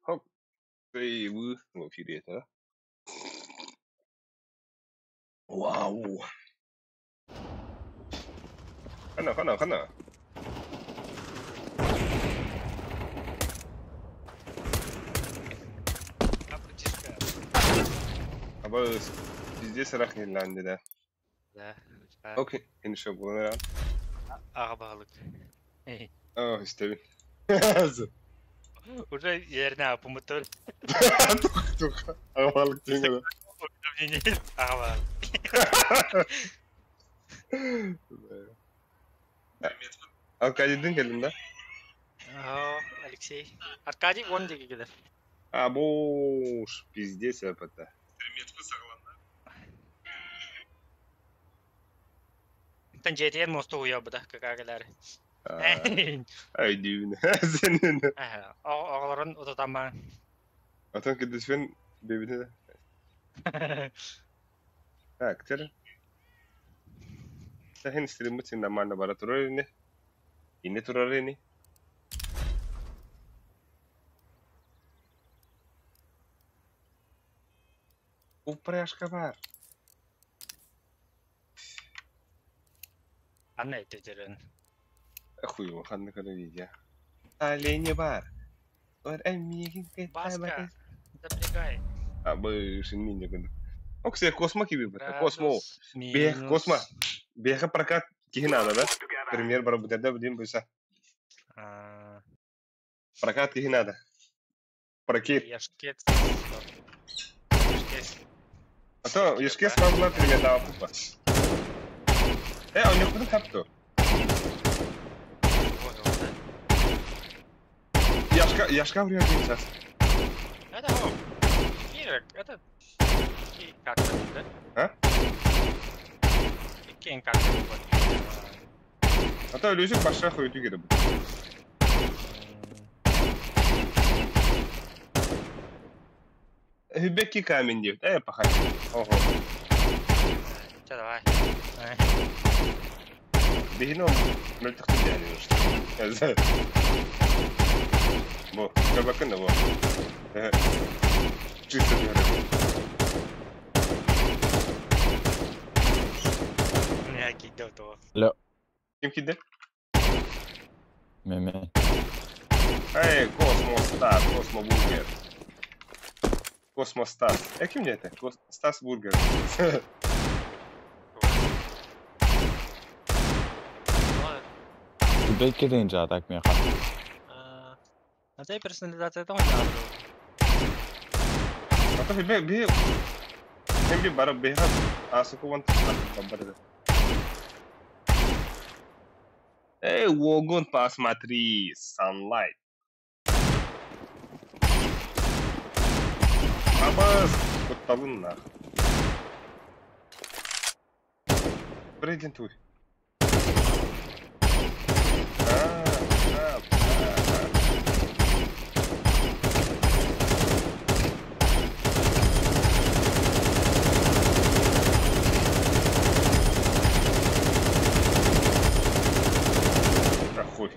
Хоп, в эфире это. Вау. Хана, хана, хана. Аба везде сарах нелланди да. Да. Окей, иншо буланара. Аға бағылык. Ах, истебин. Уже yerine апымытыр. Тух, тух. Аға теңге. Уведомление. Аға бағылык. Аркадийдин келдим да? Алексей. Аркадий он деге келер. А, бош, пиздец это. Тан жетен мосту уя буда какагалар. Ай, дивин. Сенин. Оғаларын утатама. Атан кедесфен бебине. Так, тер. Сахин стримут нормально бара турар Инне турар ини. Упряжка бар. Анна этетерин. Хуй, ханны кара видео. Олени бар. Бар эмигин Баска, запрягай. А бышын мине күн. Оксе космо киби бата. Космо. Бех космо. Беха прокат кихи надо, да? Пример бар бутарда будем буса. Прокат кихи надо. Прокат. Яшкет. А то яшкет стал пример дава пупа. Он не куда капту. Яшка, Яшка вряд ли сейчас. Это о, Кирик, это как да? А? Кен как А то Люсик баша хуйту кире. Хюбеки камень девт. Пахай. Ого. Че, давай. Бихино мөлтөхтү yani. Бу, bakın da bu. Чисто bir Не, кидел то. Алло. Ким киде? Меме. Эй, Космо Стас, Космо Бургер. Космо Стас. Ким это? Стас Бургер. Бекке дейін жатак мен қат. А персонализация там надо. А то бе бе Hem bir bara beha asıkı one барда. Эй, Вогон, посмотри, Sunlight. Абас, кутталын нах. Президент уй. Хуй.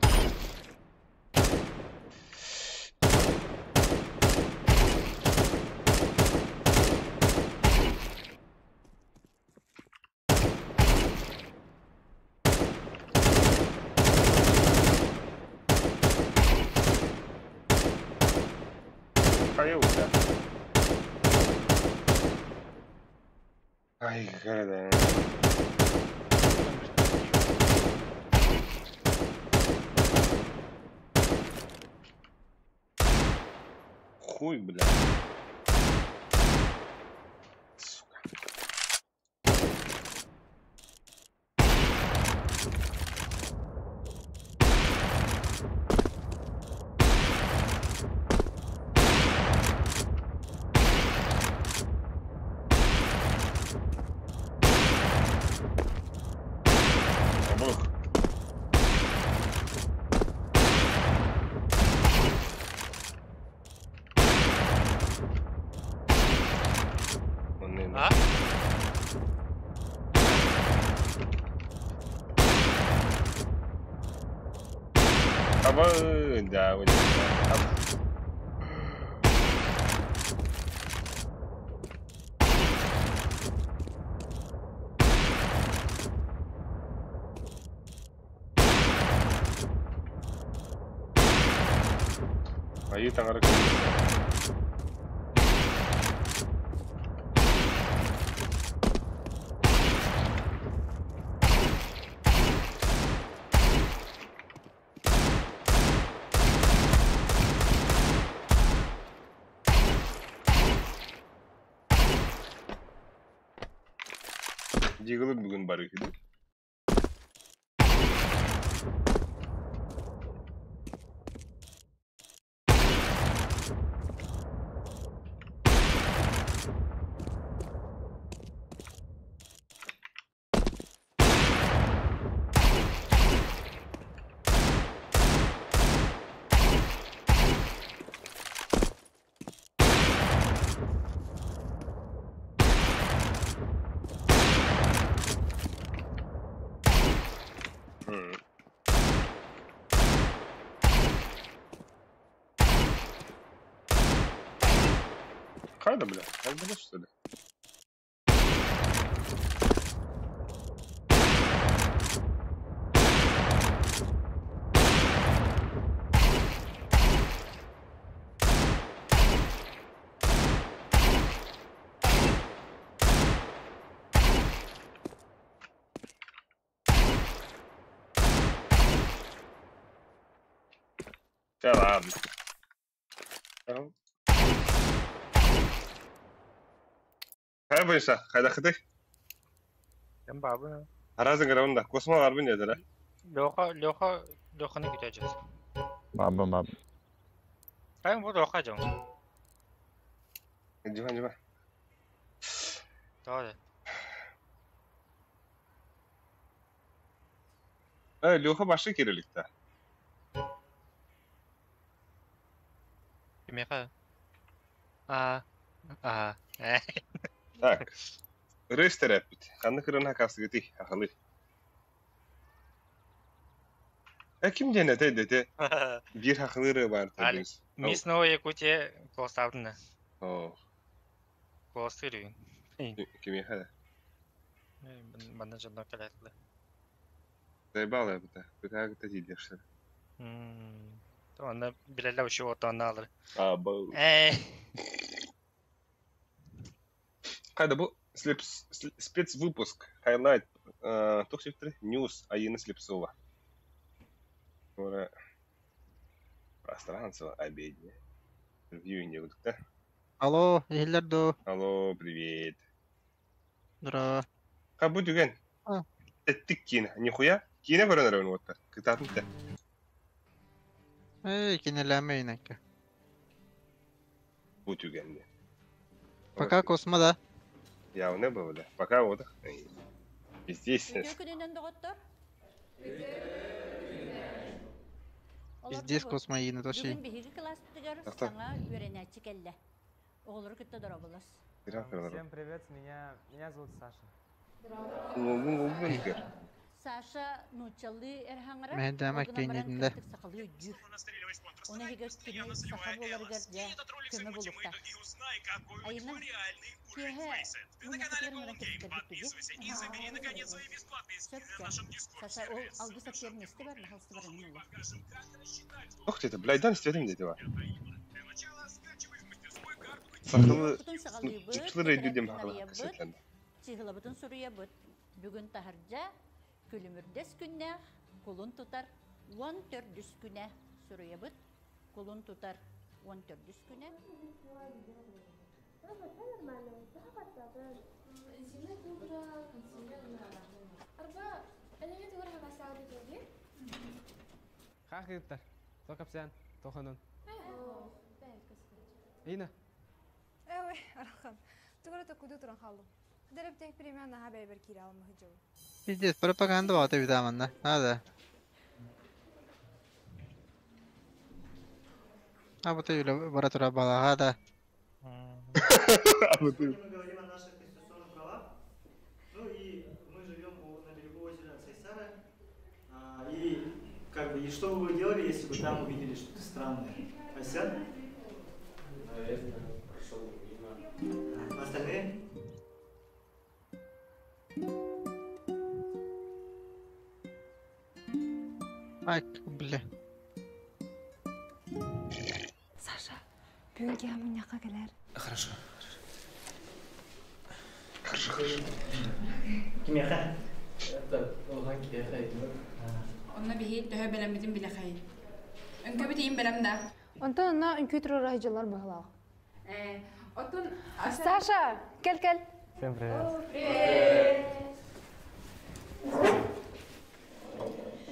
Хайуся. Ай, когда. Хуй, бля. Сука. Обух. А? Аба, да, вот. Айыы таҥара Дьигалы бүгүн барыы үһү дуу? Хайда, бля? Хайда, что ли? Чэ, ладно. Хайа буйса, хайдахытый? Кем бабы? Аразын гравын да. Космо барбын дедер, а? Леха, Леха, Леханы күтәҗәс. Бабын, бабын. Кайын бу Леха жон. Жива, жива. Давай. Э, Леха башы кириликте. Кимеха? А, а. Так. Рестер эппит. Ханны кырын хакасыгыты, ахалы. Э, ким диэн этэй дете? Биир хахылыыры баар Алекс. табыс. Мисс Новая Якутия класстабына. Оо, Класстыр. кимиэхэ да. Манна жонно кэлэтле. Заебал эбитэ. Кытаа тиийдиэхсэр. Онно билэлэ уши отонна алыр. А, бу. Э. Хайда бу спецвыпуск. Highlight. Тух сифтри. News Аина Слепцова. Ура. Пространство обедня. Интервью не да? Алло, иһиллэр дуу? Алло, привет. Здорово. Ха бу түгэн. А. Тэттик киинэ. Нихуя. Киинэ көрөн эрэбин уоттар. Кытаатын тэ. Эй, кинилээмэ инэккэ. Бу түгэн диэн. Пока космо да. Явно было, да. Пока вот. Здесь. Үтүө күнүнэн доҕоттор. Пиздец космо иина тоши. Бүгүн биһиги кылааспытыгар Тахта. саҥа үөрэнээччи кэллэ. Оҕолору кытта дороболос. Всем привет, меня, меня зовут Саша. Саша нууччалыы эр хаҥара, Мэһэйдээмэ ол гынан баран киинитинде. кырдьык сахалыы өйдүүр. Оны иһигэр кини саха буоларыгар дьэ көмө буолуохтаах. Айына, киэһэ мунньахтыгар ыҥыран кэпсэтэрбит тугу? Сөп Саша, ол алгыс аппиэр миэстэ бар, наһалсы бар эҥин олох. Ох ты, это, блядь, дан стетим дете бар. Сахалы Кутун саҕалыыбыт, чыпчылар өйдүү диэн тэтэрээппин баҕалаах арыйабыт, кэсэтленде. чыыһылабытын суруйабыт. Бүгүн таһырдьа күлүмүрдэс күннээх кулун тутар 14-үс күнэ суруйабыт. Кулун тутар 14-үс күнэ. Хахыттар. Токапсян, тоханын. Ина. Эуэ, арахан. Тугара куду туран халлым. Дәрәптәк премия наһа бәйбер кире алмы жыл. Пиздец, пропаганда баҕата эбит манна. Надо. А вот и бара тура балаға да. А вот и- Мы говорим о наших конституционных правах. Ну и мы живем на берегу озера Сайсара. И как бы, и что бы вы делали, если бы там увидели что-то странное? Ася? Наверное, прошел мимо. Остальные? Ай, бля. Бүгүн киһи мунньахха кэлэр. Хорошо. Хорошо, хорошо. Кимиэхэ? Онно биһи төһө бэлэммитин билэхэй. Үҥкүүбүт иин бэлэм да. Онтон онно үҥкүү туруора сылдьаллар быһыылаах. Ээ, оттон Саша, кэл-кэл. Всем привет. Привет!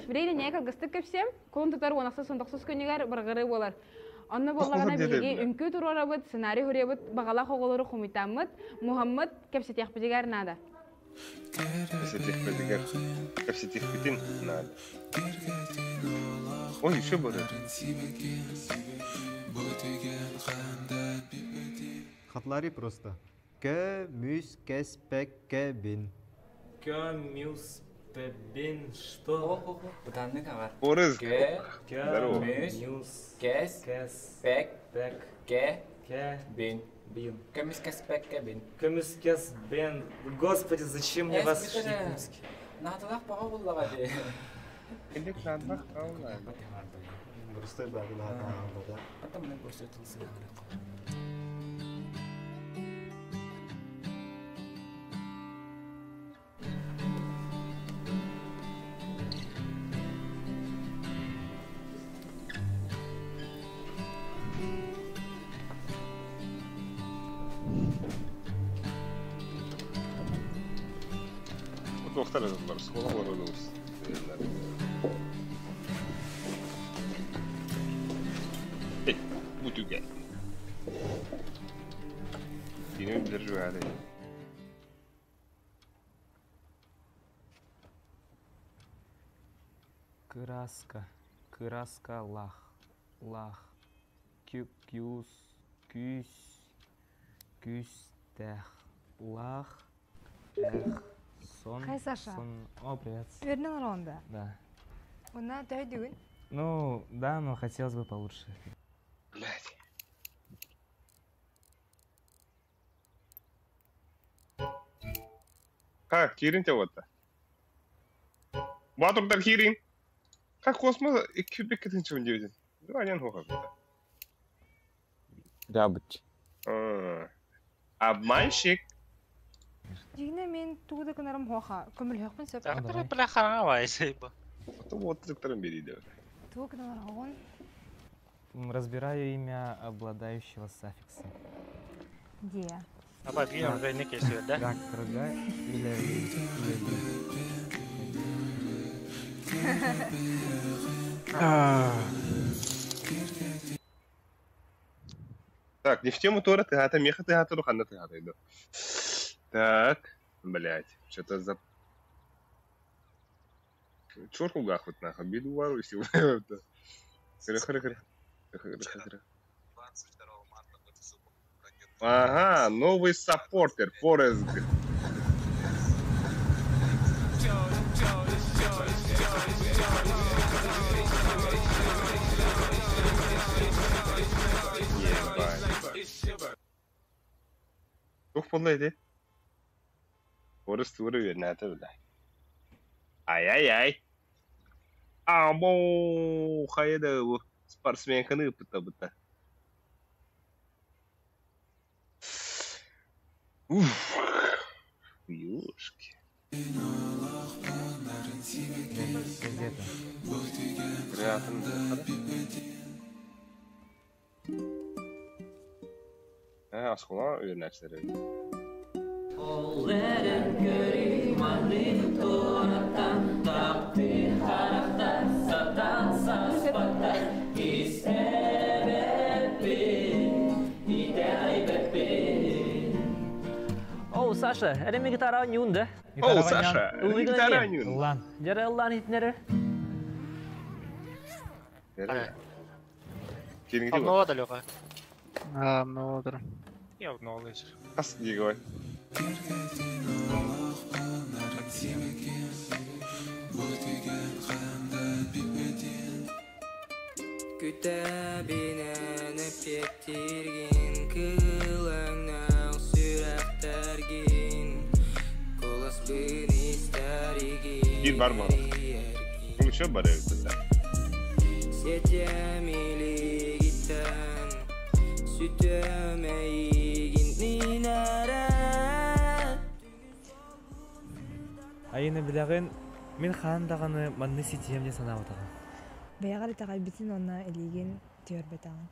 Билигин эмиэ кылгастык кэпсиэм. Кулун тутар уон ахсыс он тохсус күнүгэр бырҕырыы буолар. Онно буоллаҕына биһиги үҥкүү туруорабыт, сценарий суруйабыт, баҕалаах оҕолору хомуйтааммыт, муһаммыт, кэпсэтиэхпитигэр наада. Кэпсэтиэхпитигэр, кэпсэтиэхпитин наада. Ой, еще барар. Хатлари просто. Кө, мүс, кэс, пэк, кэ, бин. Кө, мюс, пэ, бин, что? Бытаннык аҕар. Орыз. Кө, Кө, мүс, мюс, кэс, кэс, пэк, пэк, кэ, кэ, бин. Бин. Көмүс кэс пэк кэ бин. Көмүс кэс бен. Господи, зачем мне вас Эс, якутский? Наадалаах баҕа буллаҕа дии. Инник наадалаах хаалла. Простой баҕа. Потом мен көрсөтүн сыһыары. Туохтар ыллар, оскуола олорудубус. Эй, бу түгэн. Кини билэр жуары. Кыраска, кыраска, лах, лах, кю, кюс, күс, күстэх, лах, эх, сон, Хай, Саша. сон. О, привет. Үөрэнэн олороҕун да? Да. Уонна төһөйдүгүн? Ну, да, но хотелось бы получше. Блядь. Ха, киирин те вот. Батурдар киирин. Как космос 2 кубик 9. Два один хоха. Рябыч. Обманщик. Дьиҥинэн мин тугу да гынарым суоҕа, көмөлөһүөхпүн сөп. Тахтар бля хараҥа баайсай бу. Вот тыктарым бери да. Тугу гыналар оҕон? Разбираю имя обладающего с аффиксом. Дия. Аба биир уже не кесиyor да? Рак, рога или... или- Так, не в тему Тора, ты гата меха, ты гата рухана, ты гата иду. Так, блядь, что-то за... Чёрку гахват нахуй, биду вару сегодня. Хры, хры, хры. Хры, хры, хры. Ага, новый саппортер, Форест. Ебать. Туох буолла ити? Форест тура үөрнээтэ бля. Ай-ай-ай. Амо, хайда бу спортсменканы ыппыта быта. Уф. Ёшки. Газета. Приятно. А, оскуола үөрэнээччилэр эбит. Ол эрэн көрүүй маннык туораттан таптыыр харахтар сатаан саспаттар Кистээбэппин, итэҕэйбэппин О, Саша, эрэ ми гитара нюн, да? О, Саша, гитара нюн. Ыллан. Дьэ ыллаан иһитиннэр. Кириҥ Обнова да Леха. А, обноводыр. Я обновил. Хас дигой. Күтэбинэн эппиэттииргин кылаҥнаах сүрэхтэргин Куоласпын истэригин Биир бар бар. Ну, еще бар эбит да. Сиэтиэм илиигиттэн Сүтөм эйигин мин эрэ Айына билэҕин, мин хаан даҕаны манны ситиһиэм диэн санаабатаҕым. Бэйэҕэр итэҕэйбитин уонна илиигин түөрбэтэҕин.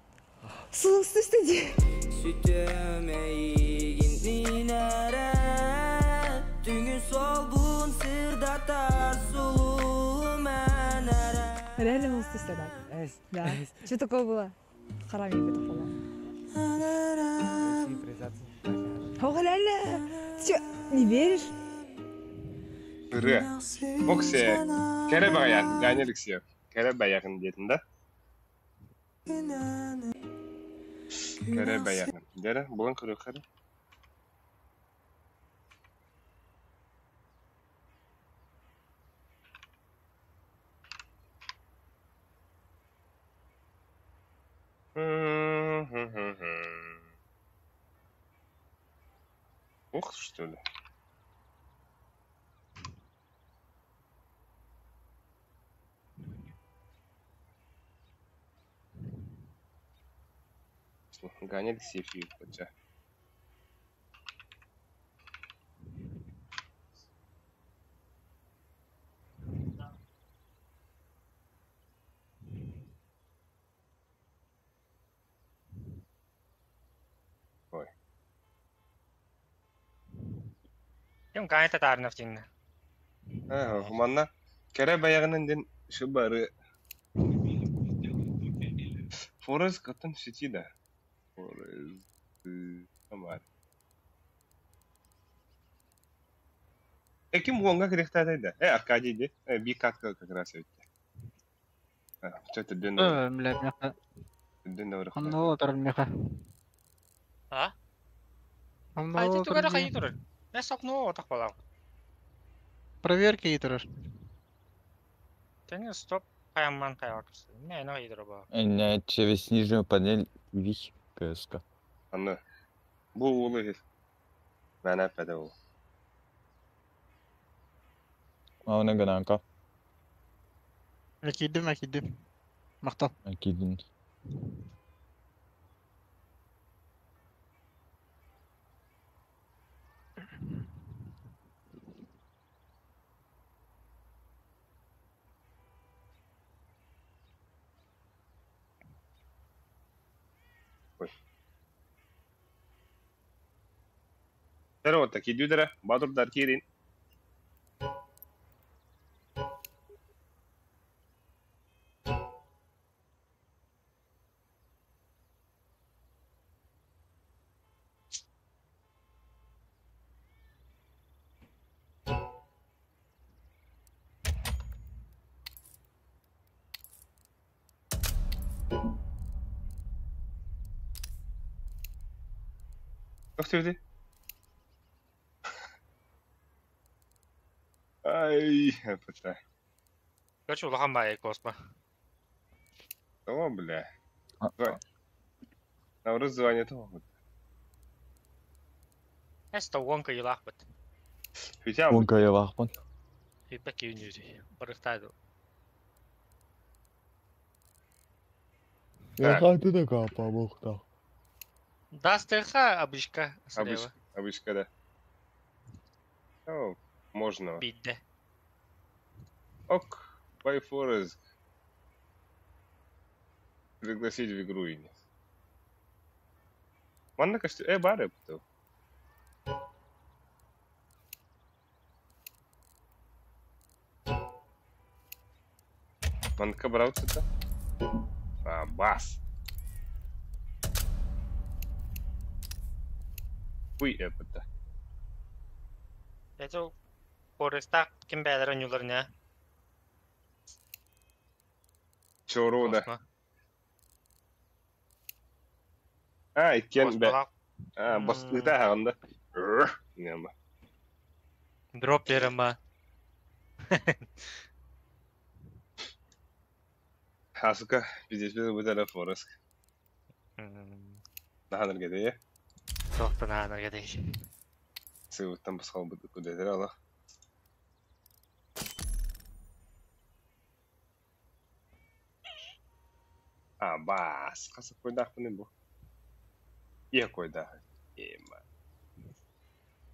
Сулусту дии. Сүтөм эйигин мин эрэ Түҥүн солбун сырдатар сулум эн эрэ Реально мусту да. Да. Что такое было? Харам ебет пола. Ох, ля-ля. Ты чё, не веришь? Ырыа. Оксе. Кэрэ баҕайаат, Ганя Алексеев. Кэрэ бэйэҕин диэтин да? Кэрэ бэйэҕин. Дьэрэ, булан көрүөххэ эрэ. Ух, что ли? Ганя Алексеев бача. Ой. Ким Ганя Татаринов диэн. Аа, манна кэрэ бэйэҕинэн диэн шыбары Форест кытын сити да. Форест Амар. Ким уонга кирихтаатай да? Аркадий ди. Би катка как раз өттө. Чэ түрден Бля, меха. Түрден да Онно отырар меха. А? Онно Хайды отырар тугара меха. хайы турар. Мен сопну отах балам. Проверка итерер. Тени стоп хаямман хаябакс. Мен хайы турар ба. Не, через нижнюю панель вих КСК. Аны. Бу улы хил. Мен әпәдә ул. Аны гынанка. Әкидим, әкидим. Мактал. Акидин. Ой. Тәрі отта кидүдәрә, Бадурдар кирин. Тохтуйды. Ай, апата. Короче, улахан бай космо. О, бля. Наурыз звание того. Эс та уонка йылаах бит. Хотя Уонка йылаахпын. Хиппе кийүнүрү. Барыктайды. Я хаты да капа бухта. Дастыха обычка. Обычка, обычка, да. О, можно. Бидде. Ок, бай Форест. Пригласить в игру и нет. Манна кашты, бары пту. Манка брауцета? А, бас. Хуй это. Это Фореста ким бәлер ойнулар не? Чорода. А, иккен бә. А, бас ыта хагында. Нема. Дроп берем ба. Хасыка, пиздец, бит әле Форест. Наханыр геде. Тоқтан наханыр геде. Сывыттан басқа күдәдер ала. А, бас. Қасып қойдақ бұны бұл. Якой, да. Ема.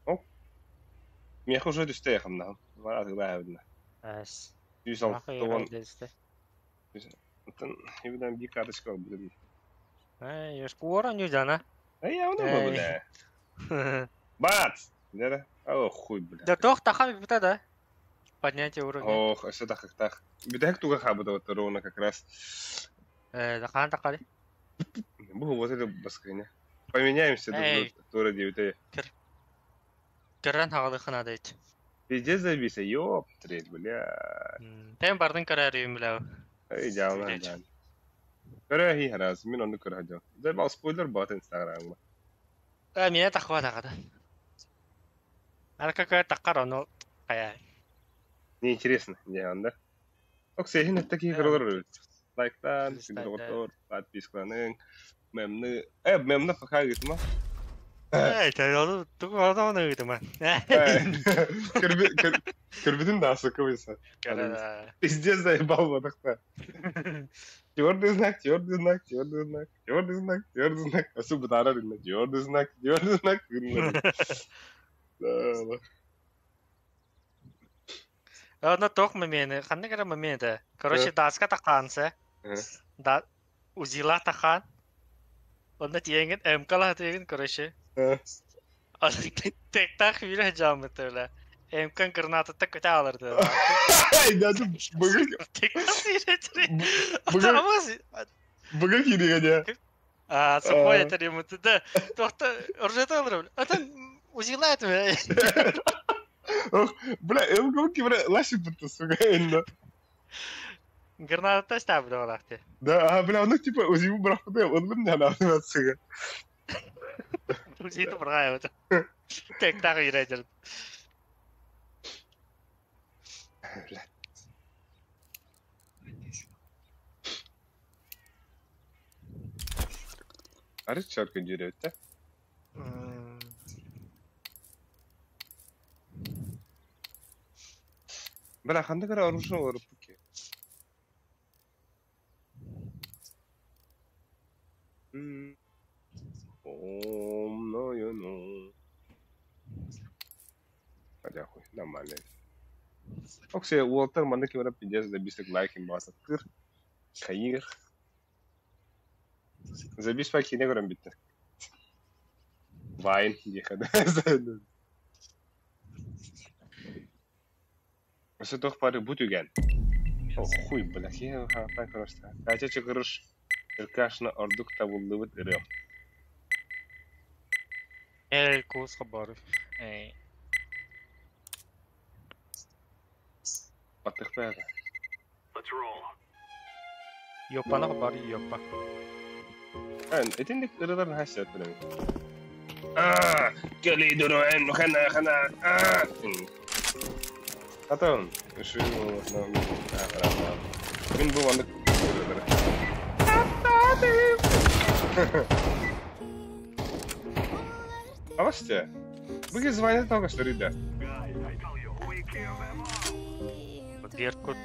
О. Миэхэ уже түстэ яхамнаһым. Бар атыылаһабына. Эс. 160. Оттон ибиден bir карточка албытым. Эй, скоро не жана. Эй, я оны бля. Бац! Да, О, хуй, бля. Да тох тахан бita да. Поднятие уровня. Ох, өссө тахыктах. Бүтэһик туга хабыта вот ровно как раз. Да хан такали. Бу вот это баскыня. Поменяемся друг друга, девятый. Көрөн хагалы ханада ит. Пиздец забился, ёптрет, бля. Тем бардын көрөр бля. Эй, дьаална, дьаална. Көрө хи харас, мин онну көрө хадьо. Дэ спойлер бат инстаграмма. А меня тахва тахада. Ара какая такар оно кая. Неинтересно, не анда. Ок, сехин это такие көрөлөр. Лайктан, синдотор, подпискаланың, мемны, мемны пока гитма. Эй, ты тугу адамы гитма. Көрбүтүн да асыкыбыйса. Пиздец заебал бадыкта. Твердый знак, твердый знак, твердый знак, твердый знак, твердый знак. Асу бутара рынна, твердый знак, твердый знак. Одно тох моменты, ханны кара моменты. Короче, даска таханса. Да, узила тахан. Онно тиеңин МК-ла тиеңин, короче. Тек-тах виле жамыты, бля. МК граната так көтә алырды. Ай, даже бүгін... Бүгін кирегене. А, сухой это ремонт, да. Тохта, ржет алыр, бля. А там узила это, бля. Ох, бля, МК бля, лаши бутты, сука, инна. Граната стаб да олахты. Да, а, бля, ну типа узиму брахты, он мне на сука. Узиту браю. Тек-так үйрәтер. Бля. Арыт чарка жүрөт, да? Бля, ханды кара оружие олар пуки. Омное, ну. Хотя хуй, нормально. Оксе, уолтер манны кемера пиздец забисек лайкин басаттыр. Хайыр. Забис паки не көрөм битти. Вайн дихада. Осы тох пары бут үген. О, хуй, бля, я так просто. Катя чыгырыш, Иркашна ордук табылдыбыт ырым. Эл кус хабар. Эй. Батыхта. Йоппаны хабар, йоппа. Эн, этиндик ырыларын хасят билем. Аа, кели дуруэн, хана хана. Аа. Атам, шу нам. Мин бу вандык ырылары. Авасте. Бүге звонит только что ребят. Беркут.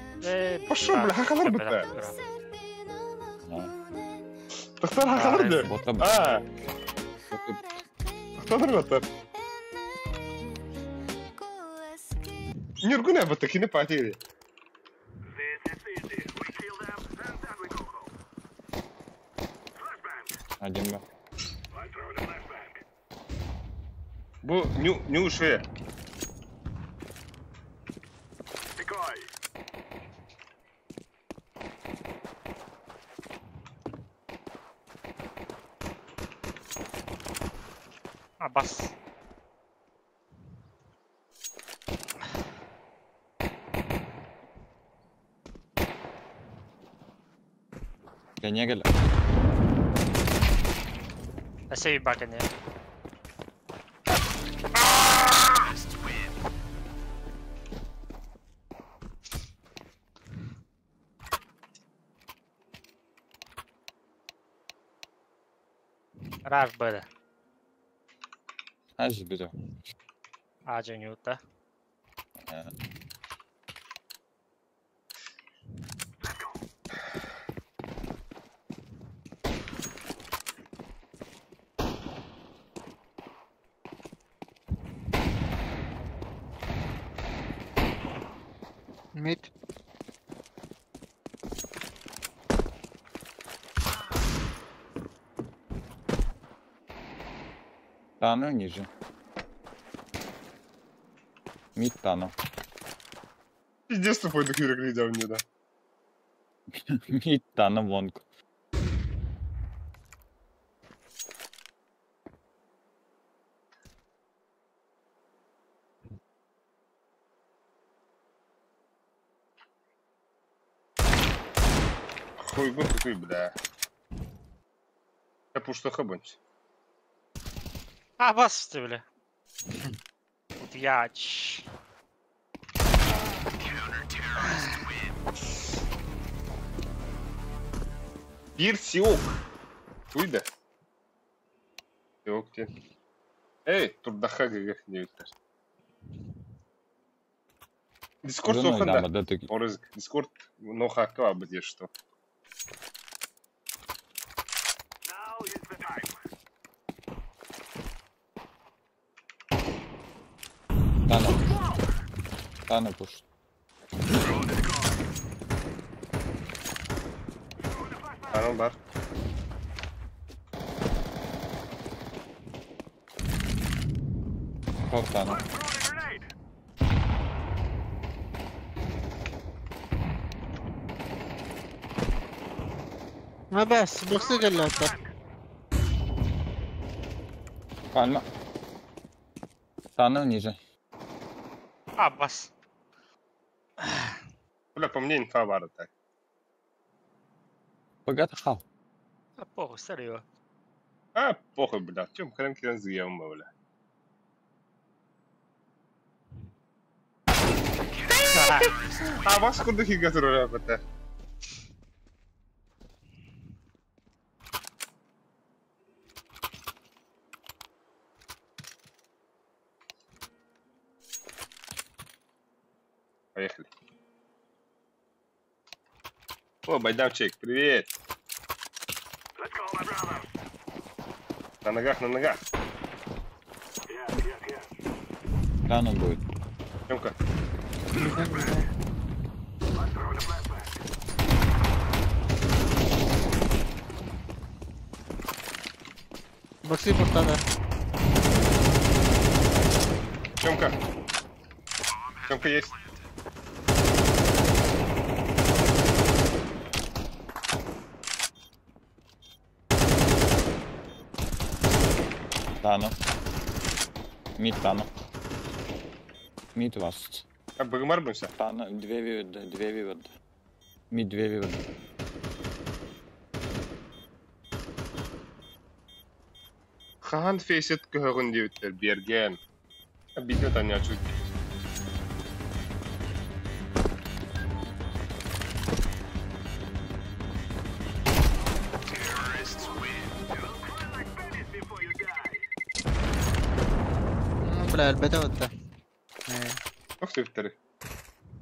Пошел, бля, хакалар бітті. Тохтар хакалар да. А. Тохтар бітті. Нюргуна бітті, кini пати. Один ба. Бу ню ше. Бас. Гонягали. Асей бакане. Раш бэда. Аж беда. Ажа нюта. Мид. Тану ниже. Мид тану. Пиздец тупой дохуя глядел мне, да. Мид тану вонг. Хуй гон такой, бля. Я пушто хабанч. А, бас ты, бля. Вот я. ч. Бир сиок. Туйда. Сиок те. Эй, турдаха гэгэх диэбиттэр. Дискорд Женой суоханда. дама, да ты. Орызык. Дискорд нохакка бабы диир что. Тану. Тану пуш. Тану бар. Хоп, тану. ما بس بغسل اللعبة. Пальма. Тану ниже. А, бас. Бля, по мне инфа баар так. Богато хал. А, похуй, серьезно. А, похуй, бля. В чем хрен хрен съем, бля. А вас куда хигатура это? Поехали. О, байдамчик, привет. На ногах, на ногах. Тану будет. Тёмка. Боксы портада. Тёмка. Тёмка есть. Тану. Мид тану. Мид вас. А, богомар будемся? Тану, две вивода, две вивода. Мид, две вивода. Хаан фейсет көһөҕүн диэбиттэр биэргэн. Видео таня чуть. Бля, альбета вот да. Ох ты, второй.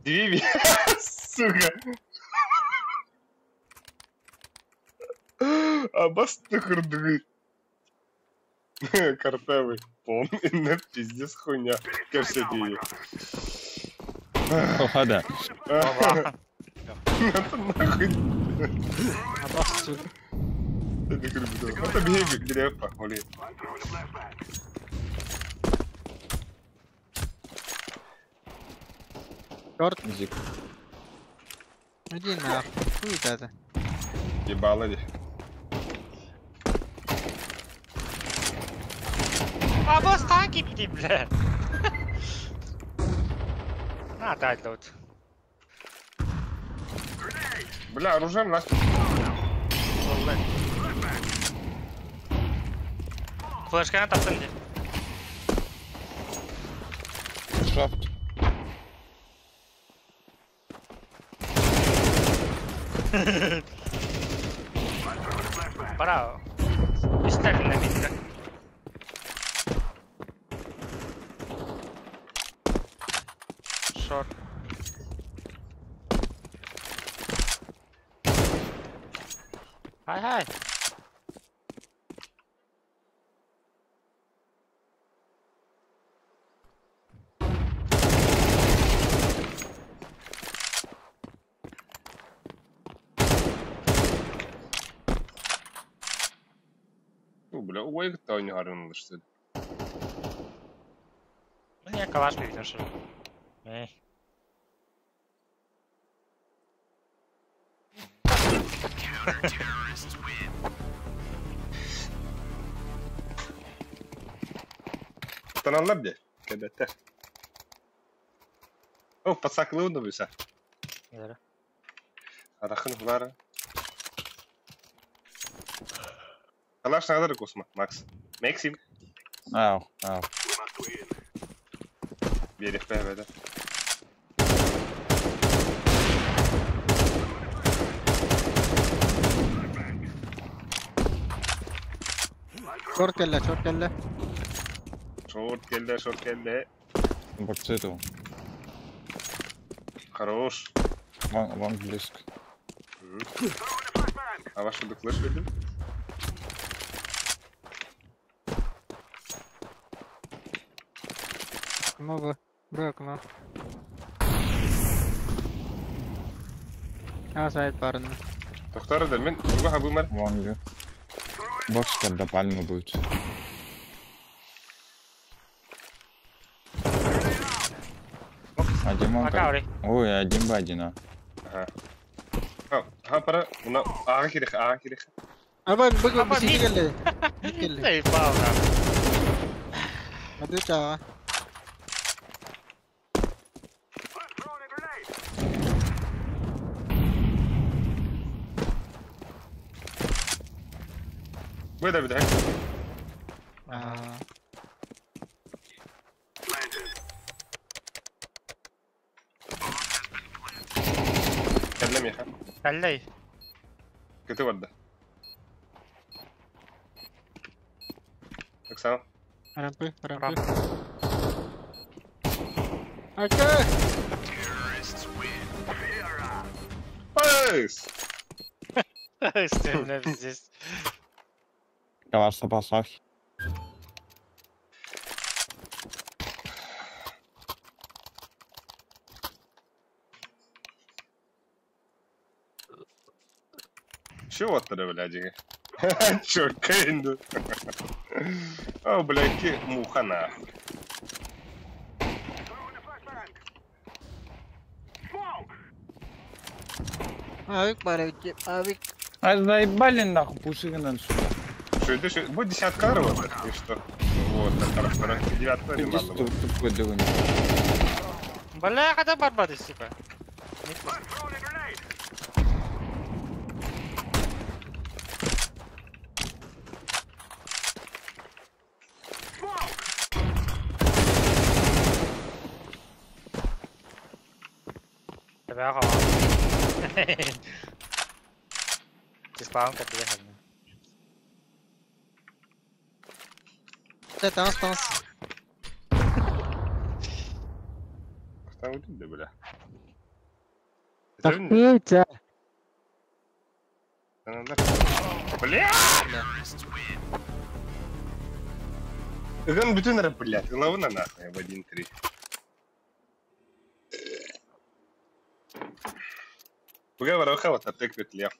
Две, сука. А бас ты хурдугы. Картавый. Полный пиздец хуйня. Кажется, ты. Хода. Это нахуй. Это бегай, где оли. Черт. Зик. Иди нахуй. Хуй это. Ебало ли. А босс танки били, бля. На, дай лут. Бля, оружие нахуй. Флешка на тапсанде. Шафт. Браво. Истерна битка. Шорт. Хай-хай. Бля, ой, кто не горюнул, что ли? Ну, я калаш перенесу. Эй. Таналлар де, кәбәттер. О, пацаклы онда бұйса. Да. Арахын хулары. Калаш надо косма, Макс. Максим. Ау, ау. Берег бәбәді. Шорт келді, шорт келді. Шорт келді, шорт келді. Боксы этого. Хорош. Ван близко. А ваш клэш видел? Много. Брак, но. А, сайт парно. Доктор, да мен уга хабымар. Вон ли. Бокс когда пальма будет. Один он. Ой, один в один. Ага. Ага, пора. Уна, ага, кирих, ага, кирих. Аба, бык, быстрее келди. Келди. Заебал, нахуй. Отвечала. Выдай, выдай. Кэллэ меха. Кэллэй. Кыты барда. Оксана. Рампы, рампы. Окей. Пэс! Стремно здесь. Калаш запасах. Чего ты, блядь? Чё, Кейн? О, блядь, муха нахуй. Авик, парик, авик. А заебали нахуй, пуши сюда. Что это? Что? Вот десятка вот, и что? Вот, так, хорошо, девятка не надо. Бля, когда барбады, сука. Тебя Диспаун как ехали. Танц, танц. Там да, бля. Так Петя. Бля! Он бүтүн блядь, лавна нахуй в 1-3. Буга вот атек лев.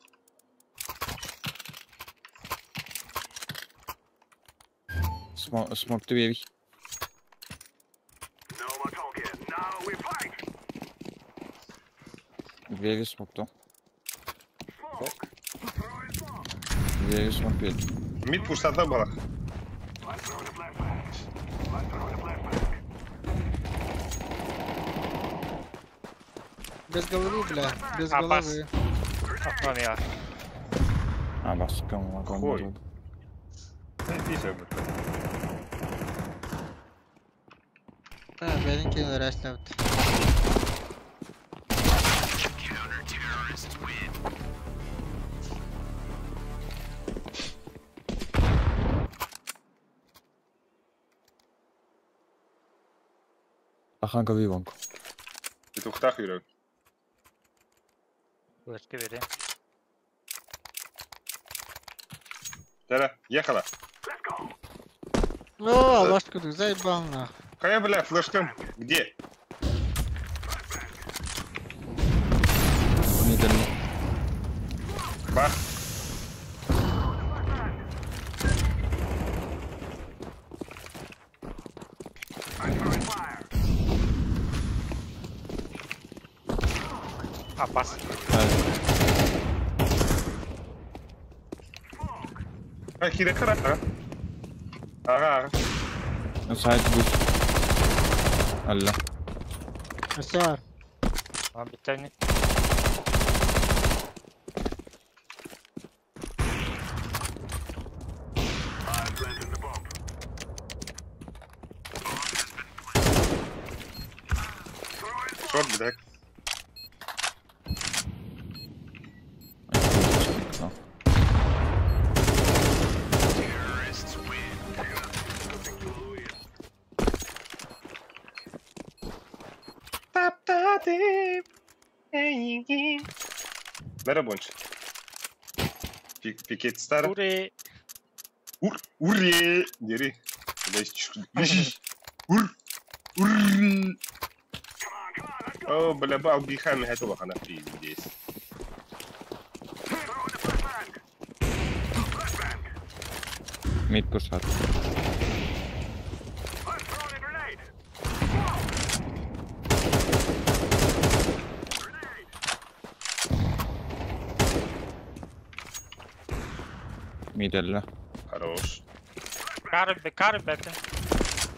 Смог ты веришь? Двери смог то. Двери смог петь. Мид пустота была. Без головы, бля, без головы. А, бас, кому Хуй. А, бәлин кино рашлап. Аханка вивонку. Это ухтах юрок. Флешки бери. Да, ехала. О, ложку ты заебал нах. Какая, бля, флешка? Где? Бах. Апас. А, кире кыра, ага. Ага, ага. Сайт буш. Алла. Сар. А, биттәни. Шорт, блядь. Merhaba. Пикет стар. Уре. Ур, уре. Дери. Ур. Ур. О, бля, бал бихами этого хана пиздец. Мид пушат. Мид элле. Хорош. Карып, карып бәті.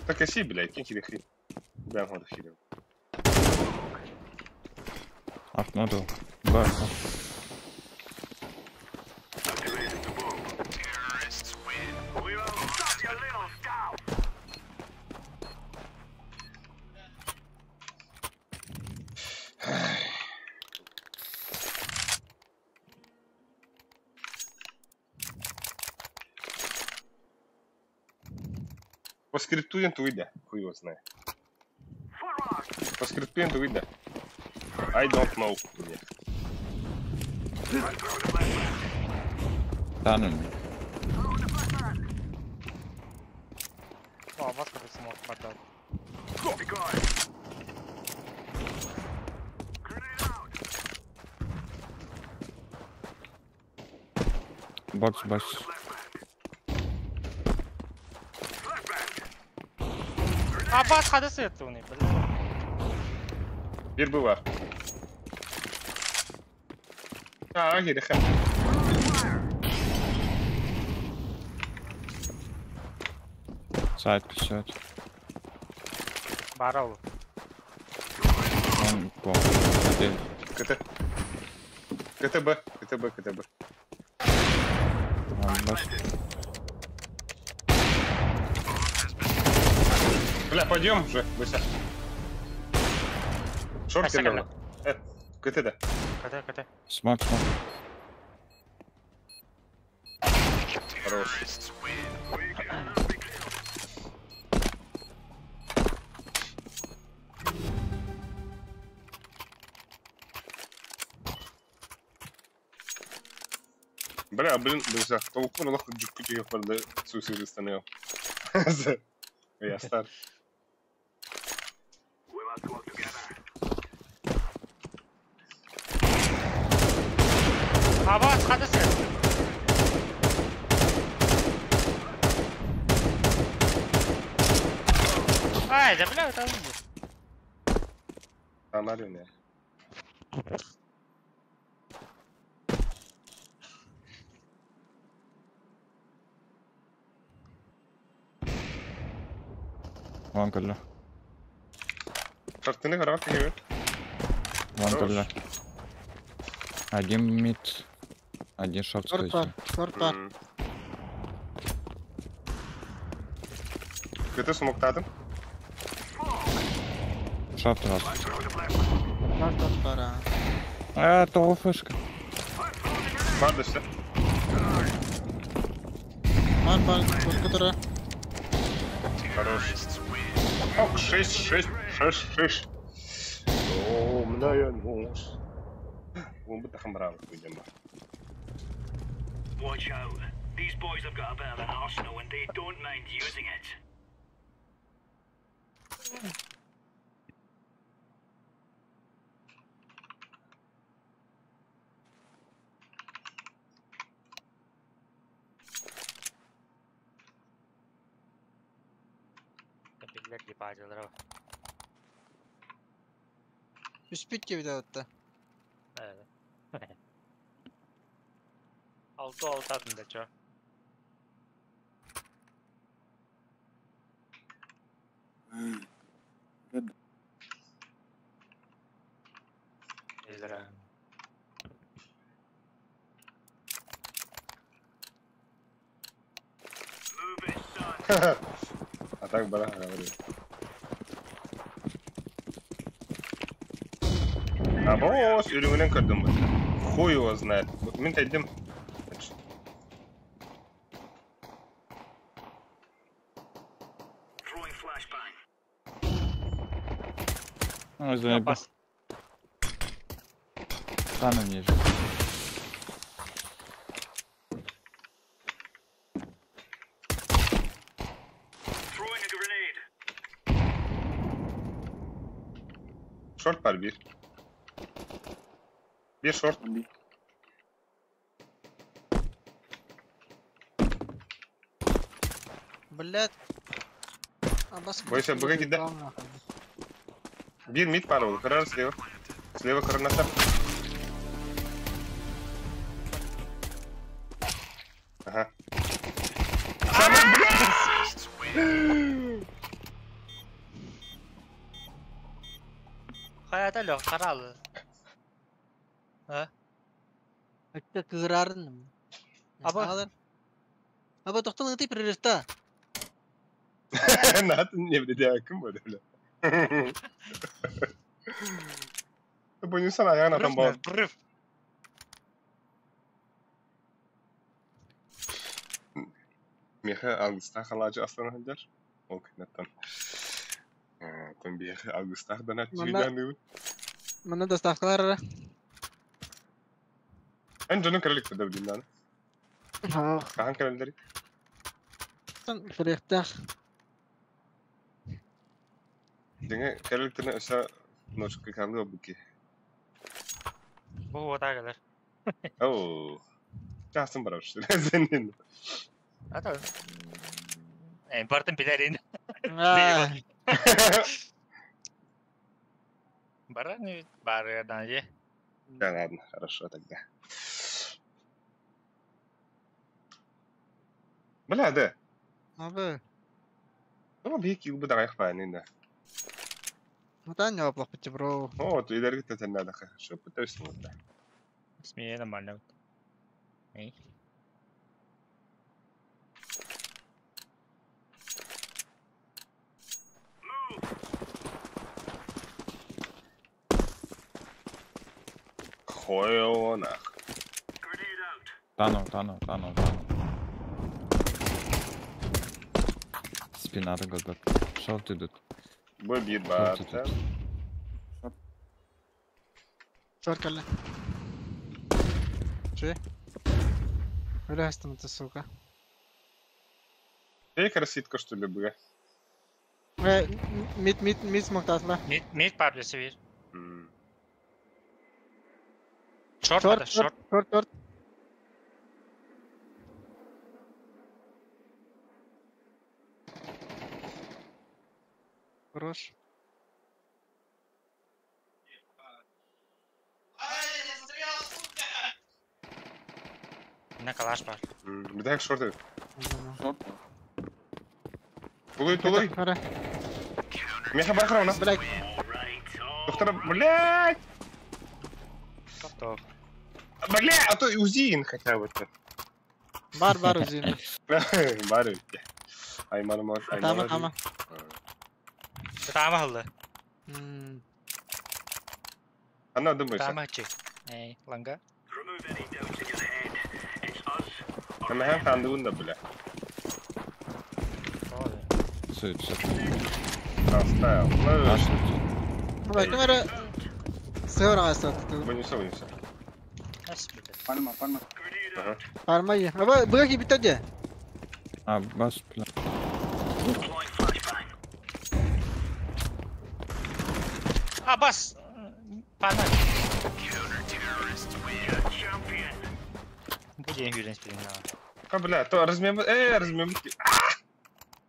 Так и блядь, кинь хири. Да, вот хири. Окно дал. Б. По скрипту енту выйдя, хуй его знает. По скрипту енту выйдя. I don't know. Нет. Да, ну. О, вас как смог подать. Бокс, бокс. Абас хадысы это у блин. Bir bu var. Aa, geri xə. Сайт, сайт. Барал. Он по. КТ. КТБ, КТБ, КТБ. Бля, пойдем уже, быстро. Шорт кинула. КТ, да. КТ, КТ. Смак, смак. Хорош. Бля, блин, друзья, толку на лоху джуку тебе правда суицид станел. Я стар. Абас, хадысы. Ай, да бля, это А, Марина. Ван кэллэ. Шортыны карабак киһи. Ван кэллэ. Один мид, один шорт, скорее всего. Шорт бар. КТ смоктадым. Шорт раз. Шорт бар. А, того фышка. Бар да все. Бар, бар, шорт Хорош. Ок, 6, 6, 6, 6. Темная ночь. Он бы так браво, видимо. Watch out. These boys have got a bit of an arsenal and they don't mind using it. Биллер дипажылар. Үспүт кебит атта. Алты алты атында чо. Элдера. А так бара говорю. А бос, үрүҥүнэн көрдүм бу. Хуй его знает. Мин тайдым. Ой, заебал. Там ниже. Шорт бар bir. Bir шорт. Блять. Абас. Бойся, быга кида. Bir mid бар ол. Кырар слева. Слева кырнаса. Ага. Самый, блядь! Хайата лёг каралы. А? Это кырарын. Аба. Аба тоқтон ты прерывта. Натын не блядь, ким бу бля. Бу сана аяғына там бар. Прыв. Меха августа халажы аслан ханжар. Ол кінаттан. Тон бияхы августа донат жүйдәні. Мына доставкалар. Эн жонун кирелик да билим аны. Кахан кирелдери? Тон киректах. Деңе киреликтерне өсө ночка калды обуки. Бу ота келер. Оу. Часын барап сенин. Ата. Бартын билерин. Бара не бар да е. Да ладно, хорошо тогда. Бля, да. Абы. Ну, бейки убы давай хвайны, да. Ну да, не оплохо тебе, бро. О, ты даже это надо, хорошо, пытаюсь вот да. Смея нормально. Эй. Хуево нах. Тану, тану, тану, тану. Спина догадок. Шорт идут. Бой бит бар. Шорт калли. Че? Бля, ты, сука. Эй, краситка, что ли, бля? Мид, мид, мид смоктасла. Мид, мид бар бир. Шорт, шорт, шорт, шорт, шорт. Хорош. На калаш бар. Битак шорты. Шорт. Тулуй, тулуй. Меха бахра у нас. Блядь. Доктор, блядь. Стоп. Бля, а то Узин хотя бы. Бар, бар Узин. Бар. Айман, мор, айман. Тама, тама. Тама хылды. Ана думайся. Тама чек. Эй, ланга. Ама хам хандуун да бля. Все, все. Оставил. Давай, камера. Сыграй, сыграй. Вынесу, вынесу. Пальма, пальма. Пальма е. Аба, быга бит де. А, бас, бля. А, бас. Пана. Будем юрен спилин. А, бля, то размем, размем.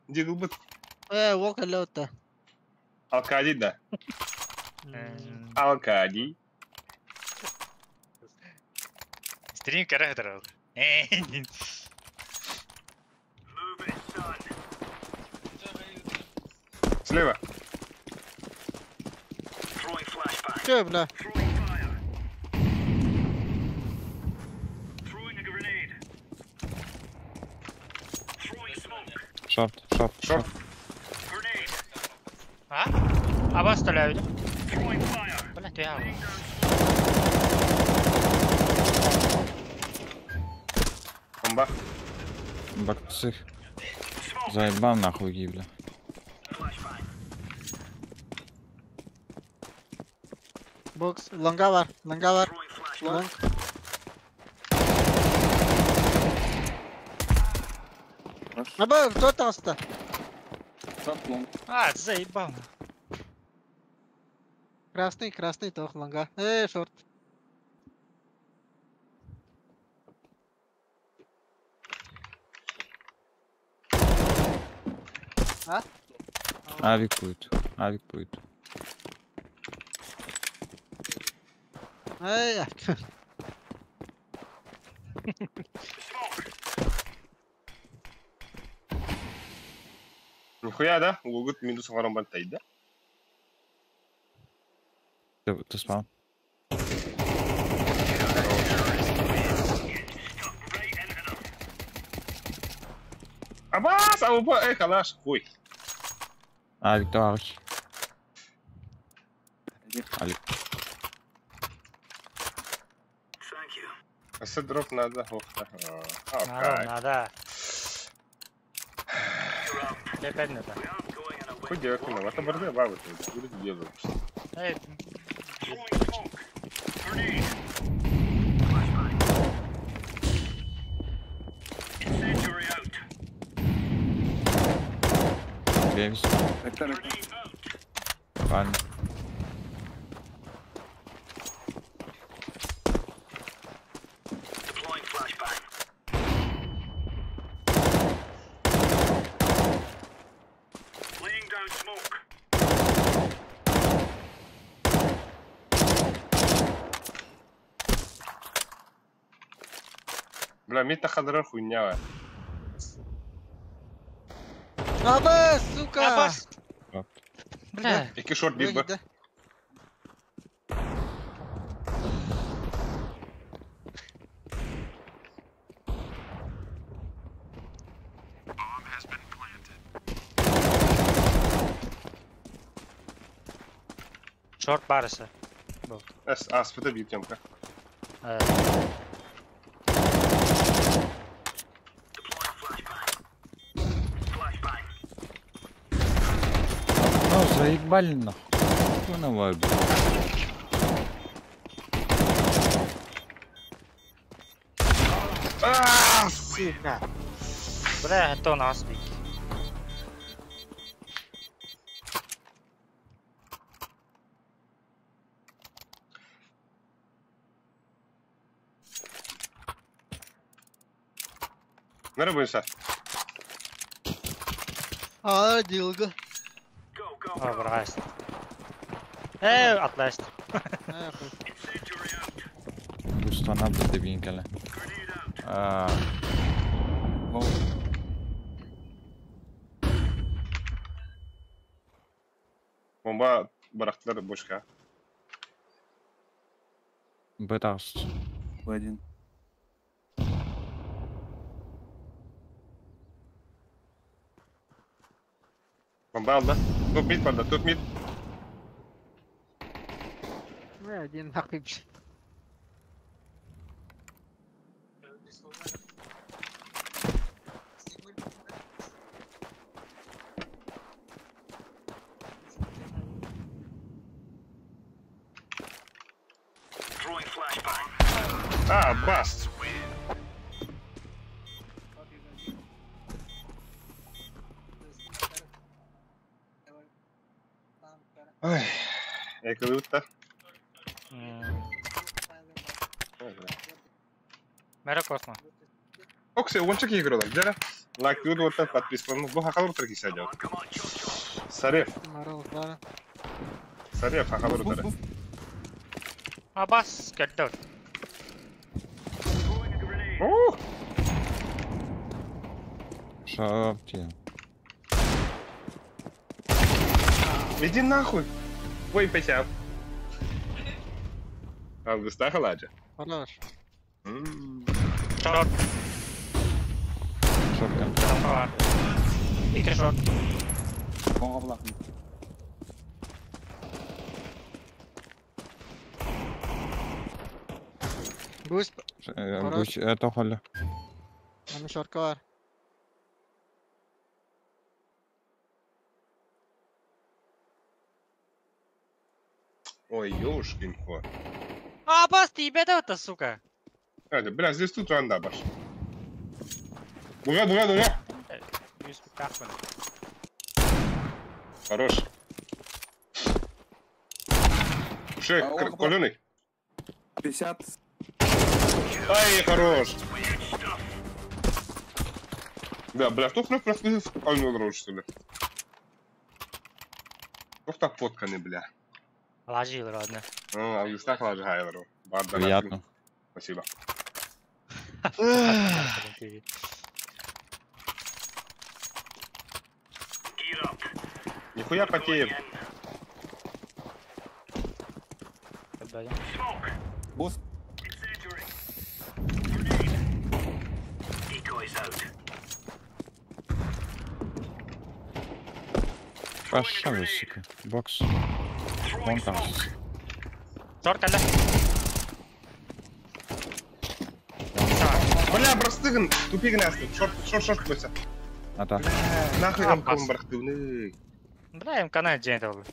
Дигл быт. Волк лёта. Алкади, да. Алкади. Стрим көрө сытар. Слева. Че, бля? Шорт, шорт, шорт. А? Аба стреляют. Бля, ты я. Бомба. Баксых. Заебал нахуй, гибля. Бокс. Лонга бар, лонга бар. Лонг. Аба, кто там-то? А, заебал. Красный, красный, тох, лонга. Шорт. А? Авик будет, авик будет. Эй, Нихуя, да? Угут минус варом да? Ты спал? Абас, ауба, эй, халаш, хуй. Авик, давай. Алик. А дроп надо, ох, надо, надо. Опять надо. Хуй делать не надо, это барды бабы, ты делаешь. Бевис. Ладно. Бля, мид хадра хуйня. Аба, сука! Абас! Бля. Які шорт бит бы. Шорт барысы. С, а, спыта бит, Тёмка. Ну, заебали нахуй. Хуй на вайбе. А, сука! Бля, Антон Асбик. Нарубайся. А, дилга. А, брась. Атласт. Густана буде вінкеле. Бомба барахтылар бошка. Бетас. Б1. Бомба алды. Топ мид барда, топ мид. Один нахуй. А, баст. Ой, эко-то. Мэра космо. Оксе, уончик играла, где? Лайк тут вот так подписан. Ну, хахалур траки сядет. Сареф. Сареф, хахалур тара. Абас, get out. Ух! Шорте. Иди нахуй! Ой, 50. Августа халаджа. Хорош. Шорт. Шортка. Икки шорт. Буст. Буч, это холля. Аны шорка бар. Ой, ёшкин кот. А, бас, тебе это, сука. Hadi, бля, здесь тут ранда баш. Дуга, дуга, дуга. Хорош. Уже коленый. 50. Ай, хорош. Да, бля, что просто что ли? Просто фотканы, бля. Ложил, ладно. А, Августа ложил, Приятно. Спасибо. Нихуя потеем. Буст. Пошел, сука. Бокс. Вон там. Торт, алла. Бля, простыгн, тупигн астын. Шорт, шорт, шорт койса. Ата. Нахуй МК-ны бырахтыбны. Бля, МК-ны жеңет алды.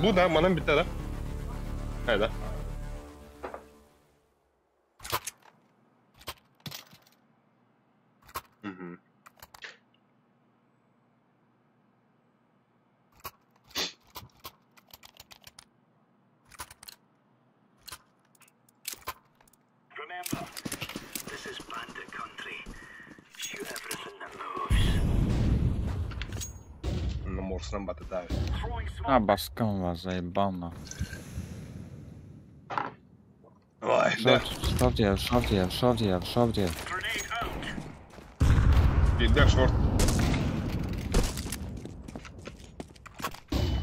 Бу да, манан битте да. Хайда. А, баском вас заебал нахуй. Ой, да. Шорт я, шорт я, шорт я, шорт я. Иди, шорт.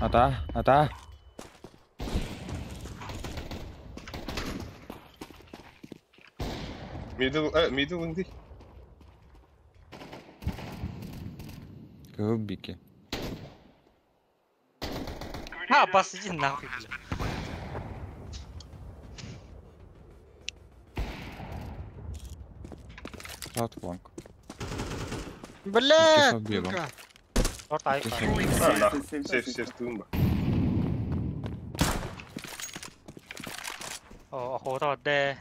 Ата, ата. Мидл, мидл инди. Кубики. А, бас, иди нахуй, бля. Шорт лонг. Бля! Шорт айфа. Сейф, сейф, тумба. О, охота, да.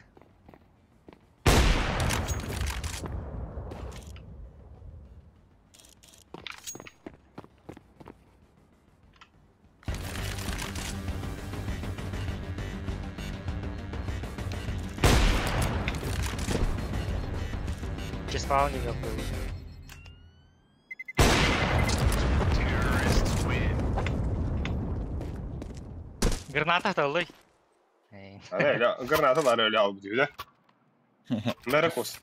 Спауни какой. Граната талый. Граната var öyle aldı diyor. Merakos.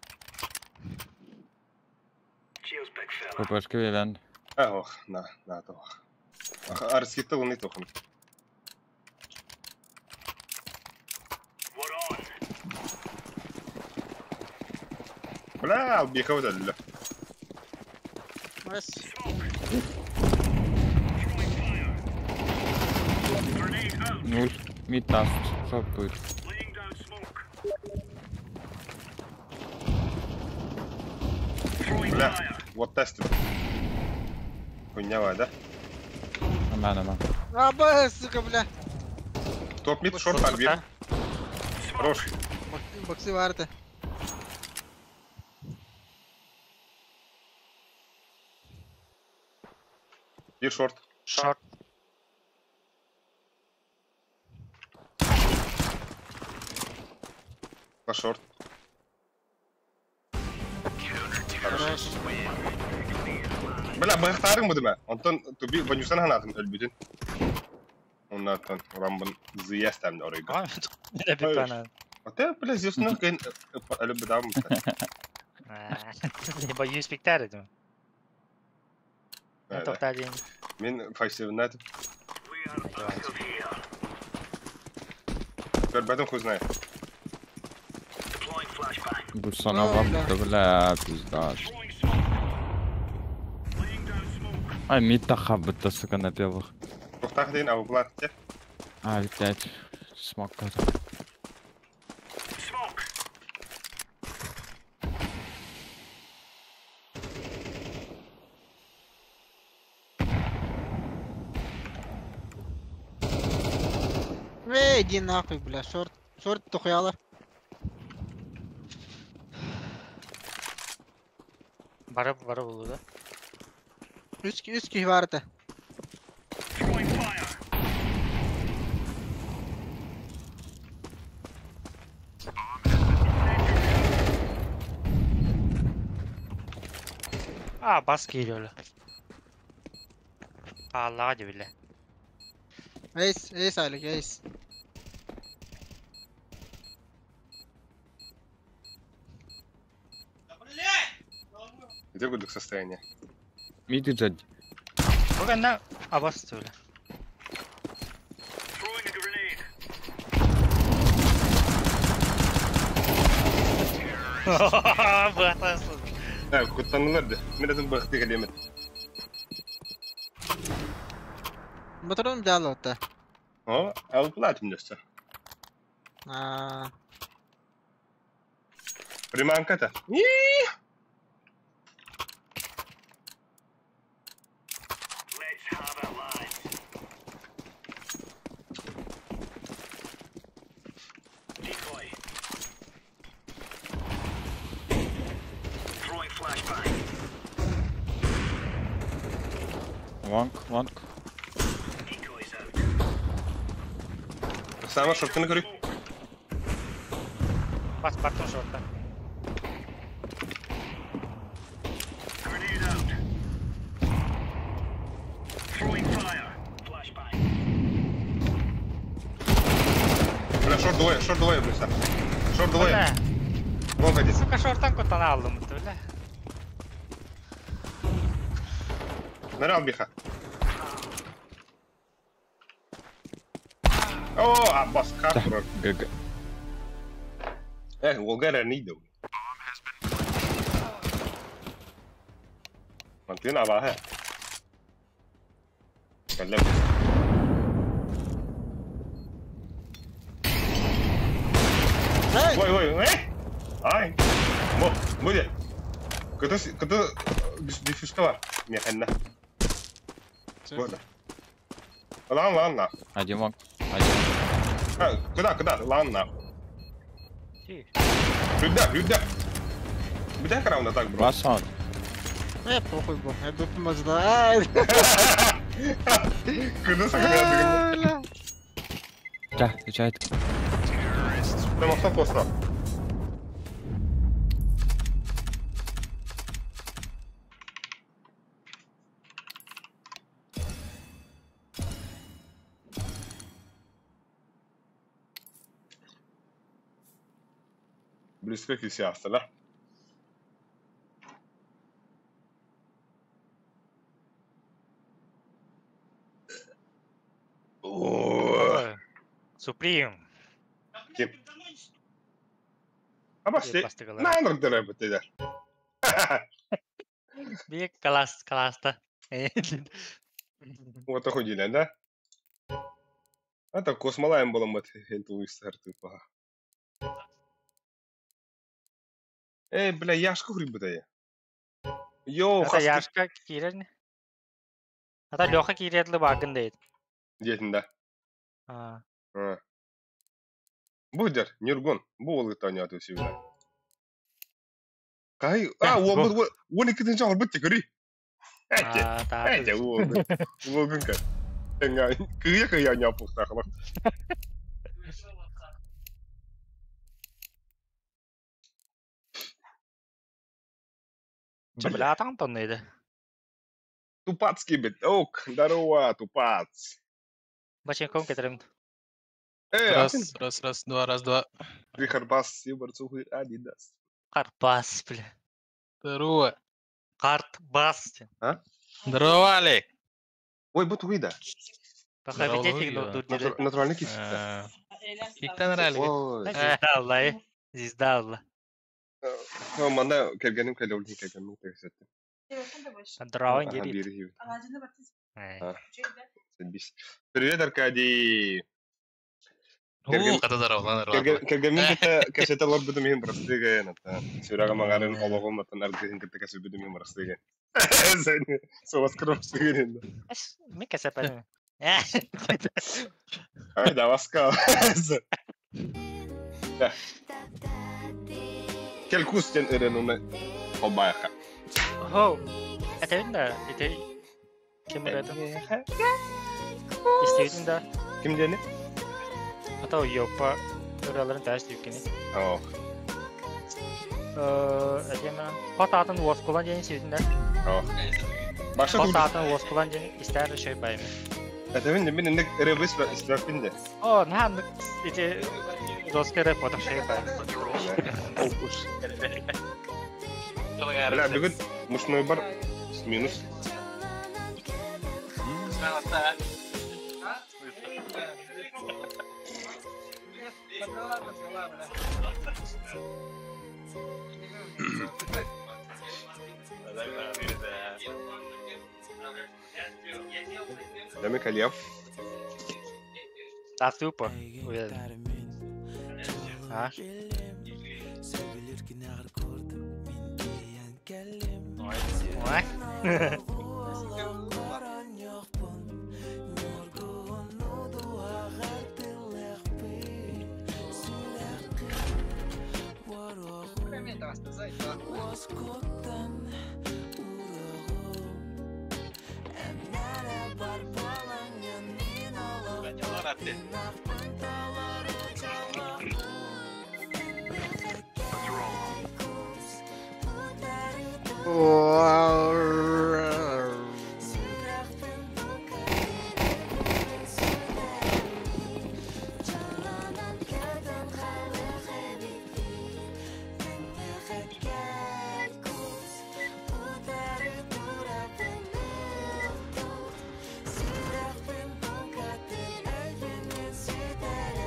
Попашка вилан. Ох, на, на то. Арсита уни тохн. Бля, бихав да. Бس. Нуль. Мид таст. Шорт будет. Бля, вот тест. Хуйня, да? Нормально, нормально. А, б, сука, бля. Топ мид, шорт, арбир. Хорош. Боксы варты. И шорт. Шорт. На шорт. Хорош. Бля, бахтарың буду ме. Онтон туби ванюсан ханатын өлбүтүн. Оннан рамбын зыястам оройга. Бипана. А ты, бля, здесь ну кен любдам. Боюсь спектакль. Тоқтадин. Мен фальсивнат. Көрбәтім хуй знает. Гусана вам, бля, пизда. Ай, мид хаб, сука, на первых. Тоқтақ дейін, ауглар. А, опять. Смок Эй, иди нахуй, бля, шорт. Шорт тухуяла. Бары бары болду да. Үс киһи бар этэ. А, бас киирөлө. Аллаға дебиле. Эйс, эйс айлык, эйс. Где гудок состояние? Мид и джадди. Бүгін абас төле. Братан. Да, куттанылар да. Мен өзім бақыты келемін. Моторун дало та. О, алплатим дөстө. А. Приманка-то. Лонг, лонг. Сама шортыны көрейік. Бас бартын шорта. Бля, шорт двое, бля, шорт двое. Лонг один. Сука, шортан кутан алдым, бля. Нырял биха. О, а баска. ГГ. Э, Волгара не иду. Мантин абаха. Каллеп. Ой, ой, ой. Ай. Мо, будет. Когда, когда диффузка механна. Вот. Лан, лан, на. Один лонг. Один. А, куда, куда? Лан, на. Рюда, рюда. Бля, краун так, бро. Ласон. Похуй, бро. Я бы помогла. Куда сохранял? Да, отвечает. Там авто Близко кисяста, да? О, Суприм. Ким? Абасты. На, дөрөбүт дедер. Бик класс, класста. Вот ходили, да? Это космолаем было мы интуистер типа. Эй, бля, Яшка хрибытая. Йоу, Ата Яшка кирен. Ата Леха киретлі багын дейд. Дейтін да. А. Будер, Нюргон, бу ол гыта не всегда. Кай, а, о, о, не китин жагыр битти көрүй. Эти. Эти, о, о, гынка. Эңа, кыя кыя не апухтахла. Бля, там тоннейді. Тупацкий бит. Ок, здорово, тупац. Баченком кетерим. Эй, Раз, атын. раз, раз, два, раз, два. Три харбас, ебарцухи, адидас. Карпас, бля. Здорово. Картбас. А? Здорово, Алик. Ой, бу тугуй да. Пока видите, но тут деди. Натуральный кисти. Киктен ралик. Ой. Звезда Алла, звезда Алла. Мана кергеним кэлэ улин кергеним кэсэтти. Здорово, Ага, дебит. бири хибит. А, Садись. Привет, Аркадий. Уу, ката здорово, лан здорово. Кергемин кете кэсэтэ лор бутум иһин бырастыга ната. Сүрэҕэ маҥарын олоҕум атын аргыһын кытта кэсэбитим иһин бырастыга. Соҕус кырбастыга. Ми кэсэпэн. Ай, да, васка. Кел кус ден өрен уны холбайха. Хоу. Это видно, это ким это? Истебитин да. Ким дени? Ата ёпа ыраларын таш дүйкени. О. Эдеме хот атын воскулан дени сибитин да. О. Баша Хот атын воскулан дени истер шөй байым. Это мен мен инде ребис истрапин де. О, нахан ити доска рэп потом шөй байым. Уж. Бля, бүгін мучной бар с минус. Даме кальяв. Да, тупо. Уверен. А? Ой.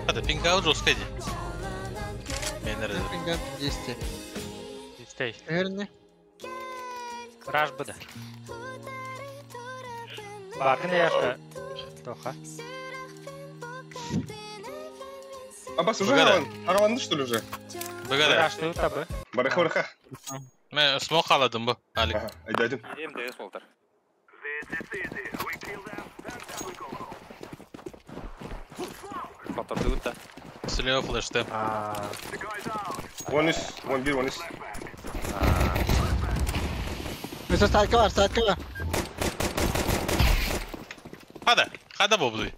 Hadi ping out жестко иди. Мен Пинг аут 10. 10. Верно. Раш быда. Баркын яшка. Тоха. Абас уже Бгара. араланды, что ли, уже? Бгара. Раш ты табы. Бараха, бараха. Мен смок аладым бу, Алик. Айдадым. МДС болтар. Батырды өтті. Слева флеште. Он из, он бир, он из. Mesela sarkı var, sarkı var. Hadi, hadi bu budu.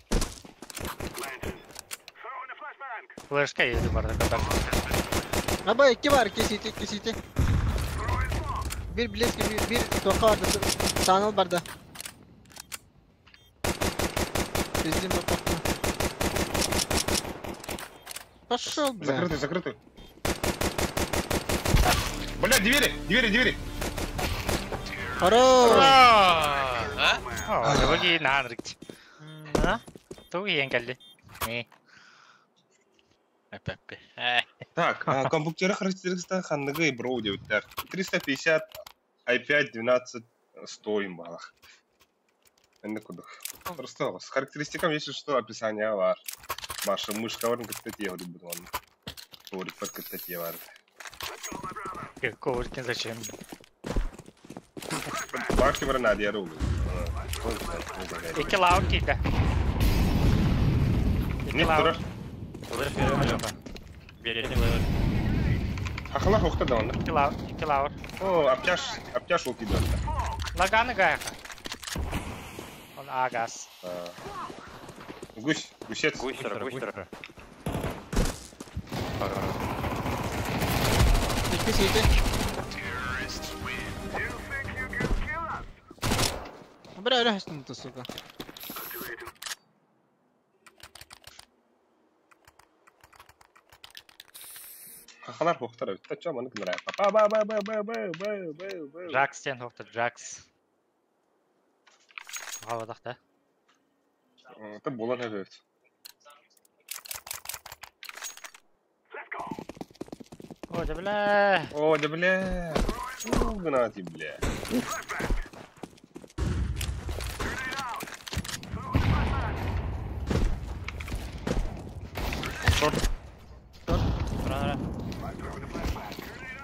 Флешка есть барда катар. Aba iki var, iki CT, iki CT. Bir bileski, bir toka vardı, tunnel vardı. Bizim bak. Пошел, бля. Закрытый, закрытый. Бля, двери, двери, двери. Хорош. А? О, туги наанрык. А? Туги енгелли. Не. Так, компьютера характеристика ханныгы броу девяттер. 350 i5 12 100 им балах. Это куда? Просто с характеристиками, если что, описание бар. Маша, мышка варн кстати, я говорю, буду он. Коврик под кстати, вар. Коврик зачем? Башки вар надо, я рулю. Iki лаур кийде. Iki лаур. Ахлах ухта да он. Iki лаур, iki лаур. О, аптяш, аптяш улки да. Лаганы гаяха. Он агас. Гусь, гусец. Гусер, гусер. İki CT. Бля, öyle ты, сука. Сахалар хохтар эбит. Ча маны кынара. Ба ба ба ба ба ба ба ба ба. Джакс тен хохтар, Джакс. Хавадах да. Та болан эбит. О, да бля. О, да бля. Гнати, бля. Шорт.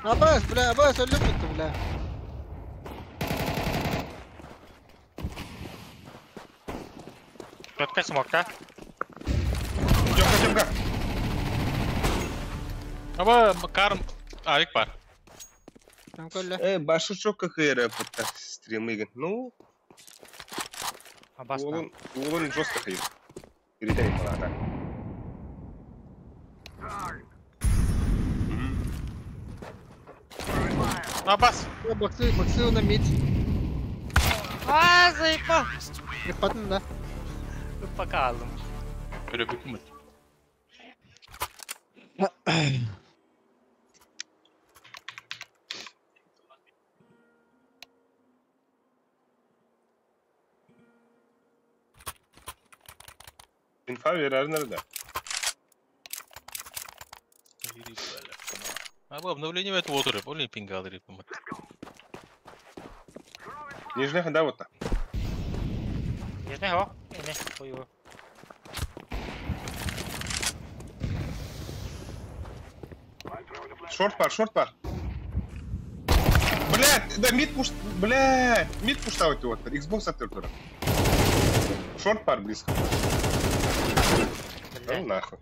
Абас, бля, Абас, өлүп бля. Четко смог, да? Тёмка, Тёмка. Аба, карм, авик бар. Башу как и стримы, ну. Абас. Он жестко ходит. Передай палата. Абас! Боксы, боксы на мид. А, заебал! Потом, да. Пока aldım. Öyle İnfa verer nerede? А обновление это вот уже, более пингал ритм. Нижняя да вот так. Нижняя хо, не, ой. Шорт пар, шорт пар. Блядь, да мид пуш, блядь, мид пуштавать вот, Xbox открыл. Шорт пар близко. Ну нахуй.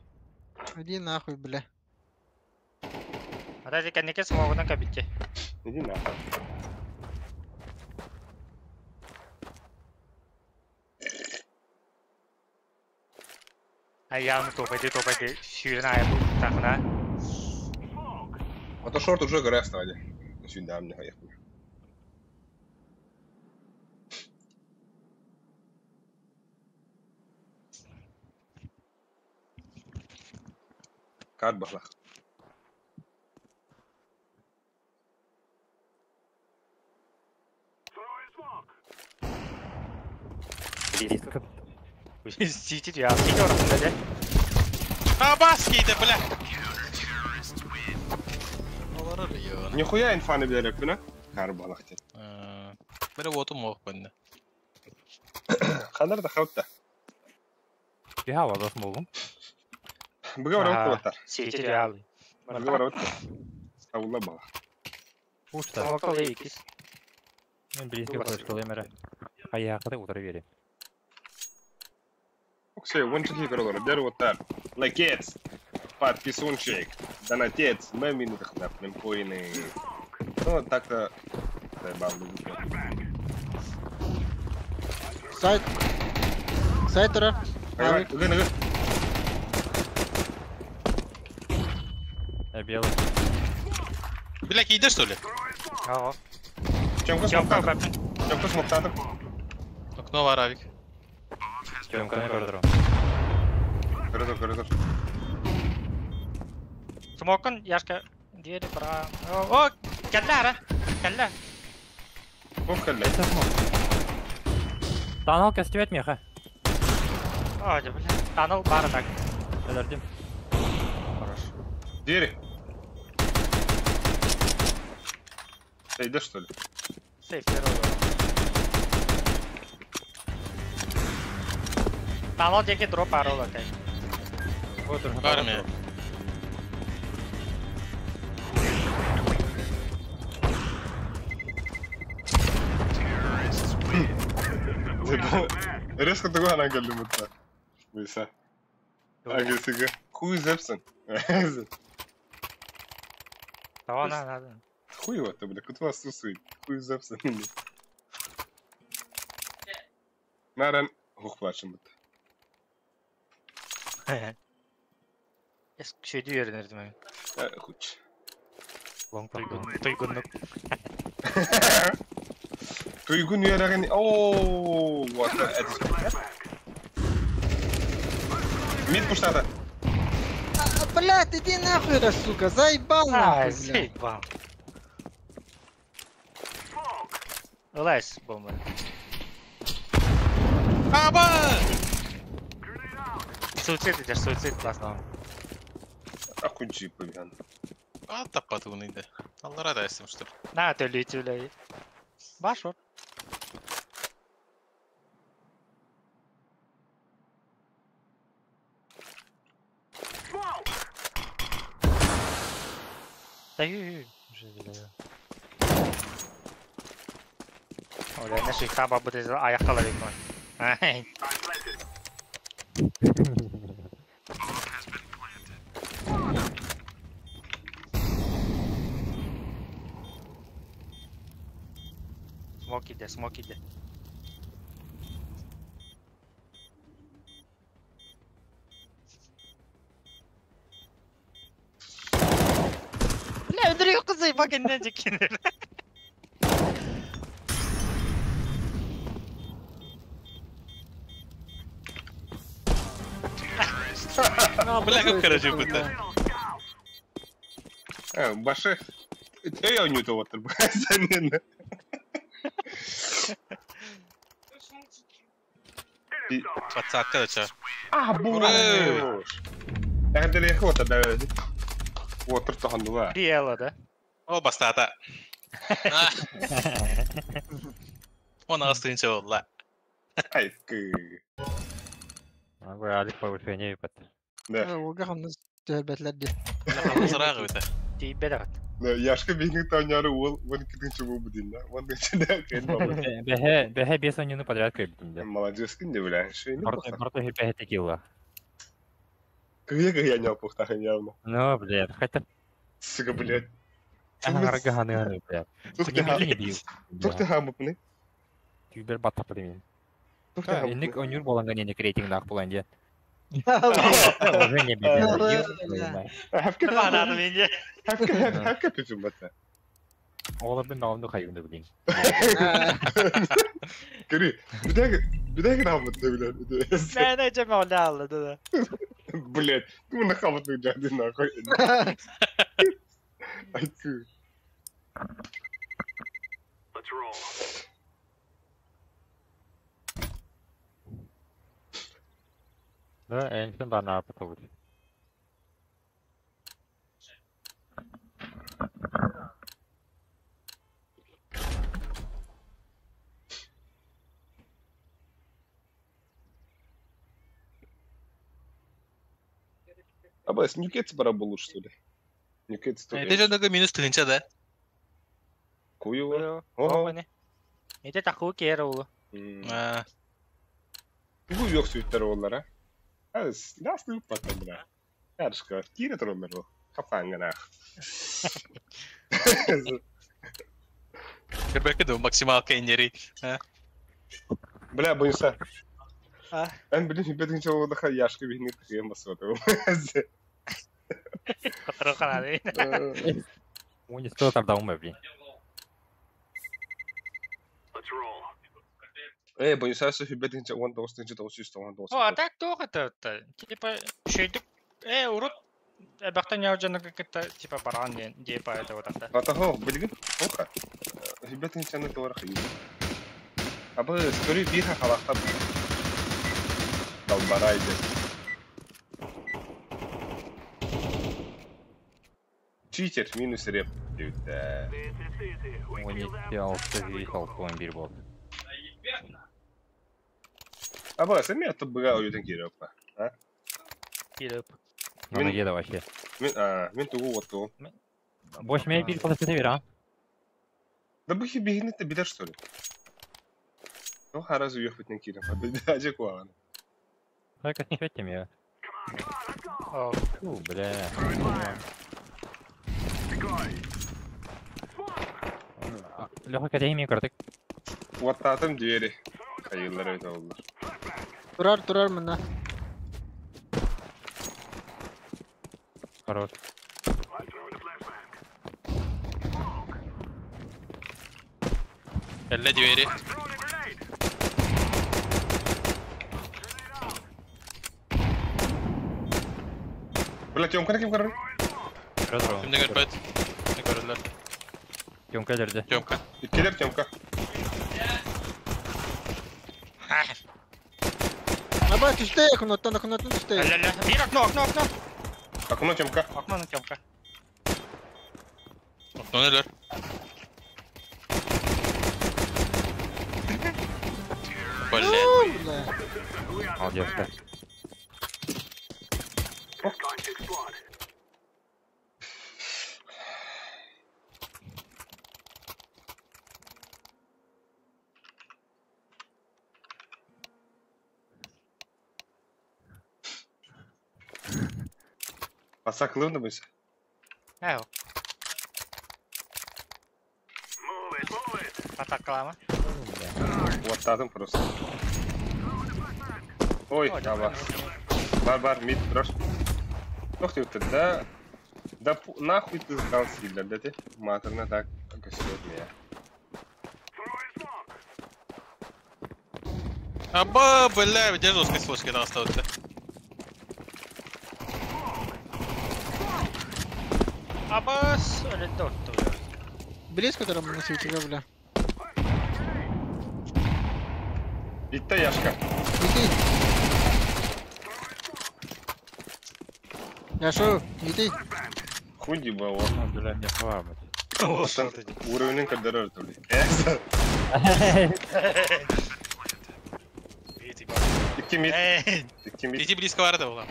Иди нахуй, бля. Подожди, коньяки смогу на кабите. Иди нахуй. А я ну топай, топай, сюда я буду так на. А то шорт уже горя вставали. Сюда мне поехали. Карт бахлах. Сидит я, сидит он, Абас кейді, бля! Нихуя инфа не берет, да? Карбалах тебе. Бля, вот он мог бы. Хандар да хаутта. Я вас могу. Бгавар вот так. Сидит реал. Бгавар вот. Аула бала. Пушта. Мен близко подошел, эмера. А я хотел утро вере. Окей, вон чеки королор, дер вот так. Лайкец, подписунчик, донатец, мы минутах на коины. Ну, так-то... Сайт. Сайтера. Я белый. Бля, иди что ли? Ага. Чемка смоктатор. Чемка смоктатор. Окно варавик. Чемка на коридору. Коридор, коридор. Смокон, Яшка, двери бра. О, калла, калла. О, калла. Это смок. Танал костюмет меха. О, да, бля. Танал бара так. Подожди. Хорошо. Двери. Ты идешь, что ли? Сейф, первый. Танал деки дроп арол опять. Вот уже. Армия. Резко такой она говорит, Выса. Ага, хуй зепсен. Того надо. Хуй его, ты, бля, куда вас сусует? Хуй зепсен. Наран, хух плачем. Şeydi yerinirdim ben. Хуч. Туйгуннук. Туйгун юереген. Ооо, вот это. Мид пуштата. Блядь, иди нахуй, это, сука, заебал А, нахуй, блядь. заебал. Ылайс, бомба. Аба! Суицид идешь, суицид классно. Ахуй павиан. А, таппатыгын иде. Аллара да эстим, что ли? На, ты летю, Башор. Да ю уже бля. Оля, наши хаба будет аяқталар екен. Ай. Смок иде, смок иде. Бля, öldürüyor kızı bak ne çekinir. Бля, как хорошо будет. Баше. Эй, он не то вот. Подсадка, да, А, боже! Я хотел ехать, да. Вот, тртаханула. Приела, да? О, бастата. Он остынче олла. Ай, кы. Алик повышение ипат. Да. Ога хамнас төһөрбәтләр ди. Сырағы өтә. Тиберат. Яшка бигнек таняр ул, вон китинче бу будин, да. Вон китинче кен бабы. Бәһә, бәһә бес ойнуну подряд көйбүтүм да. Молодец, кин бля. Шейни. Барты бәһә текила. Кыя кыя не опухтахын явно. Ну, блядь, хотя... Сука, блядь. Ага, ганы, блядь. Тух ты хамыпны? Түбер баттап мен. Инник онюр боланга не рейтинг нах булан де. Уже не беден. Бананы менде. Хапка пүтүм бата. Олар мен мағымды қайымды білейін. Көрі, бүдәгі хамытны білән. Мен әжеме оля алды, да. Блядь, ты на хамытны жады нахуй. Айты. Let's roll. Да, энсен бана апаты будет. Абас, Ньюкетс пора было, что ли? Ньюкетс тоже. Это же много минус тынча, да? Куева. Ого. Это такой кера улу. Бу yok sütler onlara. Nasıl patladı buna? Yarışka, kire onları o. Kafangana. Көрбәкке да максималка инери. Бля, боюся. Мен билин бедин чоғыдаха яшка бихни тыгын басып атып. Котыры карады. Уни сто тарда умы, блин. Э, боюся, сөйбедин 19 999. О, а так тоқ это, типа, шөйдік, урут, бақтан яу какая-то, типа, баран депа это вот это. Атаго, билгин, оха. Хүбетин чаны тора хыйы. Абы, скорее биха халахта долбарайды. Читер, минус реп. Уни 6 6 6 11 болды. Аба, сен мен тобыга уютен кирип, а? Кирип. Мен еда вообще. Мен, мен тугу отту. Бош мен бир кылып кете бер, а? Да бу хибигини те билер, что ли? Ну, харазу уехать не кирип, а даже куаган. Так, ответьте мне. Фу, бля. Леха, кәдәй мен көрдік. Уаттатым двери. Hayırlar öyle oldular. Турар, турар мына. Хорош. Әллә двери. Бля, Тёмка ким көрөр? Ким да көрбөт. Не көрөлөр. Тёмка дерде. Тёмка. Иккилер Тёмка. Аба түсте, окноттан, окноттан түсте. Ля-ля-ля. Бир окно, окно, окно. Окно Тёмка. Окно на Тёмка. Окно нелер. Блин. Молодец, да. Асаклы да быйса. Эу. Атакалама. Уаттадым просто. Ой, аба. Бар, бар, мид, прош. Ох ты, да. Да нахуй ты сдал сильно, да ты? Матерно так, косет меня. Аба, бля, где жесткой слушки там осталось-то? Абас, или Близко, который мы на свете, бля. Итта Яшка. Иди. Яшу, иди. Хуй ебало. Бля, не хватит. Уровень кадра, что ли? Икки мид. Иди близко варда была.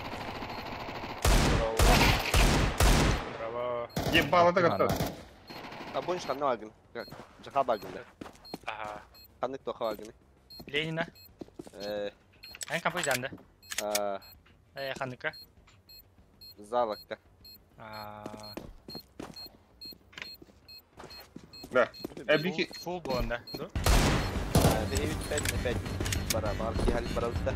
Браво. Ебало так готов. А будешь ханна вагн? Жаха вагн, да? Ага. Ханны кто вагн? Ленина. Эн компой жанды. Ханныка. Залакка. Да. Бики. Фул боланда. Да? 5 5 бара, бар, хали баралта.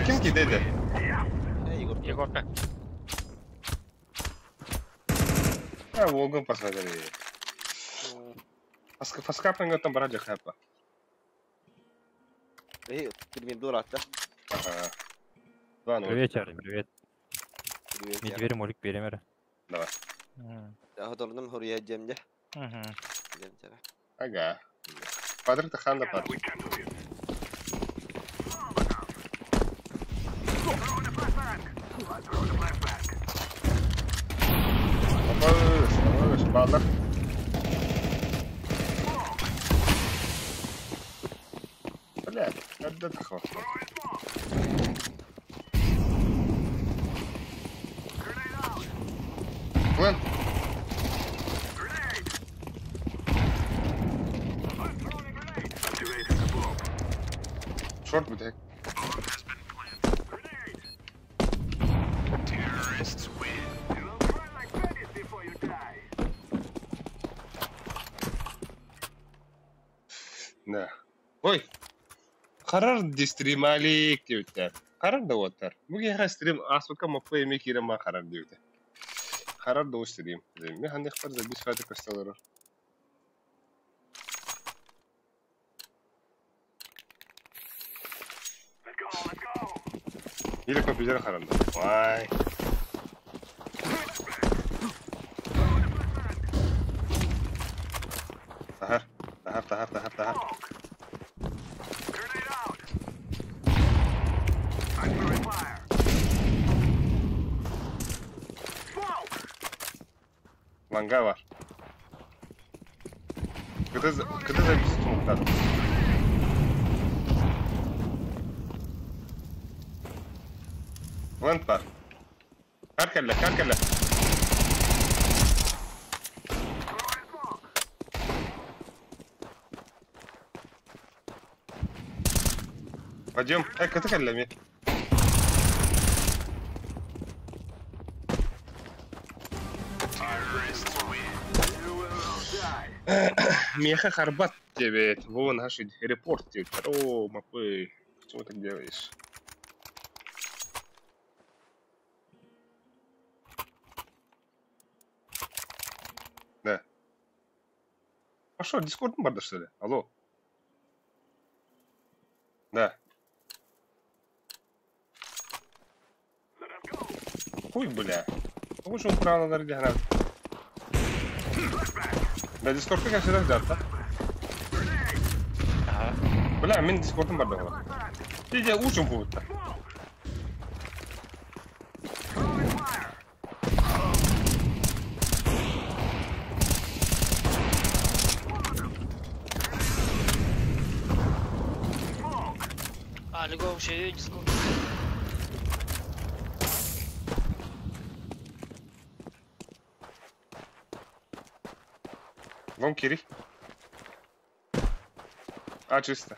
Ким кидеди? Егорка. А, Волган посмотри. Фаскапнинга там бараджа хапа. Эй, термин дурак, да? Ага. 2-0. Привет, Чарли, привет. Привет. Не теперь молик перемер. Давай. Я готов хурья джемде. Угу. Ага. Падр таханда падр. Абас, балдар. Бля, когда ты хватит? План. Шорт будет. Да. Ой. Харар дистрималик диэбиттэр. Харар да уоттар. Бу киһиэхэ стрим ааспыкка моппой эмиэ киирэн баа харар диэбитэ. Харар да стрим. Мин ханныктар да бис фаты көстөлөрөр. Или компьютер харанда. Вай. Тахар, тахар, тахар, тахар, тахар. Ланга var. Кыды запись тумуктадым. Вент бар. Каркелле, каркелле. Пойдем. Кыты келле ми. Меха Харбат тебе, вон наш репорт тебе. О, мапы, почему так делаешь? Да. А что, Дискордом барда, что ли? Алло. Да. Хуй, бля. Ну что, украла на регионал. Да, Дискорд как всегда взят, да? Ага. Бля, мен Дискордом барда. Иди, учим будет-то. А, лего вообще Дискорд. Вон Кири. А, чисто.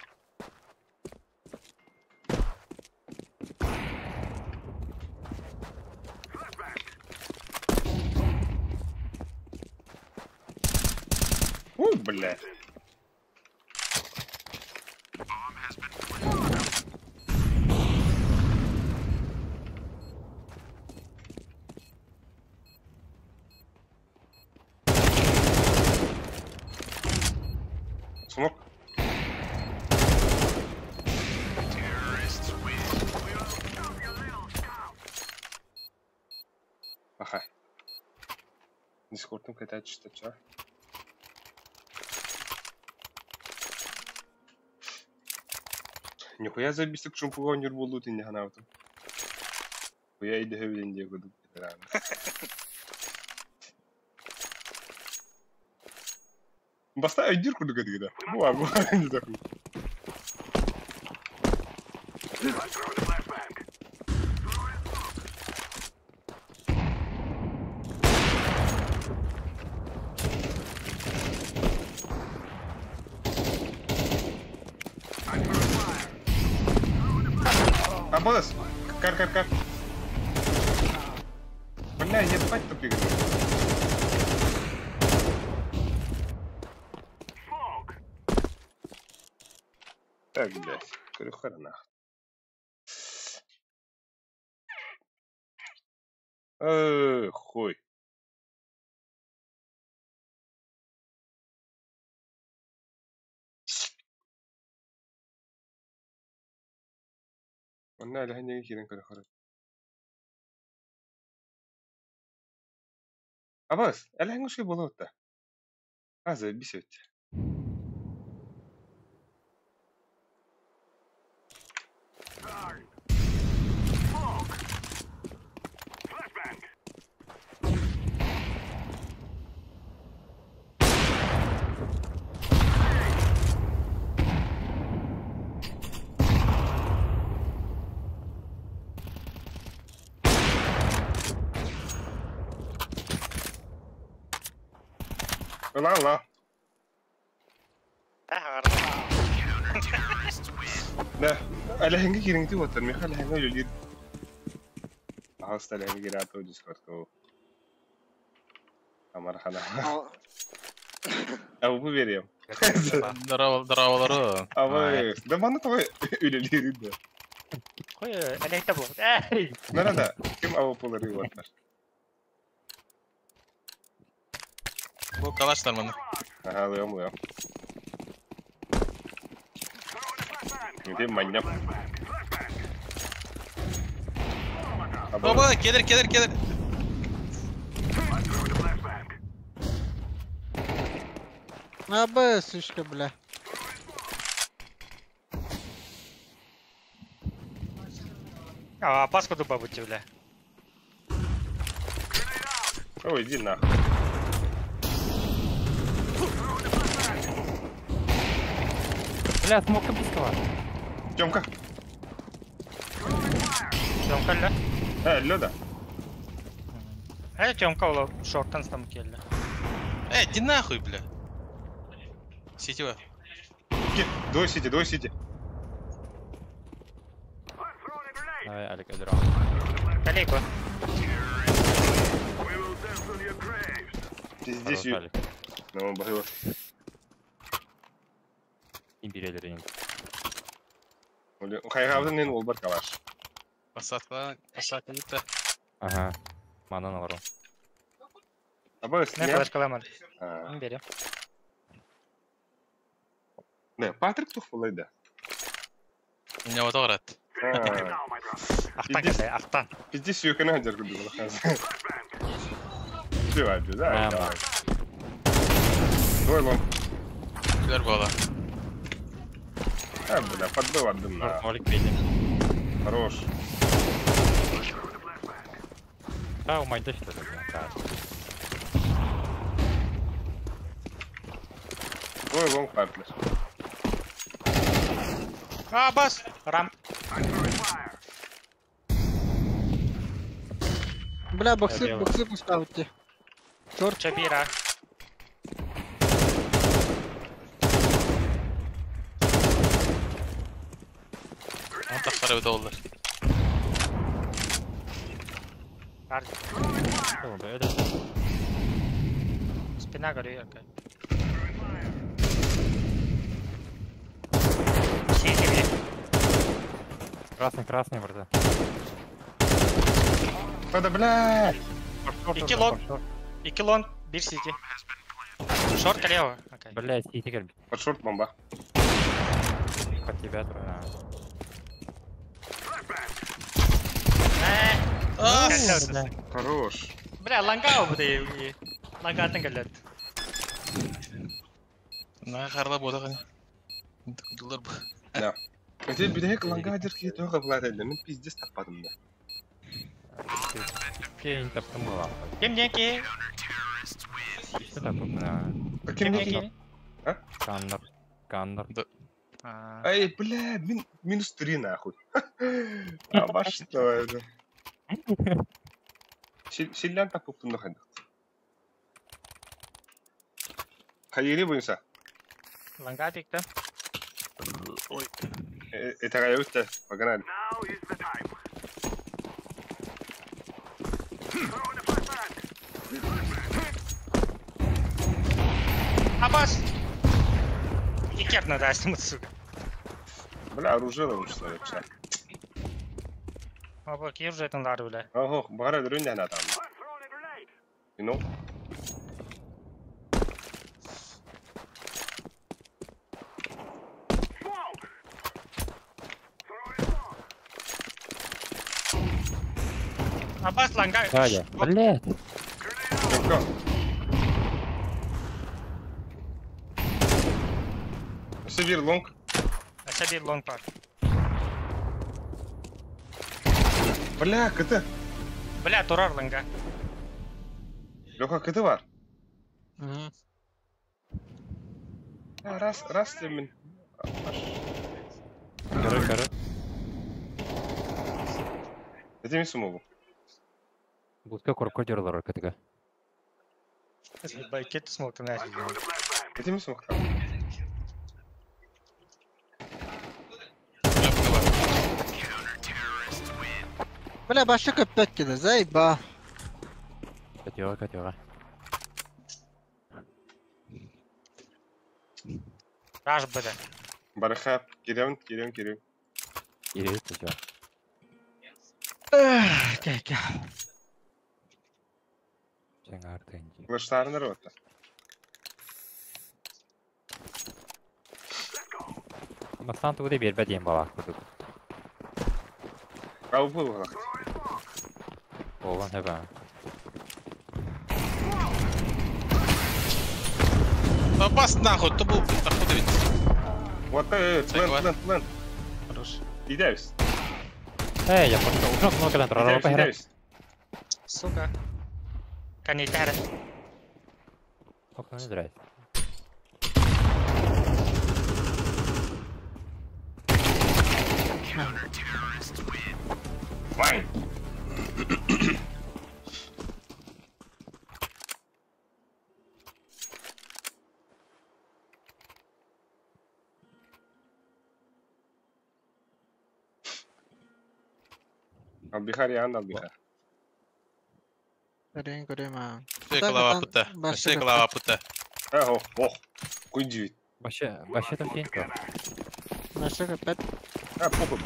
У, блядь. Смог? Ага. Дискордом какая-то чистота. Нихуя забисик шумпуга нюрбулу ты не ханавту. Хуя иди хевлин диего Баста дырку дугадыгда. Буа, буа, не так. Абонес! Кар, кар, кар. Бля, ебать тупик. Так, блядь, крюхара нахуй. Хуй. Онна әлі кирен крюхара. Абас, әлі хәңгішке бола отта. Азы, бисет. Ла ла. Да, әлі киреңти отыр, меха әлі өлер. Ағыста әлі кире ату дискордка. Амархана. А вы верим. Здорово, здорово. А вы, да маны той өлелер да. Кой, әлі айта бұл. Әй! Надо, ким авапулары отыр. Бу калаштар маны. Ага, лыем, лыем. Где маньяк? Баба, келер, келер, келер. Аба, сучка, бля. А, паску дуба будьте, бля. Ой, иди нахуй. Бля, смока близкого. Тёмка. Тёмка, ля? Лёда. Это Тёмка, ола, шортан там келли. Иди нахуй, бля. Сетева. Двое сити, двое сити. Давай, Алик, дрон. Алику. Здесь. Ну, бахило. Империалерин. Хайгавдын ол бар калаш. Посадка, посадка где-то. Ага. Манан алару. Абы, Не флешка ламар. Берем. Не, Патрик тух булай да. Меня вот орат. Ахтан кэлэ, ахтан. Пизди сүйөкөнө ханжар күрдү була. Все, да, давай. Двое лонг. Күлер буола. А, бля, подбыл отдым на. Молик бейден. Хорош. А, умайда что ли? Двое лонг партнер. А, бас! Рам. Бля, боксы, боксы поставьте. Черт. Чабира. Он тахтары доллар. Спина горит, окей. Красный, красный, вроде. Да, бля! Ики лонг. Ики лонг, бир сити. Шорт лево. Окей. Бля, сити кэлбит. Под шорт бомба. Под тебя трое. Хорош. Бля, ланга убыды. Лангатын кэллет. На харла бода. Дулар бу. Да. Хотя бедек ланга дерки только влада, мен пиздец таппадым да. Кейн таптым була. Кем неки? Что таппым? Кем неки? А? Каннер. Каннер. Ай, бля, минус 3 нахуй. А ваш что это? Сильно таппым нахуй. Хайри буйса. Ланга пикта. Ой. Это раюсь-то, погнали. Абас! И кер надо снимать, сука. Бля, оружие лучше, вообще. Апа, кир же это надо, бля. Ого, бара дрюня на там. You know? Абас ланга. Дядя, блядь. Сабир лонг. Сабир лонг пар. Бля, КТ. Бля, турар ланга. Леха, КТ бар. Раз, раз ты мен. Коры, коры. Это не сумову. Бутка корко дерлар КТ. Байкет смог там нафиг. Это не смог. Бля, башка опять кида, заеба. Котера, котера. Раш, бля. Бараха, кирем, кирем, кирем. Кирем, котера. Эх, кя-кя. Флештар народ. Бастан тугуды бербе диэн балаах курдук. Калбы балаах. Болан хэбэ. Да бас нахуй, то был откуда ведь. Вот плен, плен, плен. Хорош. Идаюсь. Эй, я пошел. Уже много лет Идаюсь, Сука. Канитара. Окно не драйв. Вайн. Албихар ян албихар. Көрен көрем а. Голова пута. Вообще голова пута. Ох, ох. Куйди. Вообще, вообще там финь. Вообще опять. А, похуй.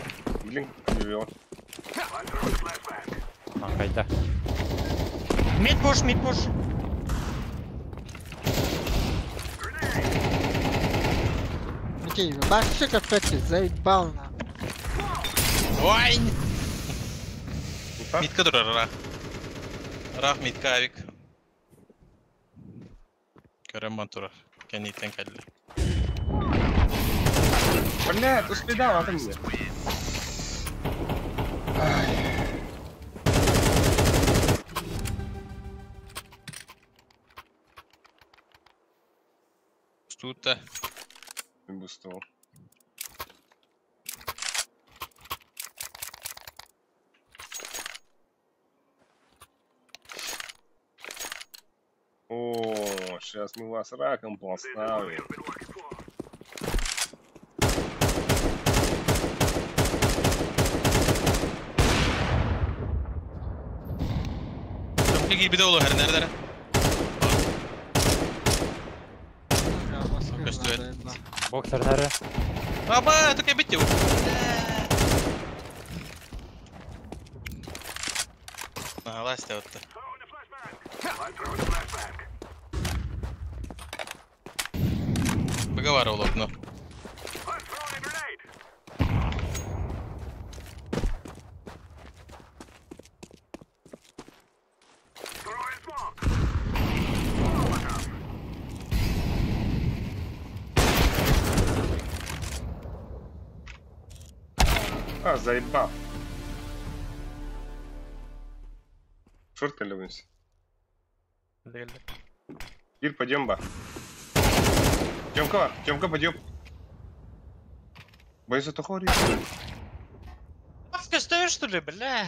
Блин, миллион. А, кайда. Мид пуш, мид пуш. Окей, вообще капец, заебал на. Ой! Митка турар рах. Рах митка авик. Көрөн турар. Кэнниттэн кэллэ. Блядь, успедал, а ты мне. Тут-то. Бустовал. О, сейчас мы вас раком поставим. Чөмпе киирбитэ олох эрнэрдэрэ. Көстүбэт. Боксернары. Аба, это кэбит его. Нагалась вот. Выговаривал окно. А, заебал. Шорт или вниз? Ир, пойдем, ба. Тёмка, Тёмка, пойдем. Боюсь, это хори. Маска стоишь, что ли, бля?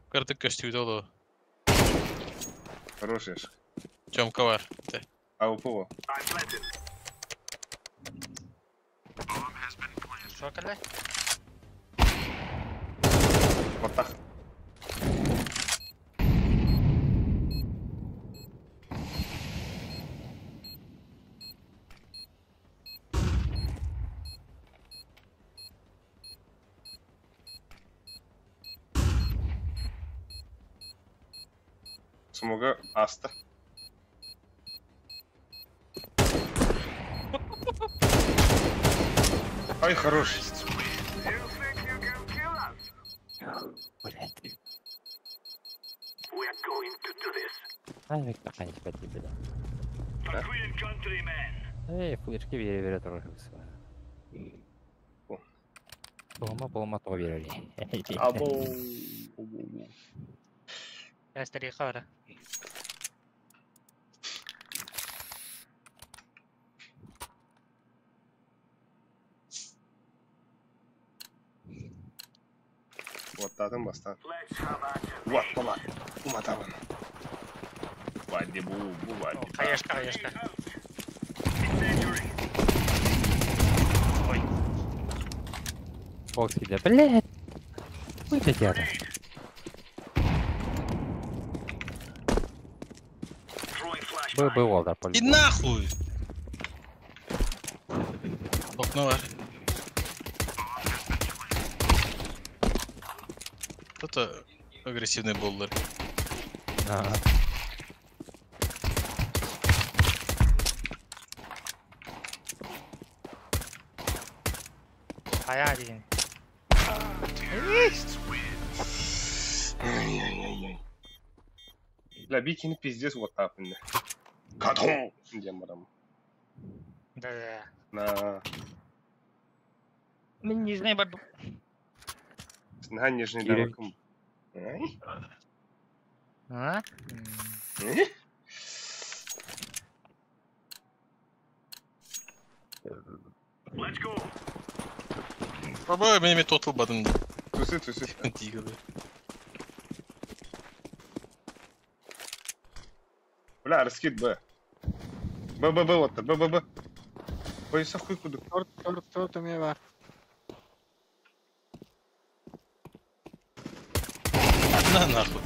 Карты көстүбүт олу. Хороший. Тёмка бар. А у кого? Что, кэлэ? Вот так. Смога аста. Ай, хорош. Блять. Авик таханить по тебе, да. Эй, флешки вере-вере тоже высылаю. Полма, полма, то верили. Або. Я старика, Вот там баста. Вот, пола. Уматаван. Вади бу, бу, вади. Хаешка, хаешка. Ой. Бокс иди, блядь. Выйдите это. Б, Б, Уолдер, И нахуй! Окно бар. Кто-то агрессивный боллер. Ага. А я один. Ай-яй-яй-яй. Бля, бикини пиздец вот так. Катон! Где мадам? Да-да. На. Мы не знаем, баду. На нижний дорогом. А? Баба, меня тотал бадын. Тусы, тусы. Тигр. Бля, раскид Б. Б, Б, Б, вот, Б, Б, Б. Ой, сахуй куда. Торт, торт, торт у меня бар. На нахуй.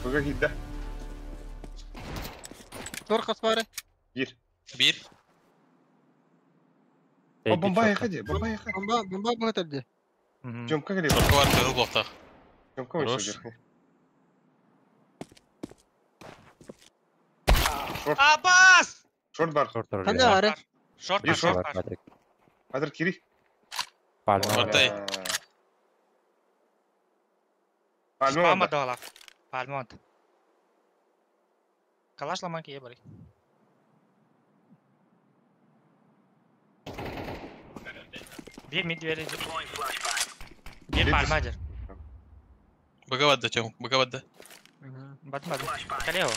Погоди, да. Торт хасвары. Бир. Бир. О, бомба ходи, бомба ходи. Бомба, бомба будет где? Тёмка где? Торт бар, кырыл блоктах. Тёмка еще верхний. Абас! Шорт бар. Ханна ары. Шорт бар, шорт бар. Патрик, кири. Пальма. Ортай. Пальма. Спама дала. Пальма. Калаш ламан кие бары. Bir mid verici. Bir palma дер. Быга бадда, Тём, быга бадда. Бат бат. Калео.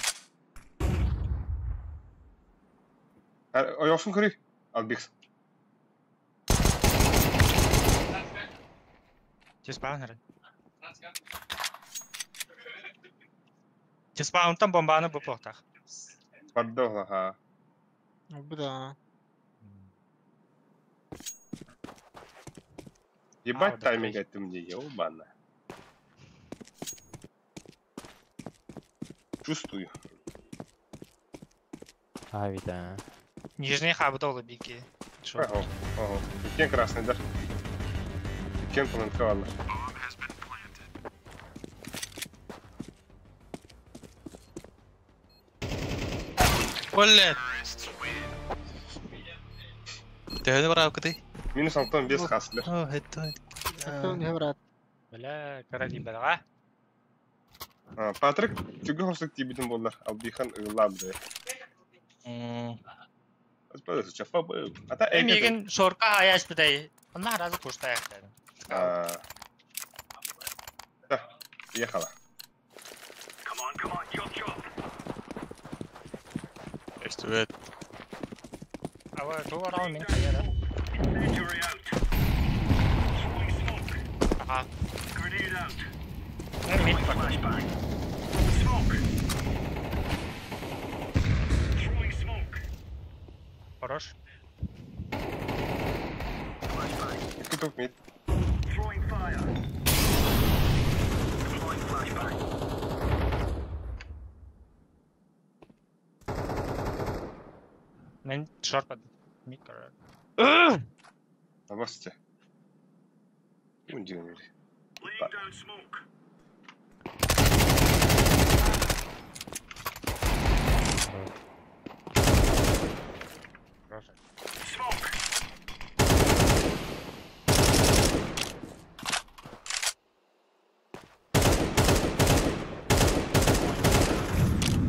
Ойохсун көрүй. Албикс. Теспаун хәрен. Теспаунтан бомбаны бу похтах. Бадда ха. Бу да. Ебать тайминг это мне, ёбана. Чувствую. А, ведь, да. Нижний хаб долы бики. Ага, ага. Кен красный, да? Кен поментковал. Блядь. Төһөнү барабы кыты? Минус Антон без хаслер. О, это... Антон не брат. Бля, карадин балага. Патрик, түгі хосук тибитин боллар. Албихан ылабды. Ата Мигин шорка аяш бидай. Онна разы пушта яктады. Да, ехала. Эстүбэт. Ава, ту арал мин каяра. Ага. Мид пак. Хорош. Куток мид. Мен шорт под мид, короче. Новости. Ундин.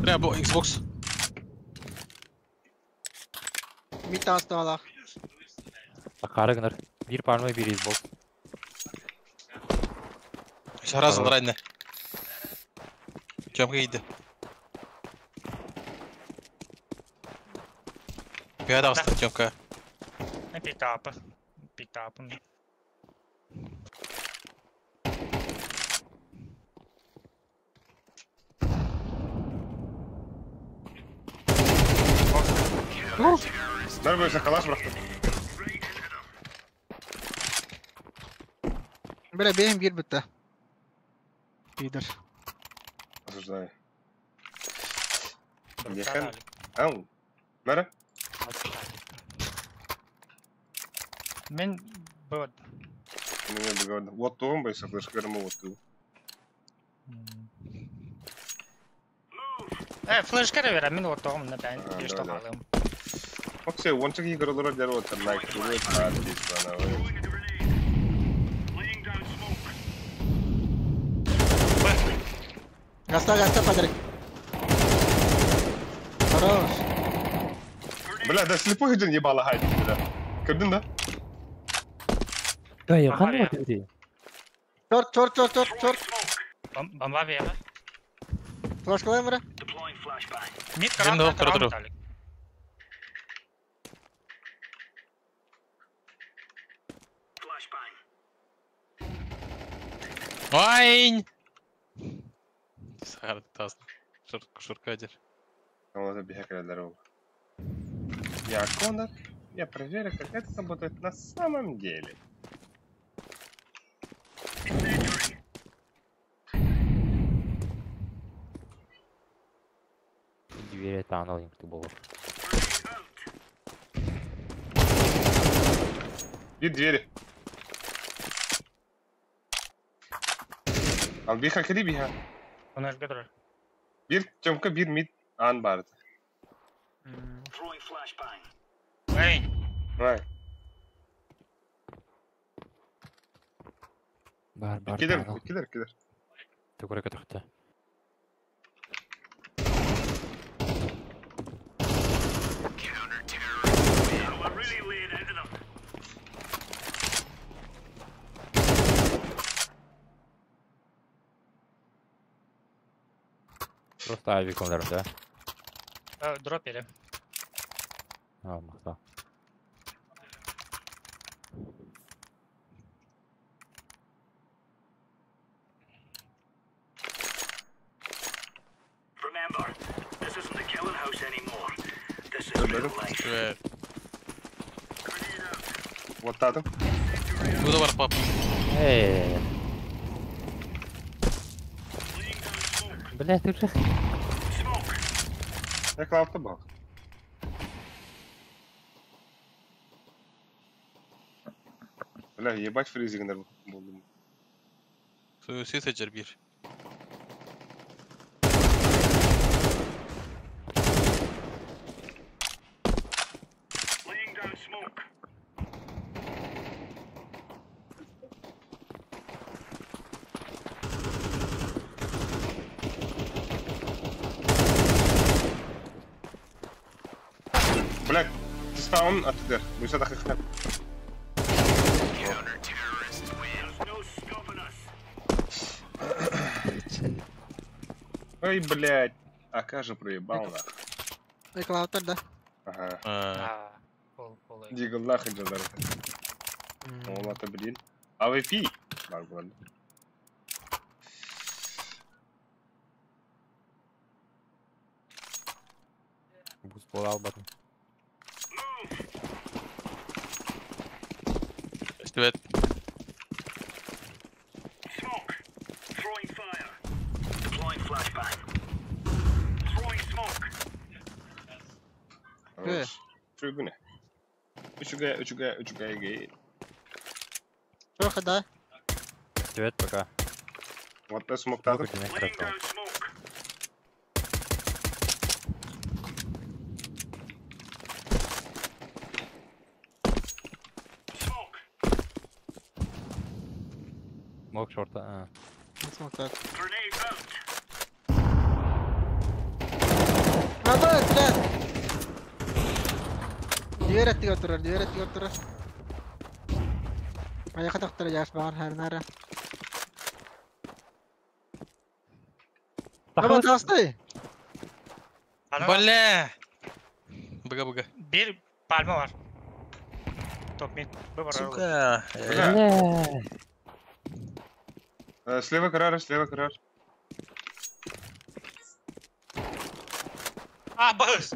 Бля, бу Xbox. Мид тасталах. Акары гынар. Bir пальма, bir Xbox. Сразу ранее. Тёмка иди. Пиадавста, Тёмка. Пикапы. Пикапы. Нар бойса калаш бырахтым. Бля, бейм бир бітті. Пидор. Осуждаю. Ехал. Ау. Мара? Мен быват. Мен быват. Вот туғым бойса флешкерім вот ту. Флешкер берем, мен вот туғым, бән беш тоғалым. Вообще, онча игралар дер вот лайк тугы парти бана. Гаста, гаста, Патрик. Хорош. Бля, да слепой один ебало хайп, бля. Көрдің да? Да, я қандай өте? Чорт, чорт, чорт, чорт, чорт. Бомба бияға. Флешкалайм, бра. Мид Жинда кран, тұр, тұр. Айн! Сахар тас. Шурка дер. Он это Я Конор, я проверю, как это работает на самом деле. Двери это аналог ты был. И двери. Албиха кирибиха. Она же Bir Тёмка, bir мид ан барды. Эй. Ай. Бар, бар, Кидер, бар. кидер, кидер. Тугура көтөхтө. Просто авик олар, да? Дроп или? А, махта. Remember, this isn't the killing house anymore. This is real life. Вот это. Буду бар пап. Эй. Бля, ты уже... Я клав табак. Бля, ебать фризинг болдум. Суицид эжер бир. Laying down smoke. Блядь, ты спаун оттуда. Буйса тахыхна. Ой, блядь. Ака же проебал нах. Эклаутер да. Ага. Пол, пол. Дигл нахуй жазар. Олата блин. АВП. Бар булады. Буст бола албадым. Эстибет. Smoke. Throwing fire. Deploying flashbang. Throwing smoke. Хорош. Чугуне. Үчүгэй, үчүгэй, үчүгэй гей. Прохо да. Привет, пока. Вот это смог таза. Мог шорта, а. Смог так. Аба, блядь. Дверь оттыга турар, дверь оттыга турар. Аяqa тохтор яш багар харнара. Аба, тасты. Бля! Бага бага. Bir palma var. Топ мид. Выбор. Сука. Бля. Слева карар, слева карар. А, быз!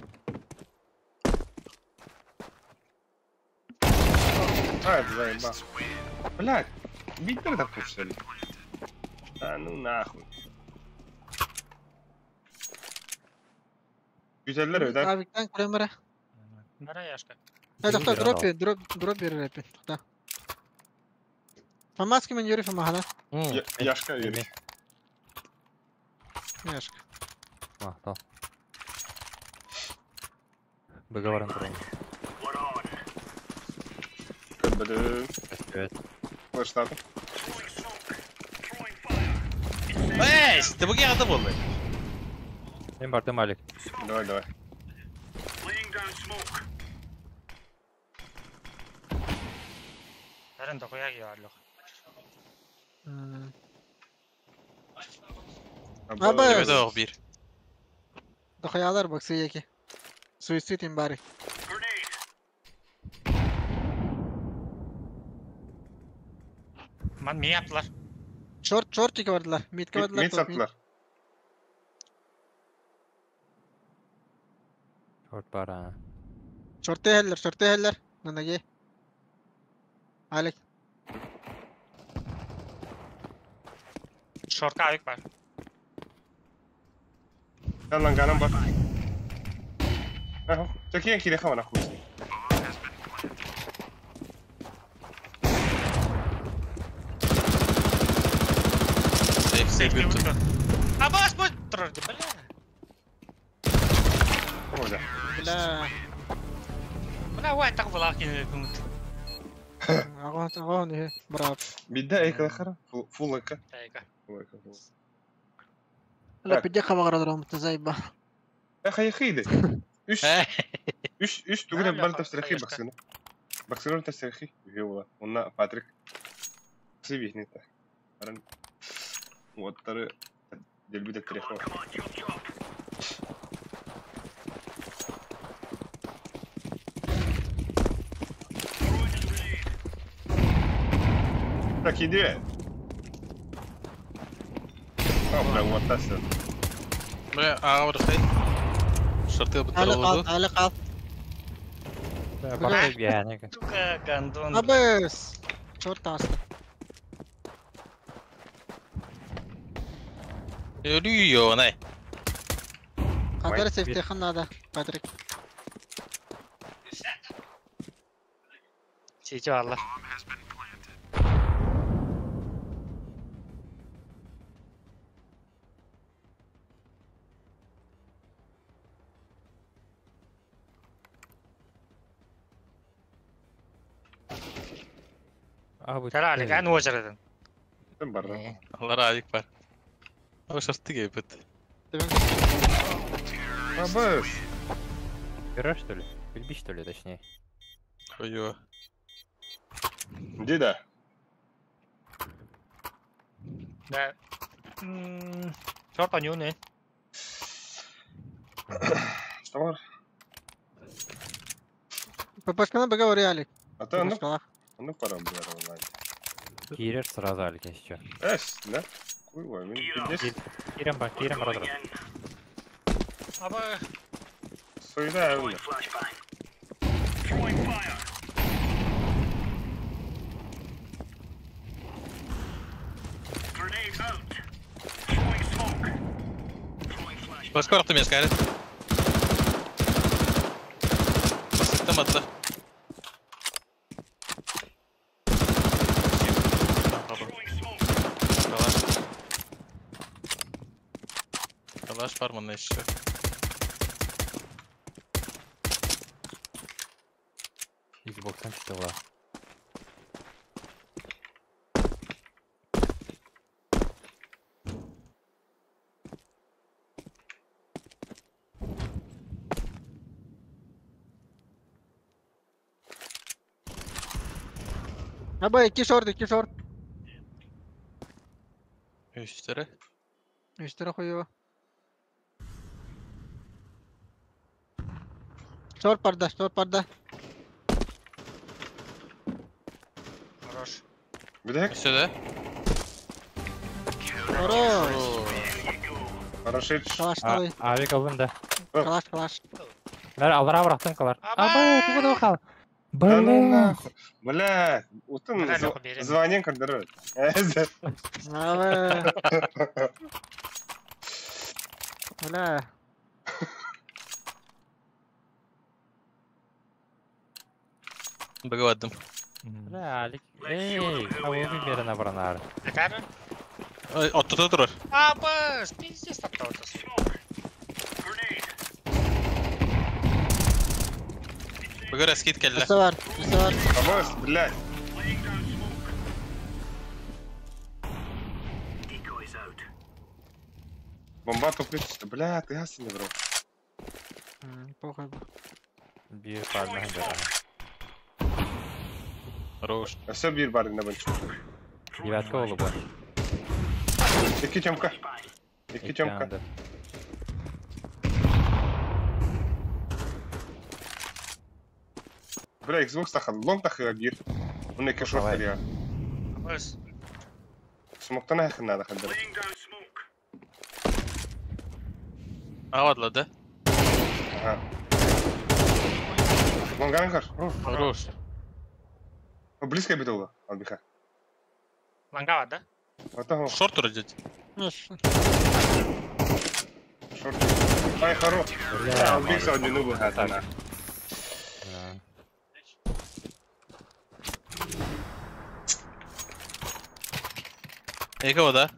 А, это заеба. Блядь, бить тогда что ли? А, ну нахуй. Güzeller öder. Авиктан кремера. Бара яшка. Это кто дроп, дроп, дроп берер Да. Фамаски мен юри фамахана. Яшка юри. Яшка. Махта. Бага баран турар. Көбүлү. Привет. Флештады. Эй, ты буги ады болды. Мен бардым Алик. Давай, давай. Laying down smoke. Бәрін дохуя киялық. Аба. Тебе да бир. Дохаялар баксы яки. Суицид им бари. Ман ми yaptılar. Шорт, шортик бардылар. Митке бардылар. Мид саттылар. Шорт бар, а. Шорты хеллер, шорты хеллер. Нанаги. Алик. Шортка авик бар. Lan ganam бар. Аха. Такие кире хава нахуй. Сейф, сейф бүтті. А бас бу турар бля. Бля. Бля. Бля, вай так влах кине кумут. Ага, ага, не, брат. Бидде эйка хара, фул эйка. Эйка. Фул эйка, фул. Ла пидде хабагара мутазайба. Эх, хайды. Үш. Үш, үш түгүнэ бар тапсырахи баксыны. Баксыны тапсырахи. Үһү Онна Патрик. Сибихнета. Аран. Уоттары делби дектерехо. Так, иди. А, бля, вот так все. Бля, ага, бросай. Шорты Алы кал, алы кал. Бакай бияне. Сука, гандон. Абыс. Черт аста. Өлү най. Кадыр сефтехан надо, Патрик. Сичи алла. Тара Алик, ан уочарадын. Тем барда. Алар Алик бар. Ага шорты кейбит. Абыс. Пера, что ли? Бельби, что ли, точнее. Ой-ой. Иди да. Да. Шорт анюны. Что бар? ППшканы бага ори Алик. А то ну. Ну пора бля, Кирер сразу Алик еще. Эс, да? Куй, мен пиздец. Кирем бар, кирем бар. Аба. Суйда, öyle. Başka bıraktım ya Skyrim. Basıttım atla. Калаш бар мында еще. Xbox'tan çıktı bu. Аба, iki short, iki short. Үстері. Үстері хуево. Шорт парда, шорт парда. Хорош. Бедек? Сюда. Хорош. Хорош. Калаш талый. Авик алдым да. Калаш, калаш. Бер алара бырактым калар. Аба, тугу кал. Да ну Бля. нахуй. Бля, утын Бля, нахуй берем. звонен кандыры. Аба. Бля. Бага бардым. Бля, Алик. Эй, кабы берен баранар. Атары? Оттуда турар. Абыс, пиздец тапталды. Бага раскид келді. Üstü var, üstü var. Абыс, блядь. Бомба туплит, бля, ты гасни, бро. Похуй. Bir parmağı beren. Хорош. А все бир бар на банчу. Девятка oldu bu. Iki тёмка. Iki тёмка. Бля, Xbox тахал, лонг тахал бир. Он не кашор хария. Абыс. Смоктана хын надо хандар. Ага, да? Ага. Лонган кар. Хорош. Близко битала, албиха. Лангава, да? Вот Шорт родить. Шорт. Ай, хорош. Албих один убыл. Эйка да?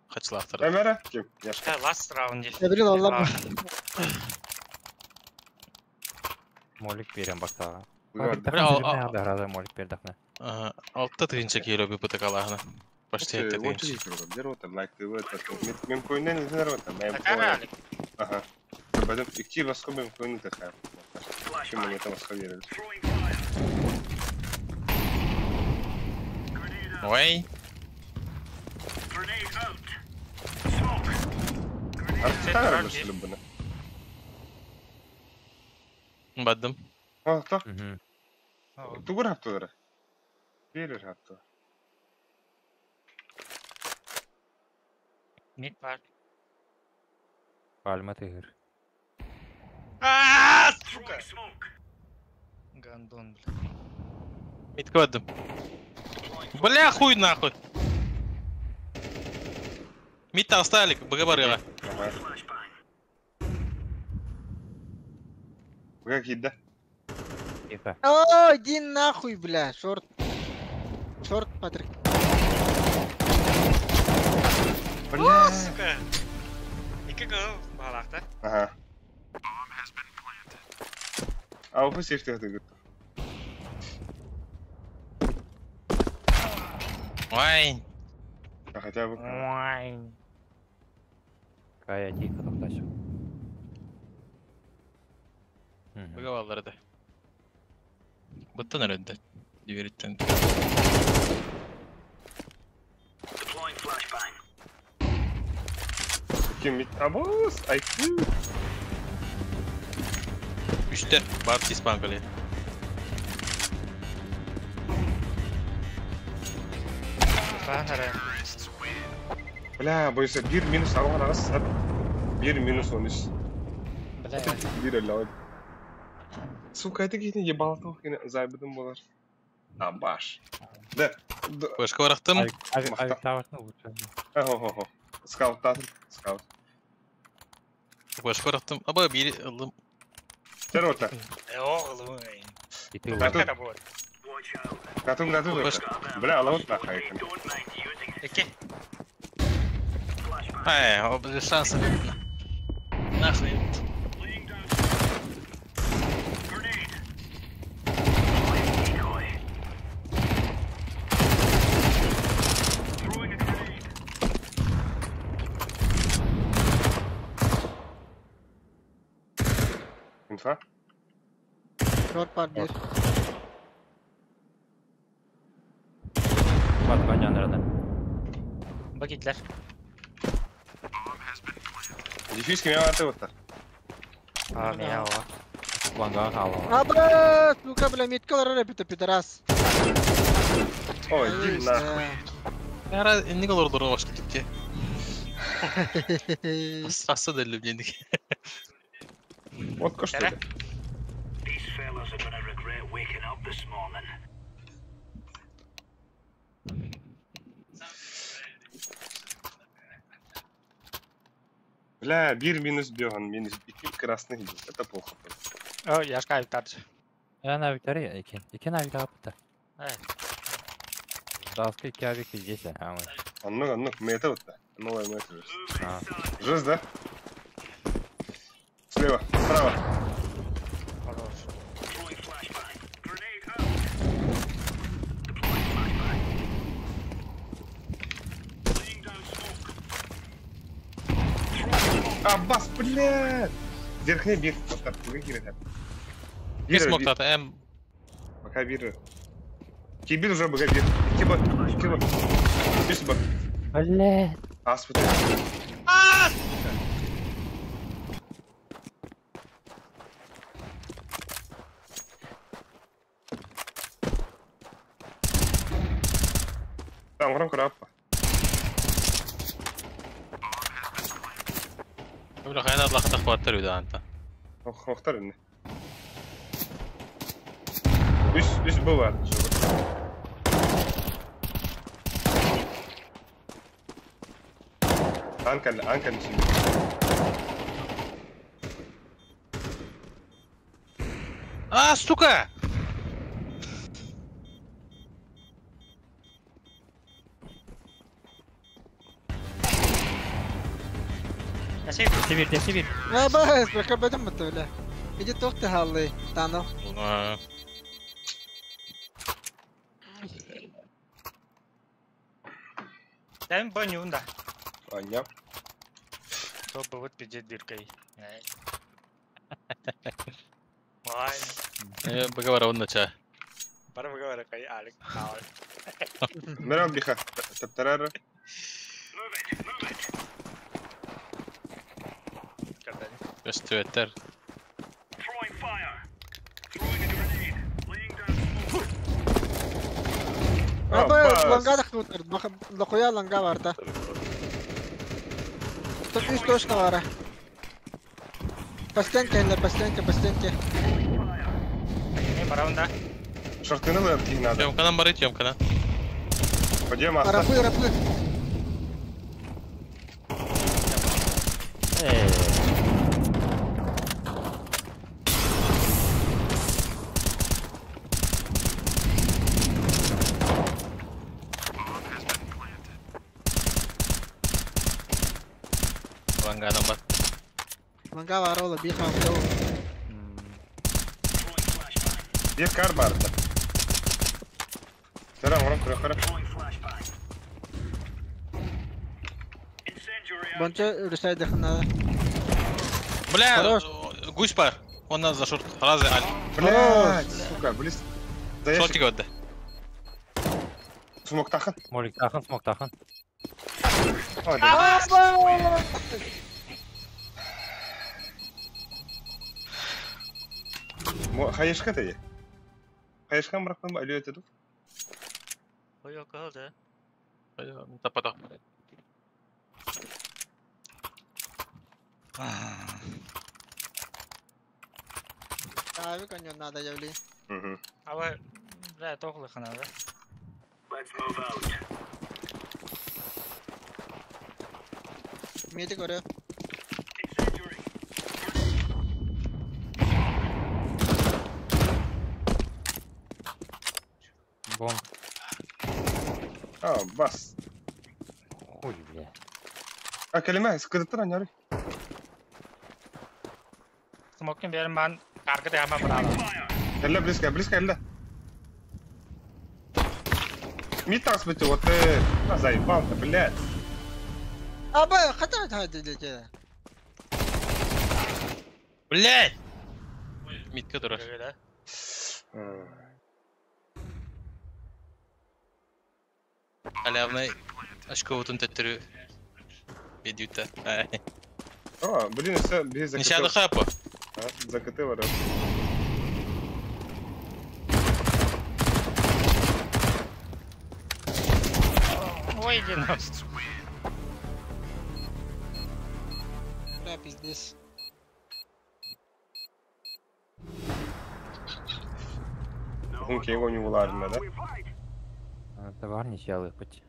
Хачылақтыр. Камера? Ким? Яшка. Last round. Эбрил Алла. Молик берем бактага. Алта тыһыынча киило бүпүтэ калаһына. Почти 7 тыһыынча. Ага. Потом идти во сколько мемкоин такая. Чем мне это восходили? Ой. Баддым. А, то? Тугур хаптылары. Берер хапты. Мид бар. Пальма тыгыр. Ааа, сука! Гандон, бля. Мидке баддым. Бля, хуй нахуй. Мид оставили, БГ барыга. БГ кидда. О, иди нахуй, бля, шорт. Шорт, Патрик. Бля. Сука. Екі гол балақта. Ага. А у сейфте это Ой. А хотя бы. Ой. Кая тихо тоқташы. БГ баллары да. Бұттан өрөдді. Двериттен. Ким абос, IQ. Үштер, барып тиспан көле. Бля, бойся, 1 минус алған ағас, 1 минус 13. Бля. 1 әлі Сука, это кейтін ебало тоқ, зайбыдым болар. А, баш. Да. Башка барақтым. Ого-го-го. Скаут, татын, скаут. Башка барақтым. Аба, бiri ылым. Тер ота. Оғылым. Катун, катун. Бля, алауыт нахай. Эки. Ай, о, без шанса. Нахуй. Инфа? Шорт бар bir. Бат банянырады. Багитлер. Дефьюз кеме аты оттар. А, меня ова. Ланга хала. Аба, сука, бля, меткалар репета пидорас. Ой, иди нахуй. Яра, не голор дуру башка түпте. Асы да люблю. Вот что ли? Бля, бир минус беган, минус 2 красных идет. Это плохо. О, я шкаю тарчы. Я на Виктория, икен. Икен авик апта. Даска iki авик здесь, а мы. Анну, анну, мета вот та. Новая мета. Жесть, да? Слева, справа. Хорош. Аббас, блядь! Зерхне бир, вот так, выкири. Bir смок тата, эм. Пока бир. Кибир уже бага бир. Киба, киба. Бис ба. Блядь. Ас вот. Ас! Там громко рапа. Бля, хайна адлахта хваттар үйді анта. Хваттар үйді. Үс бұл бар. Анкан, анкан şimdi. А, сука! Сибирь, Сибирь. А, бай, прокабедем это, бля. Иди тохты халлы, Тано. Дай боню, да. Аня. То бы вот пиздец дыркой. Ой. Быга он нача. Бара быга кай алик. Мерал биха. Таптарара. Өстүөттер. Аба ланга да хутар. Лохуя ланга барда. Тут үс точно бара. По стенке, по стенке, по стенке. Не, бараунда. Шортыны лапки надо. Ёмканан барыт, ёмканан. Пойдем, аста. Рапы, рапы. Ланганан бар. Ланга бар, ола, биха, ола. Bir kar vardı. Selam oğlum, kırı kırı. Бонча решай дыхна. Бля, гусь пар. Он нас за шорт. Разве аль. Блядь, сука, близ. Шортик отда. Смок тахан. Молик тахан, смок тахан. Хаешка ты. Хаешка мракнум алю это тут. Ой, около, да. Тапата. Ави конё надо явли. Угу. А вы, бля, тохлых надо. Let's move out. Метик орё. Бомб. А, бас. Хуй, бля. А, келеме, скыдыттыр аняри. Смокин берем бан, каргы да яма брала. Элле, близко, близко, элле. Митас бите, вот ты. А, заебал ты, блядь. Аба, хата хата. Блядь! Митка дурак. Халявный очковутун төттөрү бедюта. О, блин, все, без закаты. Ничего хапа. Закаты ворот. Ой, иди на. Бля, пиздец. Окей, его не уларно, да? Товар не сел хоть.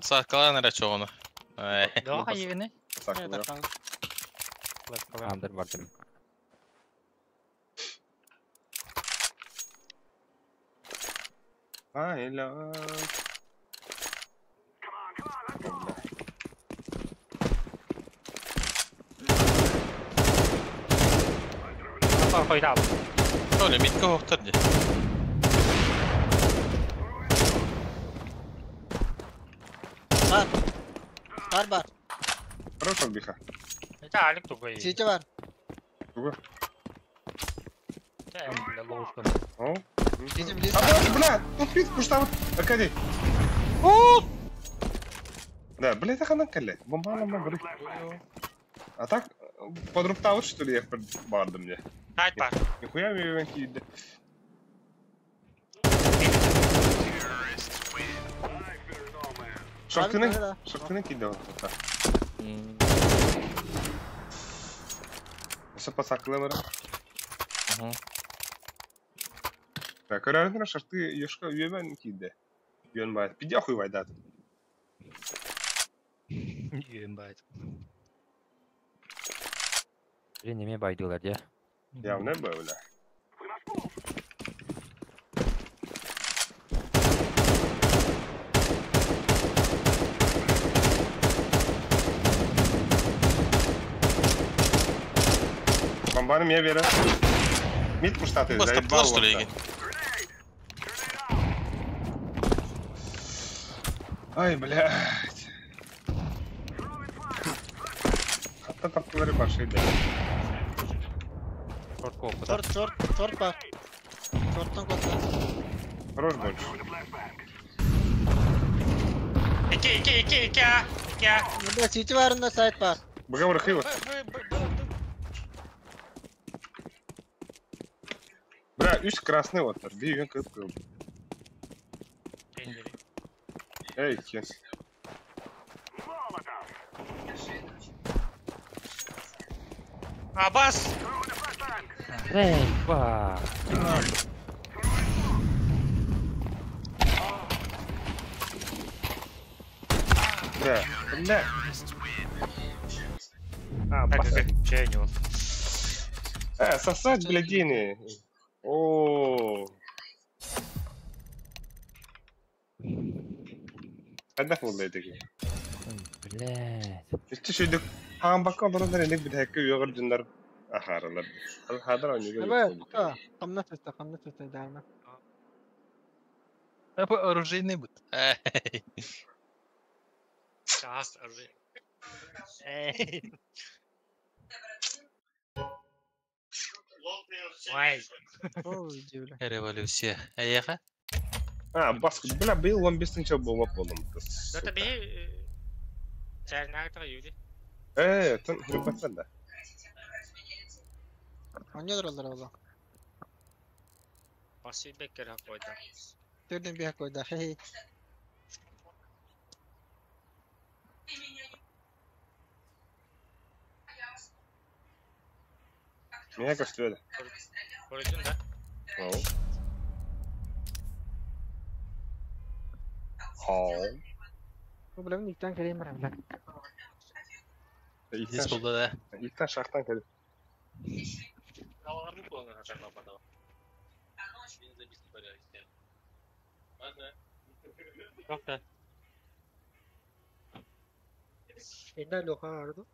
Сакала нарачона. Да, хаевины. Андер бардым. Ай, ля. Хойдал. Оля, митка хохтар ди. Бар. Бар бар. Хорошо, биха. Это Алик тугой. Сити бар. Тугой. Да, бля, ловушка. О. Сити близ. А, бля, тут пит, пушта вот. Аркадий. О! Да, бля, это ханан кале. Бомба на бля. А так, подруптал, что ли, я бардым мне? Бар. Нихуя мне киде. Шортыны, шортыны киде вот так. Все посаклы, да. Так, көрәрдер шорты ешка үйемен киде. Үйен байт. Пидя хуй вайдат. Үйен байт. Блин, неме байдылар, де. Явно бля. Бомбаны мне вера. Мид пуштаты, заебал. Что ли? Ай, блядь. Хатта таптылары башыйды. Шорт копы, Шорт, шорт, шорт бар. Шорттан котла. Хорош больше. Ики, ики, ики, ики, а. Ики, а. Бля, сити барында сайт бар. Б хива. Бля, үс красный оттар. Би үйін кып кыл. Эй, кес. Абас! Эй, ба. Бля, бля. А, Так, бас. че не ол? Сосать, блядины. О. Қайда болды деген. Блядь. Ичи шүйдік. Аған баққа олар енек бір хәккі үйеғір жындар ахарылар. Хадар ойнеге Абай, тука. Камна сөсті, камна сөсті дайма. Это оружейный бут. Час, оружие. Эй. Ой. Ой, дивля. Революция. Эйха. А, бас, бля, биыл 15-ші болмап болдым. Это би... Чайнагтага юди. Тын хрипатсан да. Оне дұралар ола. Басый беккер хакойда. Төрден бия койда. Хей. Меня көстүөдө. Көрөтүн да. Ау. Хау. Проблем никтан келейм бар, бля. Здесь был, да. Иктан шахтан келип. Yok da. Энда лоха арды.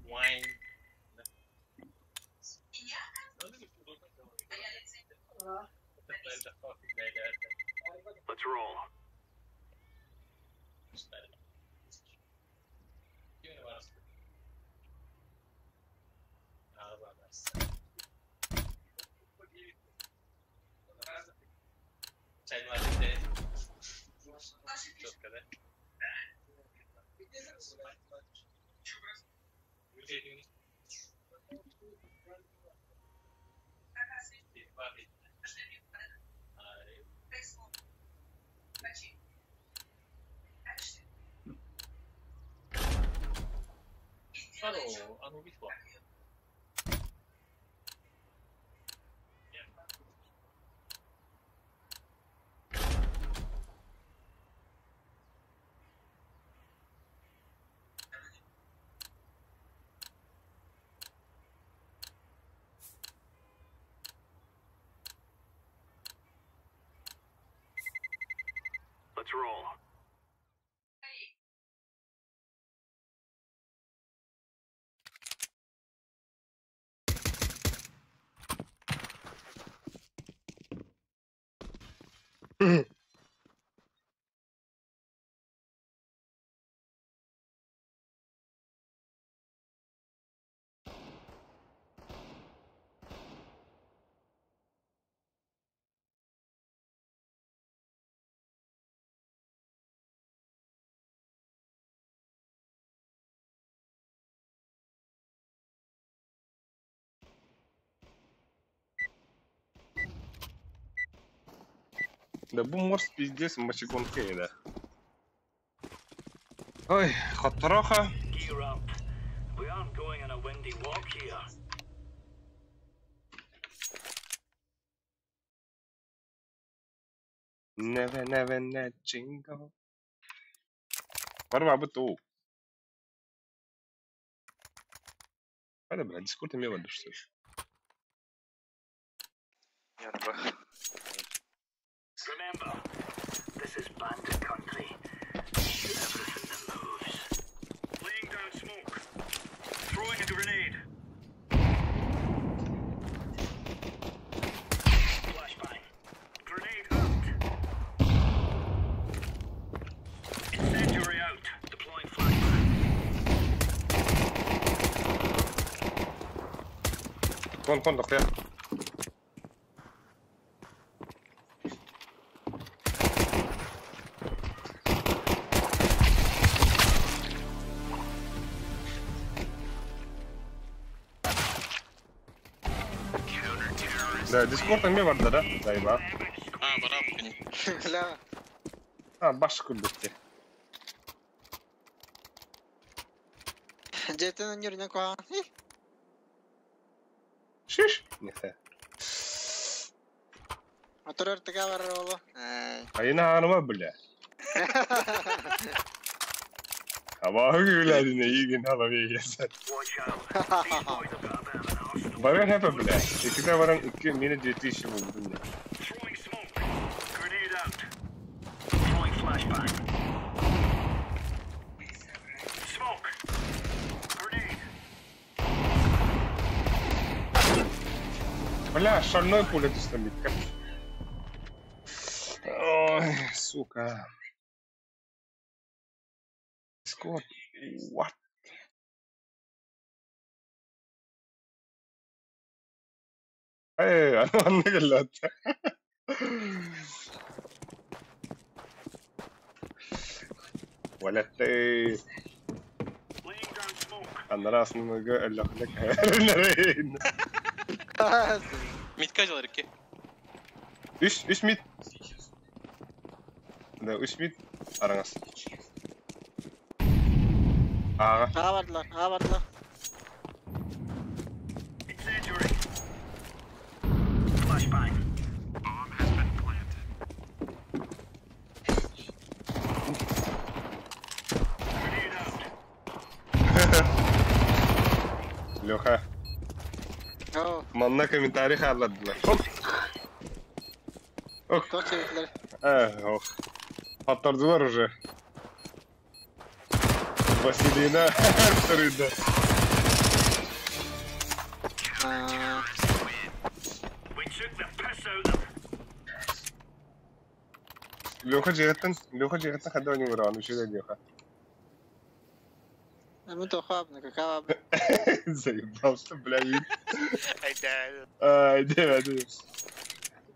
Wine. Let's roll. Let's roll. Да бу морс пиздец мочегонка да. Ой, хотроха. Gear up. We aren't going on a windy walk here. Never, never, letting go. Барва быту. Хайда, блядь, дискорд имела душ. Remember, this is bandit country. Shoot everything that moves. Laying down smoke. Throwing a grenade. Flashbang. Кон, кон, дохуя. Да, Дискорд мне варда, да? Да, иба. А, барап, Бля. А, баш курдукте. Жетен өнөрүнө куа. Шиш? Нехе. Моторор тыга бар олу. Айына аныма, бля. Абағы гүләдіне иген алып егесен. Баран хәпі, бля. Екіде баран 2 мені 2000 болды, бля. Бля, шальной пуля түстім битка. Ой, сука. Дискорд, what? Эй, аны келләт. Валетте. Анрасын өллөхлек. Митка жалар икки. Үш мит. Да, үш мит араңас. Ага. Ага бардылар, ага бардылар. Леха. Манна комментарий харладылар. Оп. Ох. Ох. Аттардылар уже. Василина вторыда. Леха жигаттан, Леха жигаттан хадда ойнур аны шөдө Леха. Мен тохабны, какава. Заебался, бля, вид. Ай, да, да.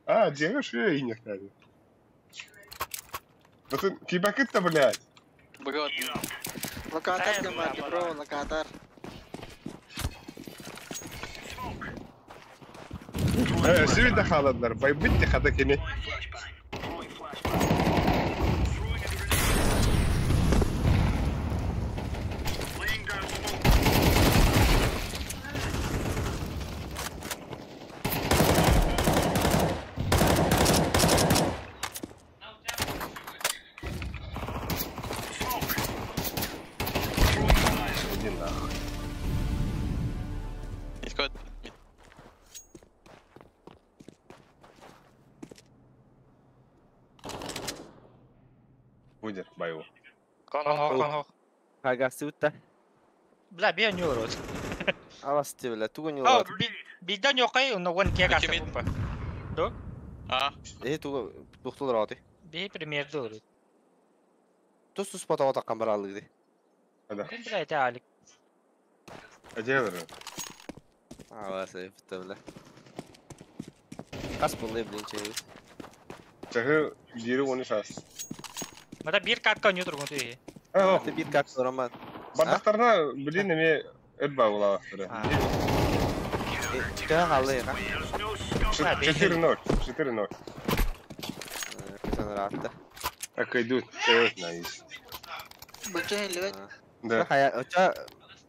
А, дега шея и не хнали. Да ты кибакыт-то, блядь. Богат. Локатор, гамаки, бро, локатор. Сүйді халадлар, байбытты хата кене. Иди нахуй. Будер, байу. Кон, Хагасута. Бля, бия не урод. Аласты, бля, туго не урод. Бида не окей, но вон кега сапупа. Да? А. Э, туго тухтул раты. Би пример дуру. Тус спота отаккан баралыгды. Да. Бля, это Алик. А где это? Аласы, бля. Кас булды, блин, чей. Чахы, бири оны шас. Мата бир катка не тургун ты. А, ты бир кат роман. Бардактарына блин эме эрба булабактыр. Ча калды, ха. 4-0, 4-0. Касан ратта. Так идут, найс. Бача левет. Да. Хая, ча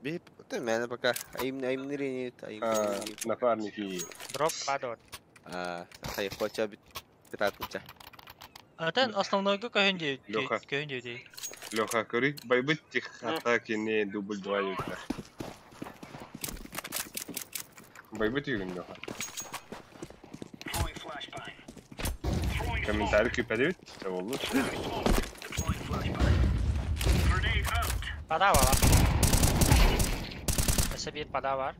би ты мене пока айм айм не айм. Напарники. Дроп падот. А, хай хоча бит пятатнича. А ten основной көһүн көһүн дии. Леха, көрүй, байбыт тих атаки не дубль 2 юта. Байбыт югин, Леха. Комментарий кипедит, это лучше. Пада бар. Эсе бир пада бар.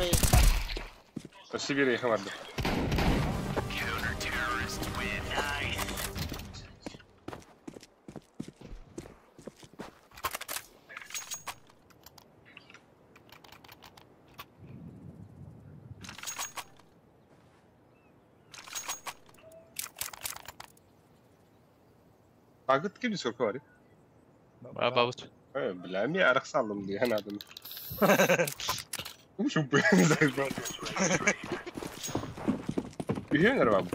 мэй. Сибири хаварды. Агыт ким сколько var? Бабыт. Бля, мне арахсалым я надо. Ушу бы, заебал. Үһүн вам.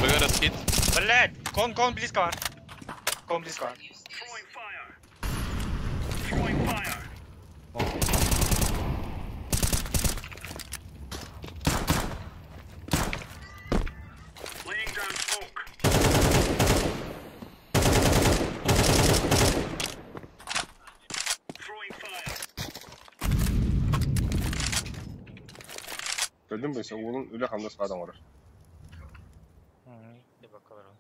БГ раскид. Блять, кон близко бар. Кон близко бар. Gördün mü? Sen oğlun öyle hamda sağdan var. Bir bakalım.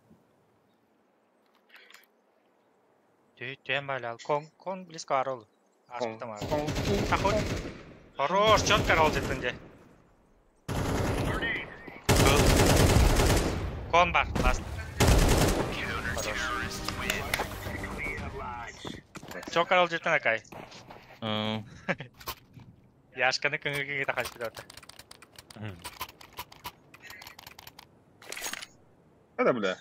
Tüy байлал. Кон близко бар ол. Аспытам бар. Ахой. Хорош, четко ролл деттинде. Кон бар, ласт. Хорош. Четко ролл деттин акай. Яшканы күнгө тахашты да. Это бля.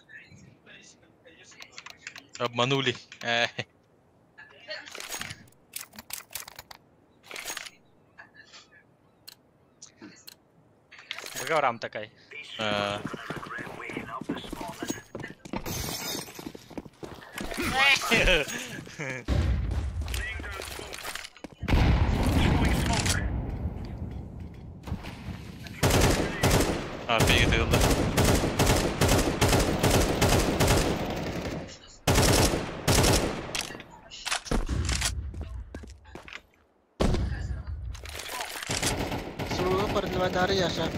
Обманули. Договорам такой. А, перегрел, да. Суругу парневатары яша.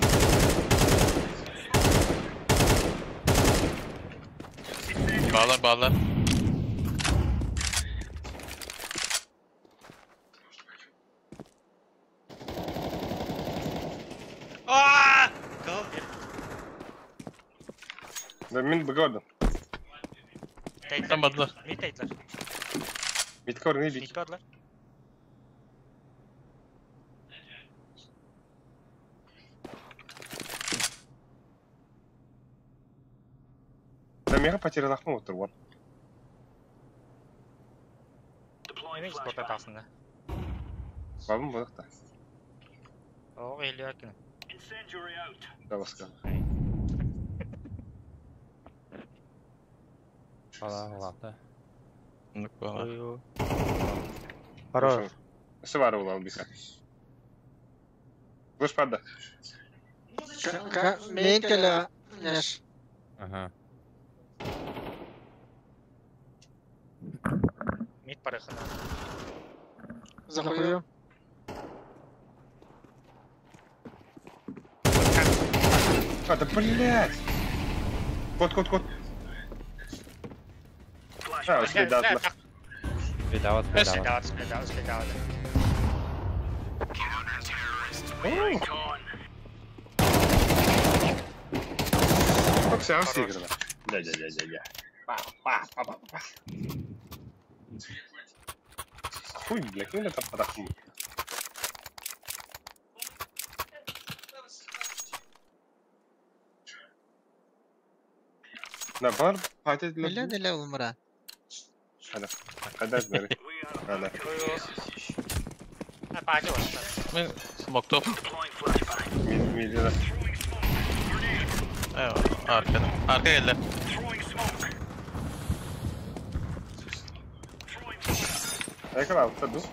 Bağlar bağlar. Aaaa! Ben bir gördüm. Tamam. Mid teyitler. Mid kor ne bit? Mid korlar. Ben mega потерял отыр var. Неме спорта тасында. Бабым бодакта. О, элүү экен. Да баска. Ала, ладно. Ну, Хорош. Все var olan bir sen. Kuş parda. Мен келе, Яш. Ага. Мид парахана. Захую. А, да блядь! Кот, кот, кот. А, следа. Следава, следава. Следава, следава. Как все сыграно. Да, да, да, да, да. Па, па, па, па, па. Хуй, блядь, ну это подохну. На бар патет для. Бля, для умра. Hadi. Hadi beri. Hadi. Мен смок топ. Mid mid. Arkada. Arka geldi. Ne kadar altta dur.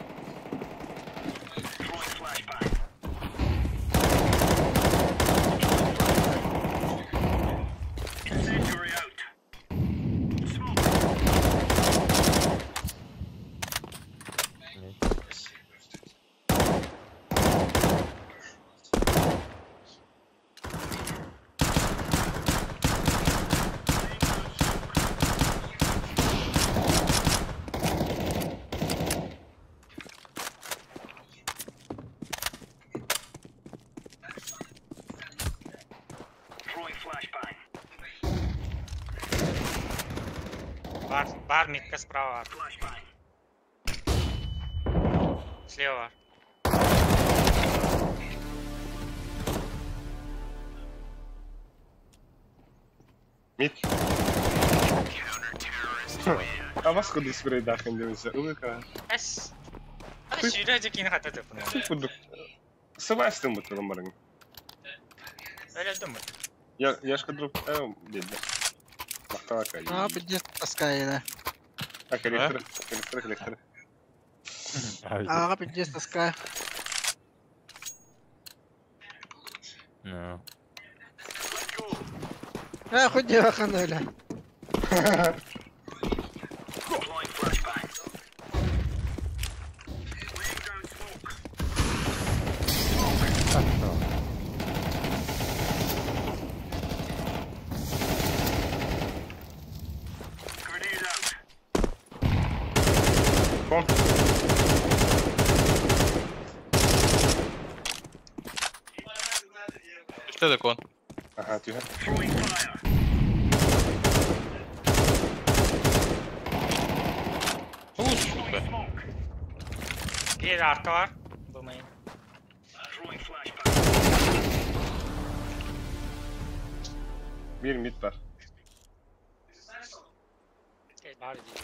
Бар, бар, митка справа. Слева. Мид. А вас куда спрей дахын демесе, улыка. Эс. А сюда жекини хата деп. Кудук. Сыбастым бутырым барың. Öyle değil mi? Я яшка дроп деді. Мақтала кай. А, пиздец, таская, да. Так, электр, электр, электр. Ага, пиздец, таская. Ну. А, хоть девахан, бля. Кон. Что такое? Ага, тихо. У, сука. Bir arka var. Bu main. Bir mid var. Şey, bari değil.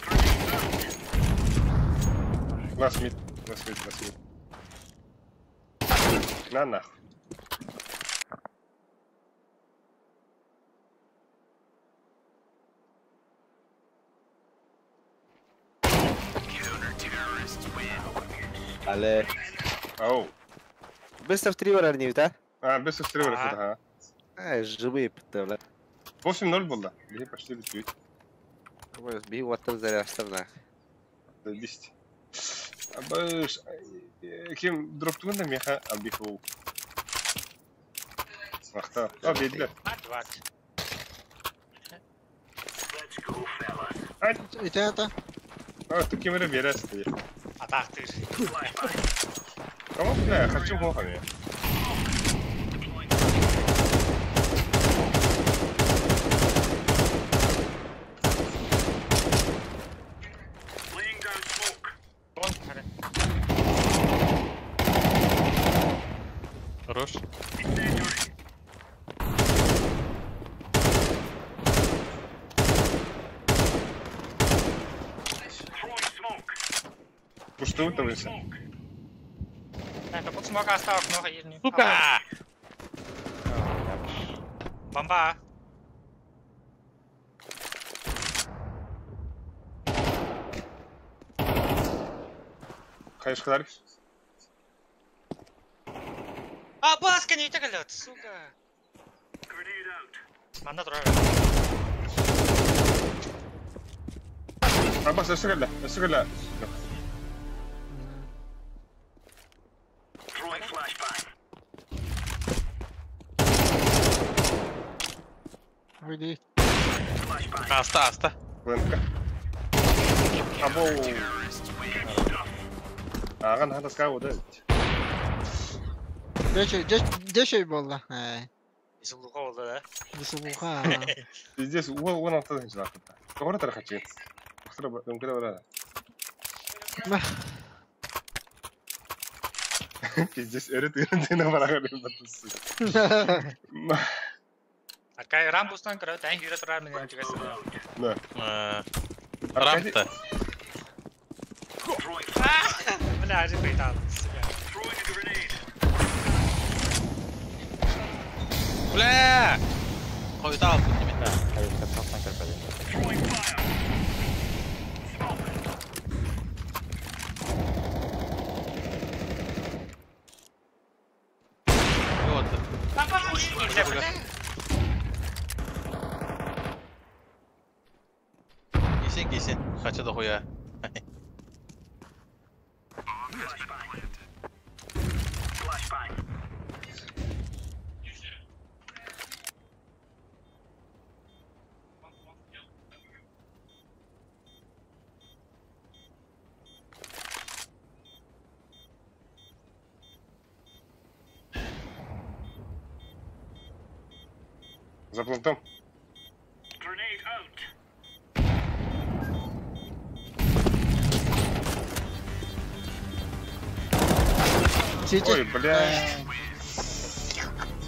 Last mid, last mid, last mid. На нахуй. Але. Ау. Быстро в три не да? А, быстро в три ага. А, живые, бля. 8-0 было. Где пошли бить? Би вот там заряд, 10. Абыш, ким дроптугун да меха абиху. Махта. А, бедлер. Var. И это? А, ты кем бересте? Атактыр. Кому, бля, хочу мохами. Хорош. Пустую там все. Это под смока осталось много hier nu. Сука! Бомба. Конечно, Дарк. А, баска не так сука. Манда турар. А, бас, өсүгәллә, өсүгәллә. Уйди. Аста, аста. Ленка. Або. Ага, надо сказать, да. Дешей болды. Изулуға oldu да. Изулуға. Здесь уон алты значит. Кого ты хочу? Кто бы, куда Пиздец, өрі тыгын бараға Аркай рамбустан кірі, тәң үйре тұрар менен жүгесін. Да. Рамп-то. Бля, ажы қайтады. Бля! Қойдал тут неме. Вот. Кисен, кисен. Хочу дохуя. За плантом. Ой, бля.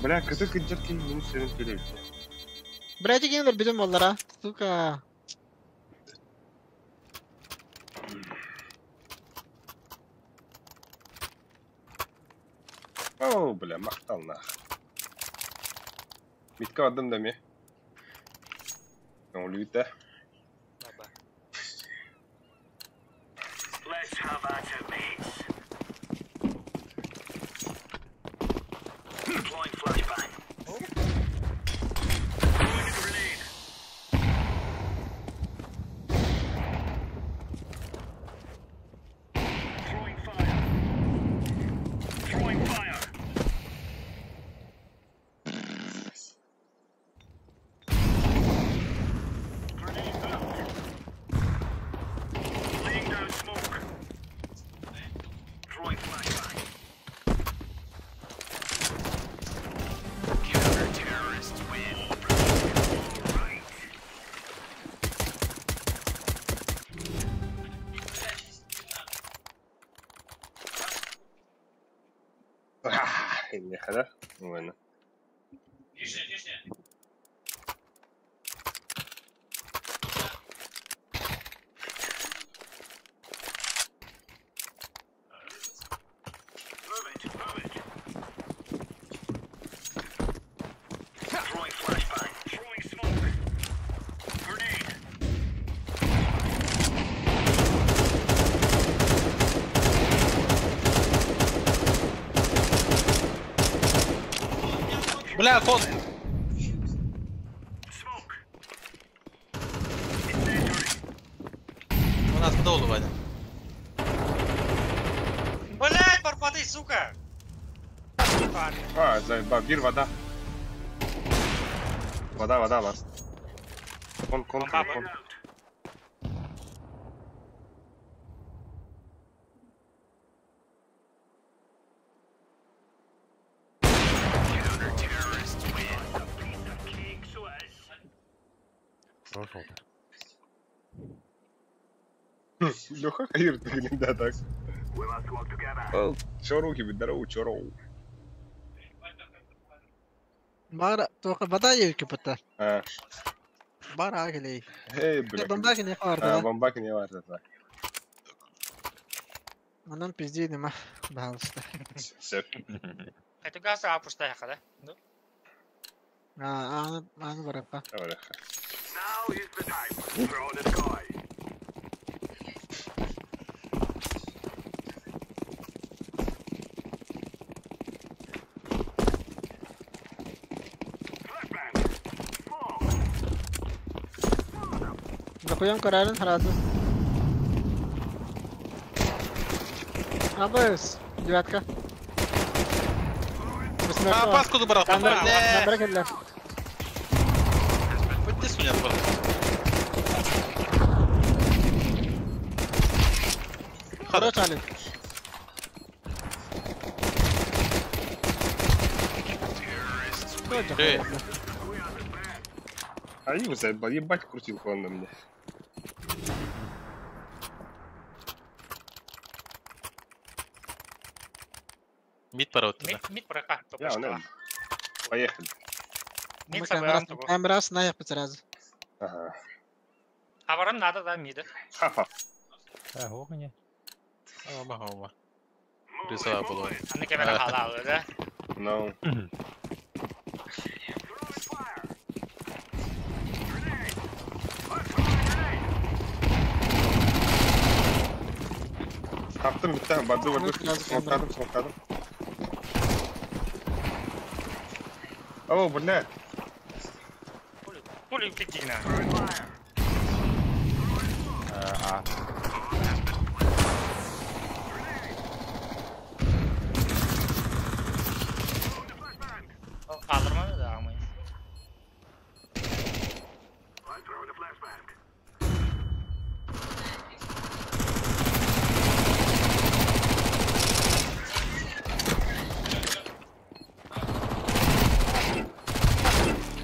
Бля, кыты кыджат кин минус 7 келебит. Бля, дегенлер бүтүн боллара. Сука. О, бля, махтал нах. Митка адым да ме. Улюта. Let's have at it, mates. Deploying flashbang. Throwing a grenade. Throwing fire. Throwing fire. Grenade out. Laying down smoke. Throwing flashbang. Counter-terrorists win. Right. Да? Ладно. Move it, move it. Throwing flashbang. Throwing smoke. Grenade. Бля, кон. Smoke. Incendiary. У нас подолу, Ваня. Блять, барбаты, сука! А, заебал, бир, вода. Вода, вода, ласт. Кон, кон, кон, кон. Counter-terrorists win. A piece of cake, so it is. Прошел. Леха Хаир, да, так. We must work together. Чоруки, здорово, чороу. Бара, только вода ейки пыта. А, Бара агелей. эй, бля. Бомбаки не А, хварда. бомбаки не важно, так. Онон пизди нема. Пожалуйста. Все. Это газ апустай хада. Ну, А, аны, аны барапа. Давай, Леха. Now is the time. Throw the decoy. Flashbang. Smoke. Дохуям карарын сразу. Абыс, девятка. А, паску забрал. Камера, Бля. камера келлер. Иди сюда, брат. Хорош, Алик. Эй. А его заебал, ебать крутилку он на мне. Мид порот тогда. мид, мид прока. Я, он, Поехали. Мид собираем того. Камера с наехать сразу. Ага. А ворон надо, да, мида. Ха-ха. А, огня. Оба, оба. Рисовая была. Аны камера халал, да? Ну. Таптым бітті, баду, баду, смокадым, смокадым. О, блядь. Пули пикина. А. Kaldırma da ama. I'm throwing a flashbang.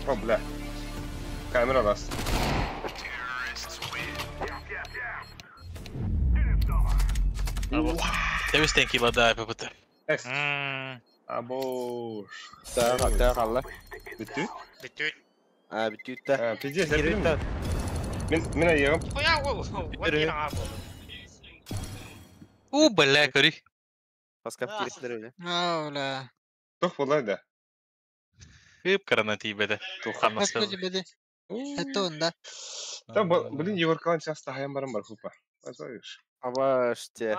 О, бля. Камера раз. Yes, yes, yes. Didn't stop. Тебе стенки да, ППТ. Эс. Абош. Таа қалла. Бүтү? Бүтүт. А, бүтүттэ. Пиздец, я Мен мен айыгым. Хуя, вот ана болду. У, бля, көрүй. Паскап кириттер өле. А, бля. Тох болай да. Кып карана тийбеде. Паска жибеде. Это он, да. Та, блин, Егоркалан часто хаян барам бар хупа. Азаешь. Абаште.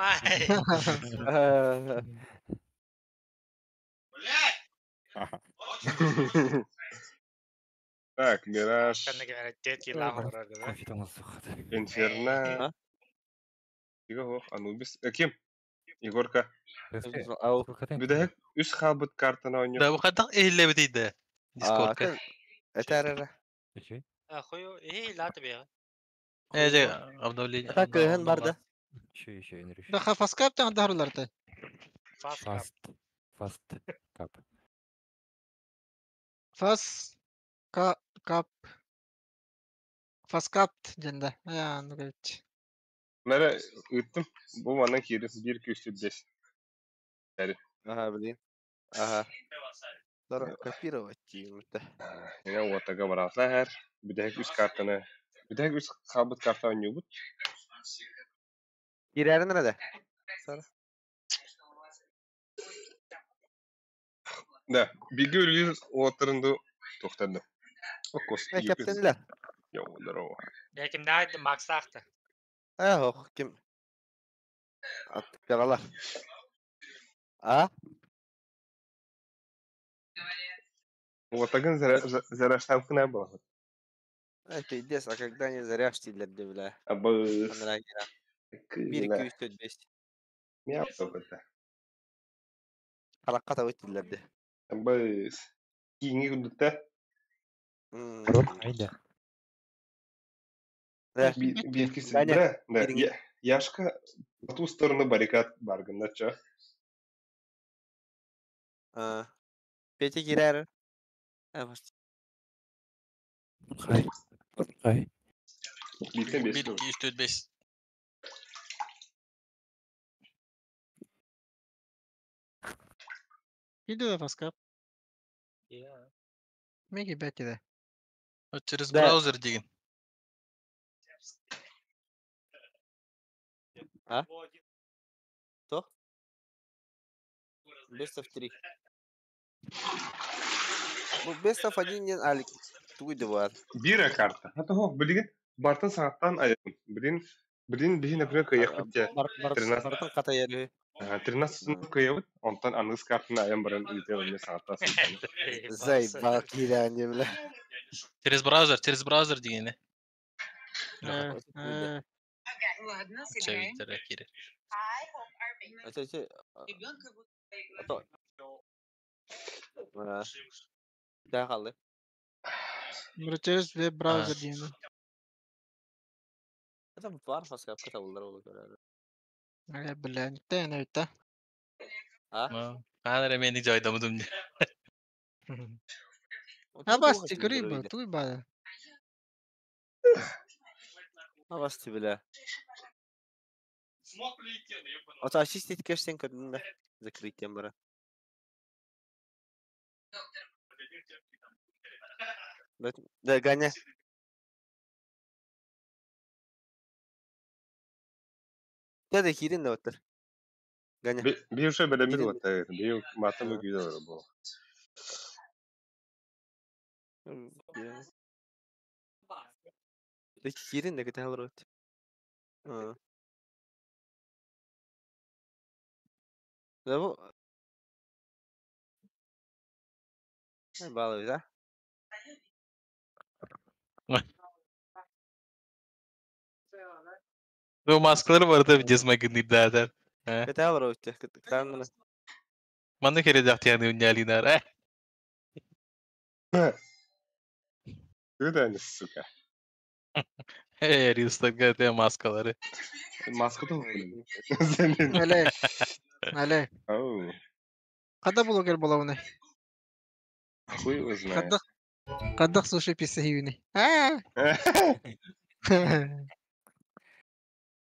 Так, Мираж. Кофе Инферно. Тига хох, Анубис. Ким? Егорка. Бүдәһек үс хабыт картаны ойнıyor. Да, бу кадак эхилле битейде. Дискордка. Этәрәрә. Хую, эй, латы бе. Эже обновление. Так, кыһын бар да. Еще, еще, не Да, фаскап тан даруларты. Фаст. Фаст. Кап. Фас ка кап. Фаскапт женда. Я, ну говорит. Мәре ыттым. Бу манан кири 1 2 3 5. Әри. Ага, блин. Ага. Дора копировать деймін. Яна отага баратлар. Бүдәһек үс картаны. Бүдәһек үс хабыт карта ойнıyor бут. Кирәрін рада. Сара. Да, биги үлгер отырынды тоқтады. Окос. Э, кәптенләр. Йоу, здорово. Я ким да Макс ахты. Э, ох, ким. Аттыралар. А? Отагын зараштамкына болады. Э, пиздец, а когда не заряжтилер де, бля. Абы. Анра кира. 1 2 3 4 5. Мяу это. Харакка өттілер де. Абы. Киңи күндүттә. Айда. Биркisi. Да, да. Яшка по ту сторону баррикад баргында ча. Петя кирәр. Хай. Хай. Битен 1 2 3 4 5. Иду фаскап. Я. Меги бәти Вот через Да. браузер деген. А? Что? Best of 3. Бу best of 1 не алик. Туйды бар. Бира карта. А того, билген бартын сағаттан айын. Блин, блин, биһи, например, кыйык битте. Бартын ката яри. 13 кыйыбыт, онтан аныс картына айын барын үтә өлме сағатта. Зайба кирәне, бля. Через браузер, через браузер деген. Э, Ладно, сыграем. Чавиттер кире. Это Да, қалды. Через веб браузер деймін. Это бар фаска ката булдар болу көрәле. Ага, бля, никте яна битте. А? Ана мени жайдамыдым. Абасти көрүй туй ба. Абасти, бля. Ата очистить кэштен көрдүм да. Закрытием бара. Да, Ганя. Да, да, хирин да оттар. Ганя. Бир уже белемир вот, бир матым күйдө бу. Да хирин да кете алыр от. Да бу. Балыбыз, а? Бу маскалар бар да дезмагнит да да. Кете алыр от. Кытанны. Маны кере жактияны үнялинар, э. Куда они, сука? Эй, Ристага, те маскалары. Маска да блин. Але. Але. Ау. Када блогер болауны? Хуй его знает. Кадах. Кадах суши писа хивини. А.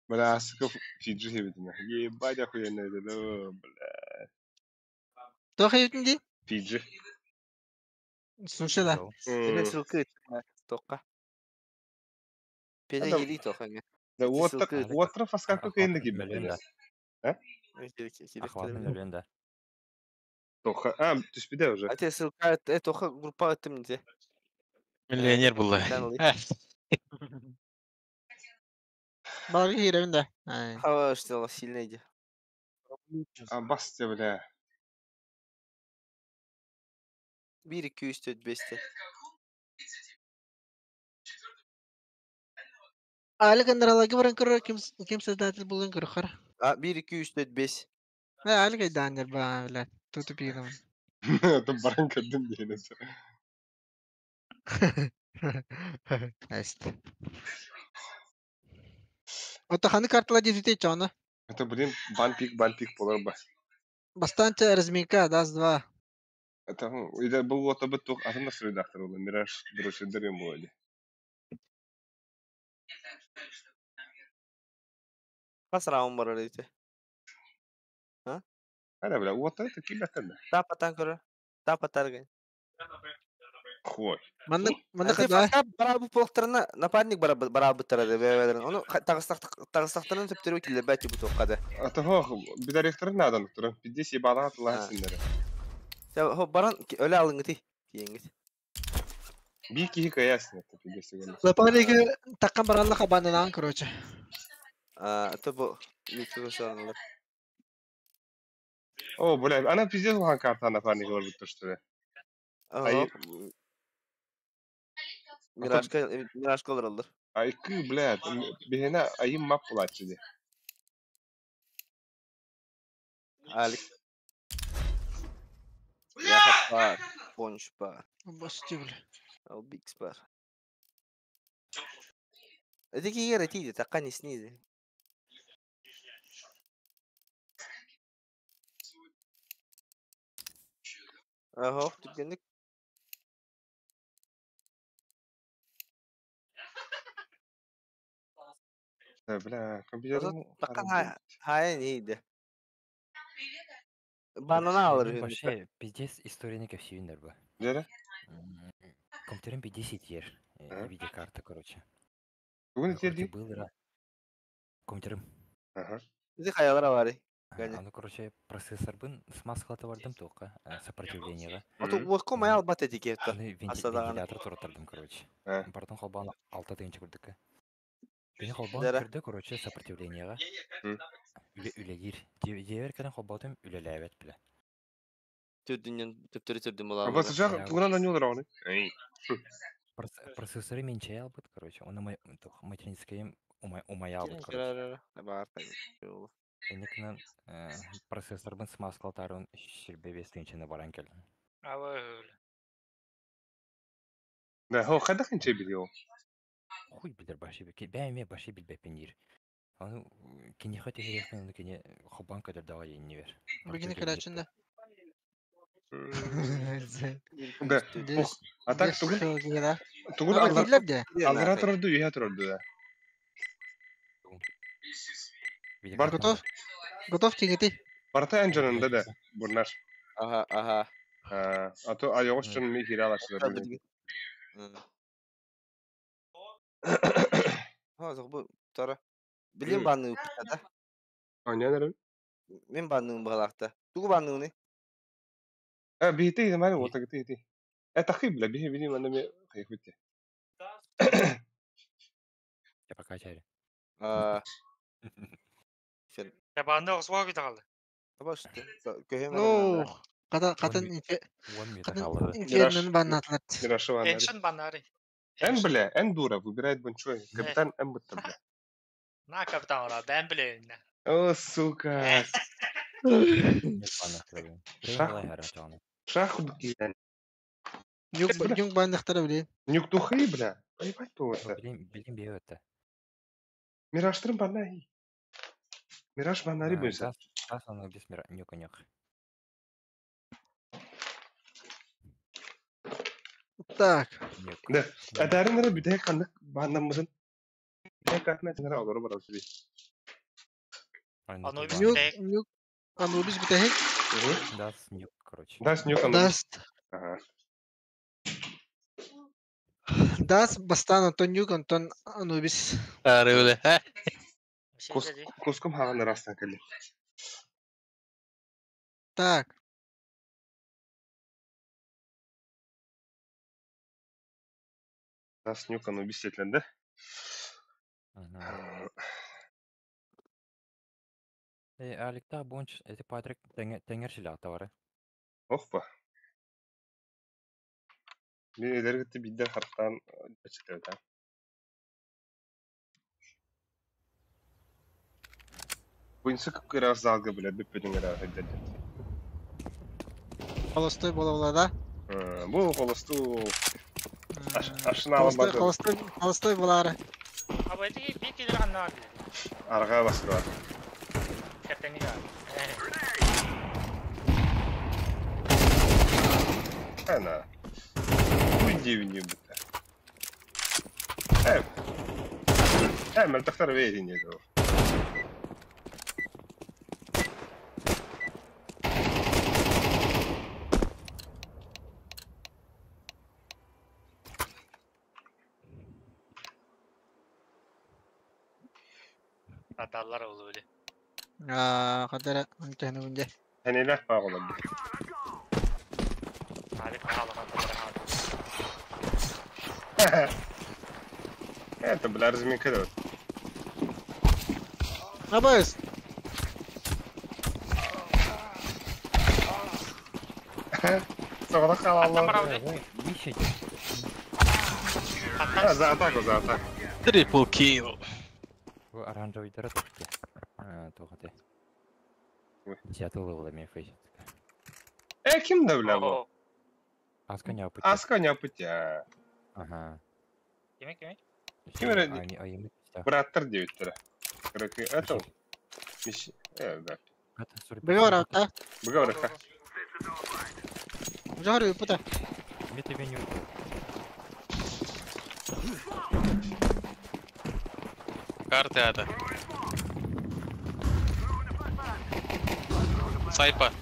Бля, сука, фиджи видно. Ебать охуенно это, да, бля. Тоқ ебітін дей? Фиджи. Слушай да. Тебе ссылка тоққа. Петя кири тоққа. Да, уоттар фаскакка кыйынды кибет. А? Ахватын өлен да. Тоха, а, түспиде уже. А те ссылка тоқа группа өттім де. Миллионер был. Баларга кииребин да. Хава что сильно иди. А, басты, бля. 1, 2, 3, 4, 5. Али генералларга баран көрөр ким ким создатель булын көрөхөр. А, 1, 2, 3, 4, 5. Э, али кайданер ба, бля. Туту пигам. Это баран көрдүм дейін. Эст. Ото ханы картала дезите чона. Это, блин, банпик, банпик болар ба. Бастанча разминка, даст два. Это, иде был вот об этом, а там редактор был, Мираж, дружи, дарим были. Қас раунд бар дейді. А? Ара, бля, вот это кибетен. Тапатан көрі. Тапатарган. Хуй. Манны манны када. Барабы полктарына напарник барабы тарады бәбәләрен. Оны тагыстактарын төптөрү килде бәти бу тоққады. А того, бидаректоры надан, туран, пиздец ебала атылар сендері. Хо баран өлө алыңгы тиеңгит. Би кихи каясың, это пиздец деген. Напарники таккан баралла хабанынан, короче. А, то бу YouTube сонулар. О, бля, ана пиздец улхан карта напарник бар бит что ли. Ага. Миражка, Миражка олар. Айкы, бля, бихена айым мап булачы ди. Алик. Яхат бар, Понч бар. Басты, бля. Албикс бар. Это кигер тиди, такка не снизи. Ага, түгенник. Да, бля, компьютер. Такка хай не Банана алыр. Вообще, пиздец, история кепсивиндер бу. Дere? Компьютерим 50 ер. Видеокарта, короче. Бүгін Короче, был ра. Компьютерим. Ага. Бизи хаялар авари. А ну, короче, процессор бын смазкалата бардым тоққа, сопротивлениеға. А то уаққа май албат эти кетті. Аны вентилятор тураттардым, короче. Бардым холбан алта тыгынчы көрдүк. Бени холбан көрдү, короче, сопротивлениеға. Үлелир. Жебер кэлэн холбаатым үлелээбэт биле. Түрдүнен төптөрү түрдүн болар. Абасы жақ тугунан анюлар оны. Процессоры менче албыт, короче. Оны материнскайым умая албыт, короче. Эникнен процессорбын смазкалатарын ширбе бестинчене баран келдим. Ава өлө. Да, хо кайда хинче билио. Хуй билер баши бе. Бәйме баши билбеппин дир. Аны кини хат ехен аны кини хобан кадыр дава енни бер. Бүгүнү көрөчүн да. Да. А так тугун тугун алгара турду, үйе турду да. Бар готов? Готов тигити. Барта энжонунда да, бурнар. Ага, ага. А то айогош чон ми хире алашылар. Ха, бу тара. Билим банны упта да. Аня Мен банным балакта. Тугу банны А бихти да мани вот ти ти. Это хибла бихи бини мана ме хайхути. Я пока чайры. А. Я банны осуа киталды. Ну, ката катын инфернын баннатлар. Мирашы баннары. Эншин баннары. Эн бля, эн дура выбирает бончой. Капитан Эн бутта бля. На капитан ора, бен билейин. О, сука. Шах. Шах бля. Нюк нюк баннахтара билейин. Нюк тухи бля. Поебать то это. Билим билим бе өттө. Мираштырын баннари. Мираж баннари буйса. Тас аны бис мира нюк нюк. Так. Да. Адарынара бүтэ каннык баннаммытын. Бүтэ катна тенара олору барабыз би. Анубис Нюк нюк Анубис бүтэһик. Дас нюк. короче. Даст нюхан. Даст. Ага. Даст бастан Антон Нюк, Антон Анубис. Арыылы. Кускум хаган растан кэлли. Так. Даст нюк Анубис сетленде. Аликта бонч, эти Патрик тенгер шилята бары. Охпа. Мен эдергитти биддер характан чытыбыта. Буйнсы кыпкыра залга биле бүппүдүң эре хыддыр. Холостой бола да? Бу холосту ашыналан Холостой, барды. холостой, холостой болары. А бу эти бир килер ханна бар. Арга баскыла. Кертеңи бар. Ана. Уйди не бит. Э. Э, мөлтөхтөр бейдин деді ол. Адаллар олу биле. Аа, кадара антена унде. Ханилах багылар. Алик хаалахан тадара Это, бля, разминка да. Абайс. Соғда қалалы. За атаку, за атаку. Трипл килл. Бу оранжевый дыры тохти. Тохти. Десятый левел мен фейс. Э, ким да, бля, бу? Аска не опыт. Аска не опыт, я. Ага. Кеме кеме? Ким эрэ? Браттар диэбиттэрэ. Короче, это... Миш... Э, да. Быгара, а? Быгара, ха. Жарю, пута. Мне тебе не Карты ада. Сайпа.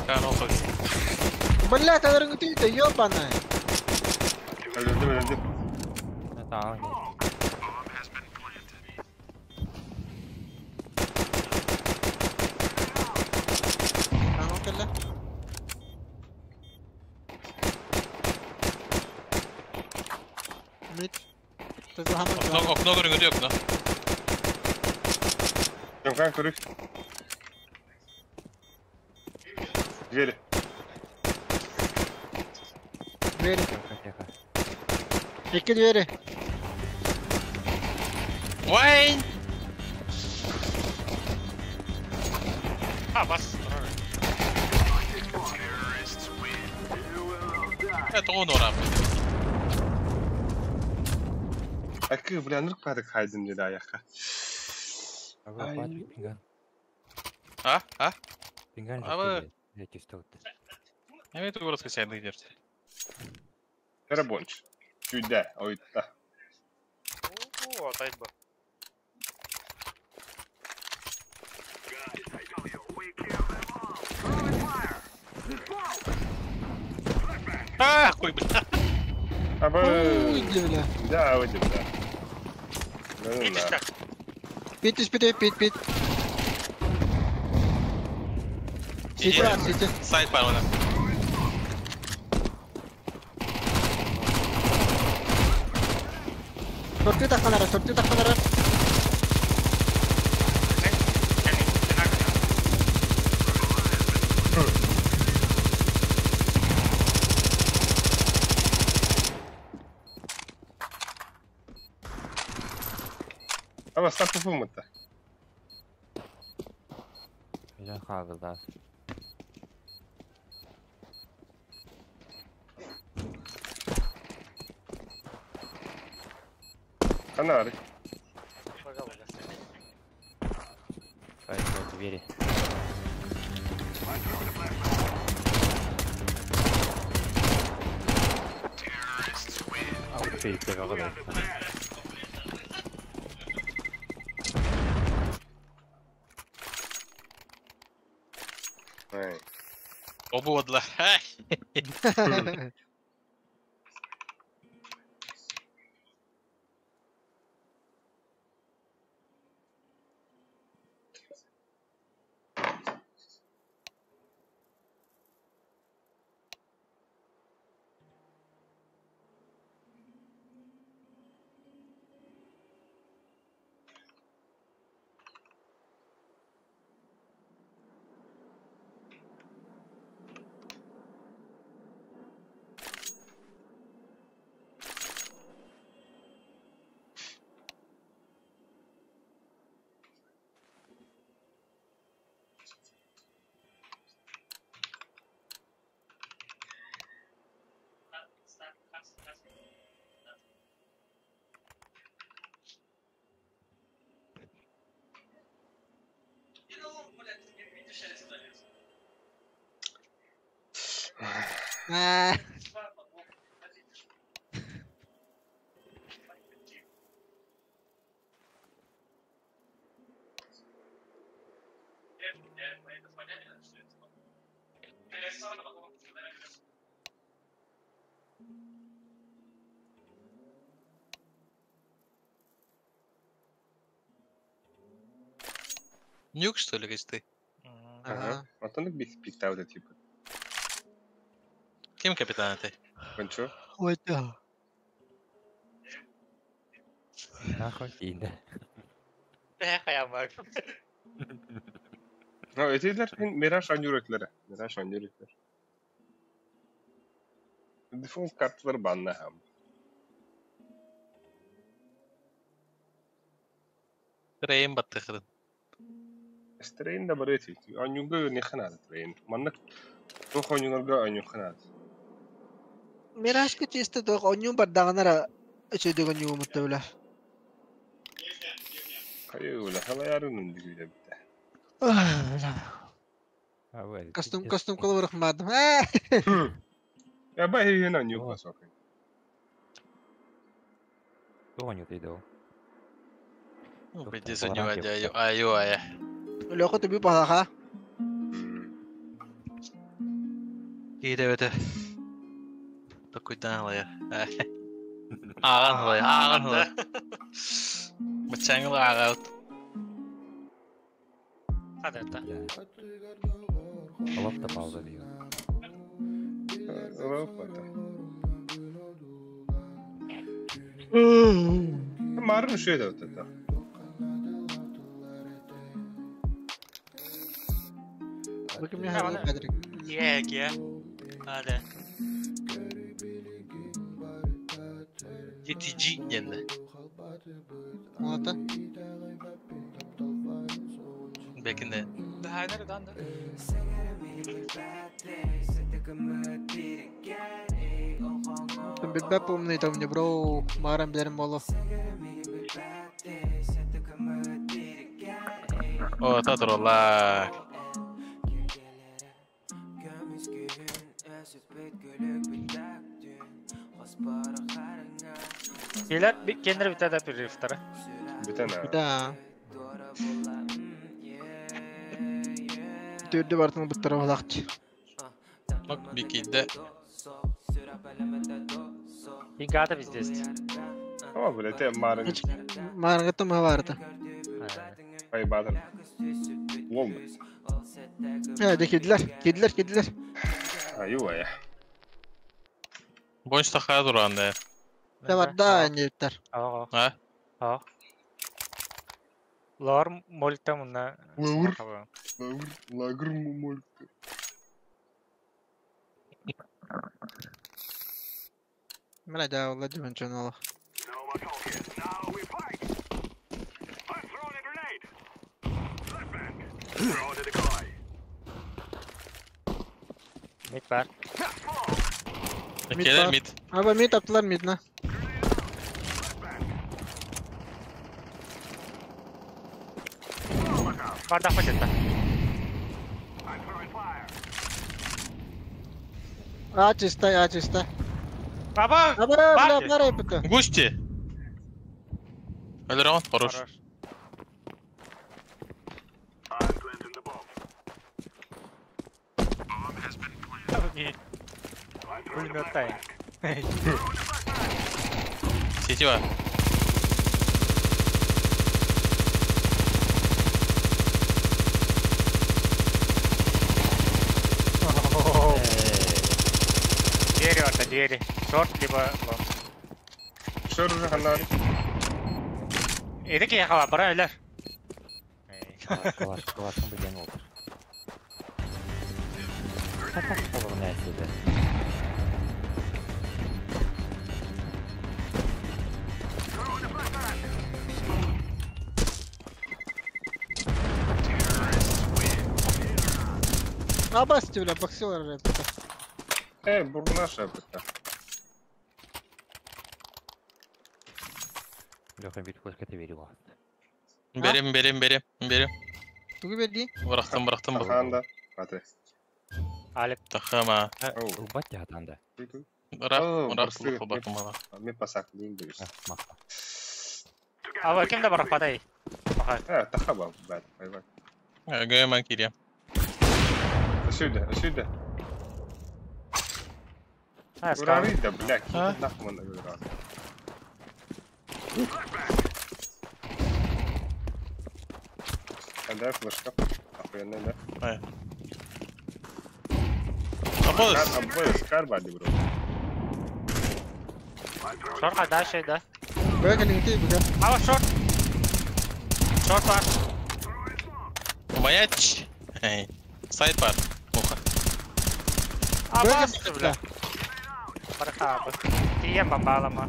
Канопа. Бля, ты ты ёбаная. Öldürdüm, öldürdüm. Tamam. Tamam, кэллэ. Мид. Окно, окно көрүңүдү окно. Жомхан көрүк. Двери. Двери. Екі двери. Уайн! А, бас. Это он урап. Акы, бля, нұрк падык хайдым деді аяққа. Патрик пинган. А? А? Пинган Абы. же чисто. Эми тугурас кесенди дерти. Карабонч. Чүйдә, ойытта. О, тайба. А, хуй, бля. Абы. Уйди, бля. Да, уйди, бля. Ну, да. Пить, пить, пить, пить. Сити, сити. Сайт бар она. Сорты таханара, сорты таханара. Аба, стап уфумыта. Я хавал, да. Канары. Сайт, двери. Ты, ты, Обуодла. Нюк, что ли, ты? Ага. Антон бик пиктау типа. Кем капитан ты? Кончо? Ой, да. Нахуй инде. Хаямак. Ну, этилер Мираж ойнуур Мираж ойнуур Дефолт карталар банна хам. Трейн баттыхырын. Трейн да бар эти. Ойнууга не ханат трейн. Маннык туох ойнууларга ойнуу ханат. Мирашка чисто тох оньюн бардаҕынара үчүдөг оньюгу муттабыла. Хайы ула халаярын үндүгүлэ битте. Костюм костюм кылыбырых мадым. Я бай хен ойнуу косок. Тоҕо ты доо. Беде сонюа дяю аю ая. Лёха түбү палаха. Киде бете. Такой дан лая. Ааган лая, ааган лая. Мачаңыл агаут. Хадата. Алап та пауза дейм. Алап та. Марын шөйдө өтөтө. Bakım ya hava kadir. Ye, ye. Hadi. GTG денде. Ота. Бекинде. Хайнер дан да. Билбеп помню там не бро, марам билерим боло. О, татыроллар. Билер кендер бите да перерывтары. Битен а. Да. Түрдү бартын буттара балакчы. Бак бикиде. Ингата везде. О, бля, те марын. Марыгытым хабарда. Ай бадыр. Лом. Э, де кедилер, кедилер, кедилер. Аю ая. Бойынша тахая туран Да бар да неттер. Ага. А? А. Лор мольта мына. Лаур. Лаур, лагр мольта. Мына да олла дүмөн ала. Мид бар. Келер мид. Аба мид аптылар мидна. Бар да хватит. А чисто, а чисто. Баба! Аба, бля, бля, бля. Густи. Элерон, хорош. Пулеметтай. Сетева. Двери, это двери. Шорт либо лонг. Шорт уже ханар. Эдики яхала, бара элер. Калаш, калашым билген олдыр. Хата olur neyse. Абасти, бля, боксер, бля. Бурнаша, бля. Леха, бит флешка ты верила. Берем, берем, берем, берем. Тугу берди? Бырахтым, бырахтым. Таханда. Аты. Алик. Тахама. Убать тебя танда. Рах, рах, бакымала. Мен пасак дейін дегіз. Аба, кем да барах падай? Тахаба, бәт, айбат. Гайма кире. Сюда, сюда. Урары да, бля, кире нахуй на урары. Да, флешка. Охуенная, да? Абоз! Абоз, карба, бро. Шорт, дальше, да? Бегали, ты, бля. А вот шорт! Шорт бар. Моя ч... Эй, сайт бар. Муха. Абоз, бля. Бархабы. Тием бомбалама.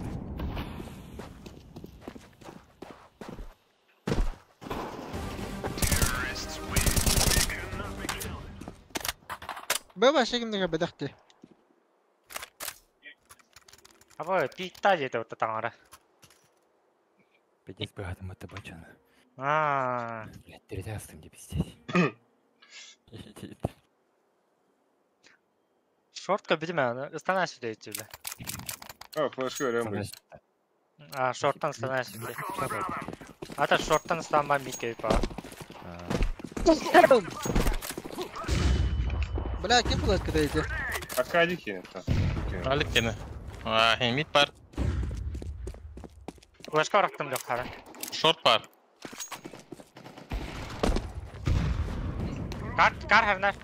Баба шегимдеге бедахти. Аба пикта жете вот таңара. Пиздец богатым это бачан. А. Блять, передастым где пиздец. Шортка бидиме, станась сюда идти, бля. А, флешка берем. А, шорттан станась сюда. Ата шорттан станба микей па. Бля, кем флешка даете? Акадики это. Аликкене. А, мид бар. Флешка барактым жок хара. Шорт бар. Кар, кар харнар.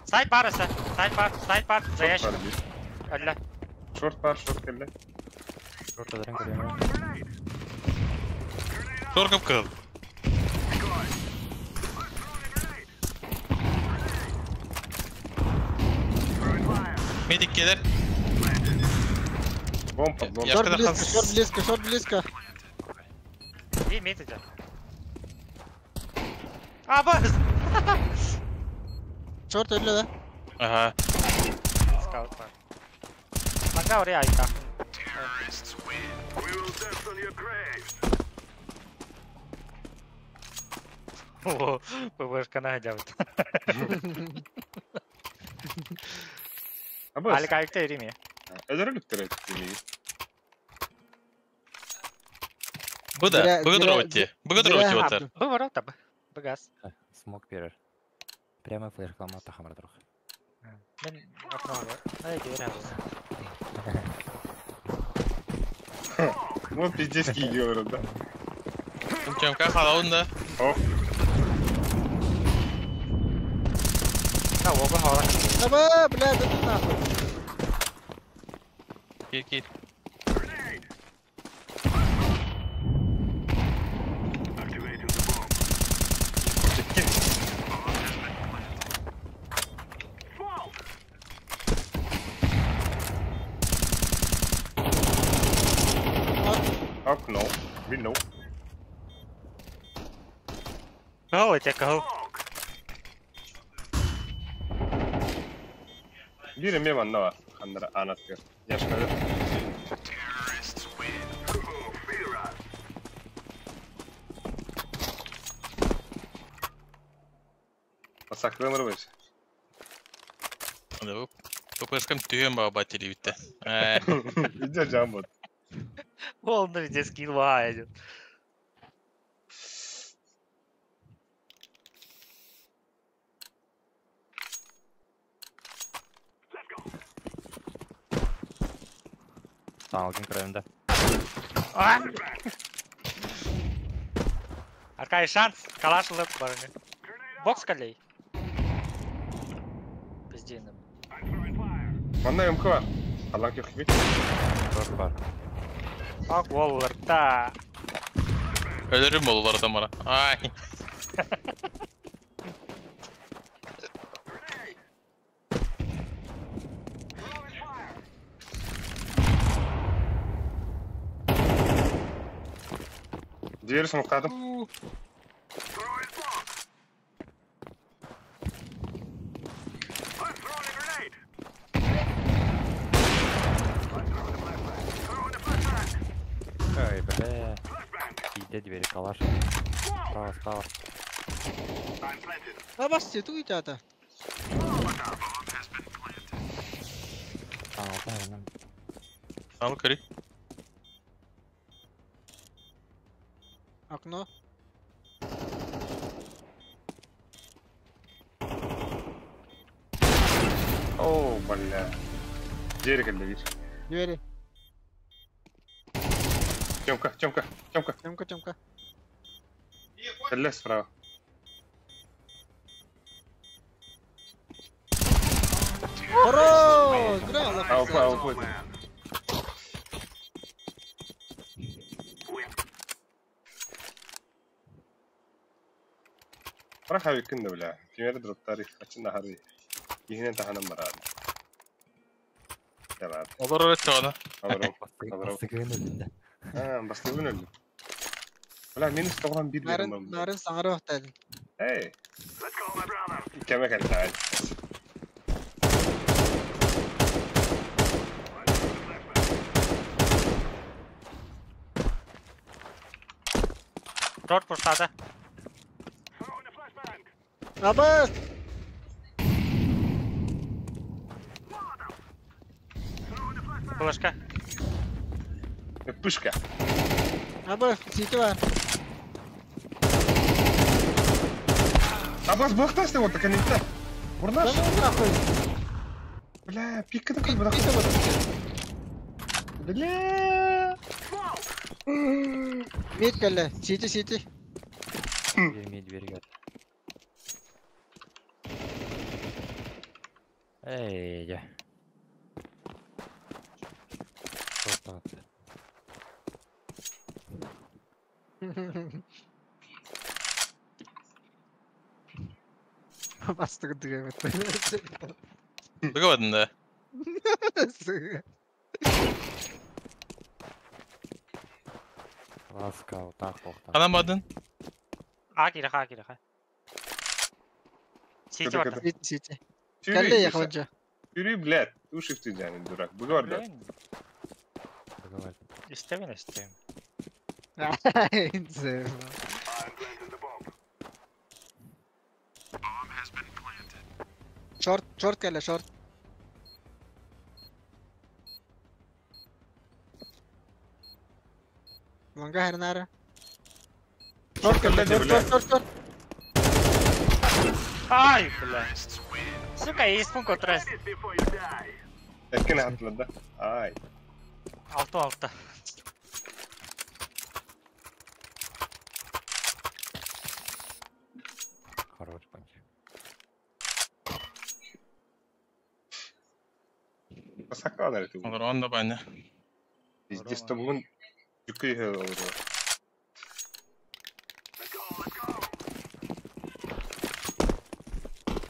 Сайт бар аса. Сайт бар, сайт бар. Заяш. Алла. Шорт бар, шорт келди. Шорт адаран көрөм. Шорт кып кыл. Медик келер. Бомба, бомба. Шорт близко, шорт близко, шорт близко. И медик. Абаз! Шорт öyle да? Ага. Скаут бар. Мага ори айта. О, ПВшка найдет. Алик айта ириме. Эдер электр Буда, быгы дроти отар. Бы ворота бы. Быгас. Смок берер. Прямо флешкалама тахамар друг. Мен окно. Ай, дверь. Ну, пиздец, кигер, да. Чемка халаун да. О. На, оба хала. Аба, бля, да ты нахуй. Кир, кир. Окно, вино. Кого тебя кого? Бире ме ванна ханнара анаткер. Яшкары. Масаклы мырбыш. Да, ППшкам түйен баба телевитте. Иди жамбот. Полный везде скилл идет. Алгын көрөмдө. Аркай шанс, калаш лып барыны. Бокс калей. Пиздейным. Манна МК бар. Аллах yok бит. Бар. Ак волларта. Ölürüm olurlar bana. Ay. Двери смоктадым. Ай, бля. Иди двери калаш. Справа, справа. А бас ту итата. Ал көрей. Окно. О, бля. Двери когда видишь. Двери. Тёмка, Тёмка, Тёмка. Тёмка, Тёмка. Бля, справа. Хорош! Браво! АВП, АВП. راح يكن بلا كيما ضرب تاريخ اتشنا هاري يهنا تهنا مراد تمام Olur öyle ona. Alırım. Alırım. Ha, bastığın öldü. Ulan minus 91 Нарын, берем. нарын саңары вақтадın. Hey. Кеме келді. Торт пуштады. Абас! Флешка. Пушка. Абас, сити бар. Абас бұқтасты вот так не Бурнаш. Да ну нахуй. Бля, пика такой, бля. Бля. Мид келді. Сити, сити. Бермей дверь Эй, я. Бастығы дыға Быгабадын да. Ласка, так, так. Анамадын. А кире, ха кире, ха. Сити бар. Сити, сити. Келді яқылынша. Yürü, блядь. Уши в ты, Джанин, дурак. Быгар, да. Истемин, истемин. Шорт, шорт келді, шорт. Лонга хернара. Шорт келді, шорт, шорт, шорт, шорт. Ай, бля. Сука, испун контраст. Erken atladı. Ay. Altı altı. Хорош, панчик. Басака nerede bu? Olur onda bende. Пиздец, там вон жүкей olur.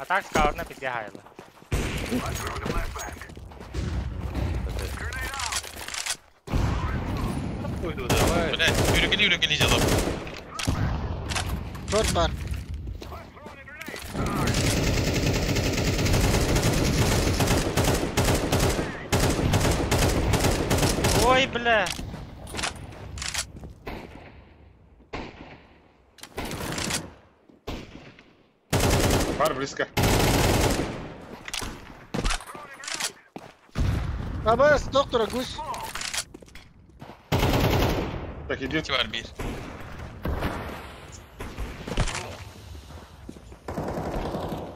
А так скаутна підбігайла. Блядь, yürü yürü geleceğiz abi. Шорт бар. Ой, бля. Бар близко. Абас, доктора, гусь. Так, иди. Var bir.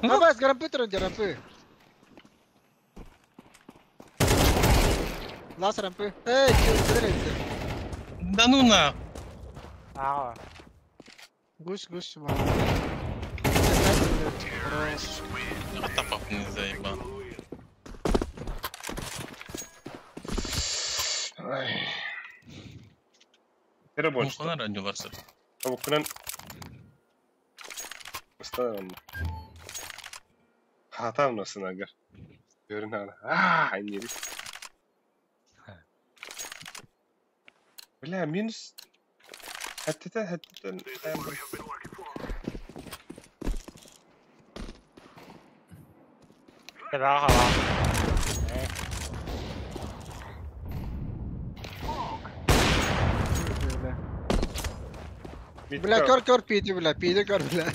Абас, гарампы тұрын, гарампы. Лас рампы. Эй, чё, это? Да ну на. А. Гусь, гусь, А пап не заебал. Era больше. Ну, раннюларсыр. Табуккунан Оставим. Хатам насынагар. Көрүн Аа, не. Бля, минус. Хаттата, хаттата. Тебе Бля, көр көр пиди, бля, пиди көр, бля.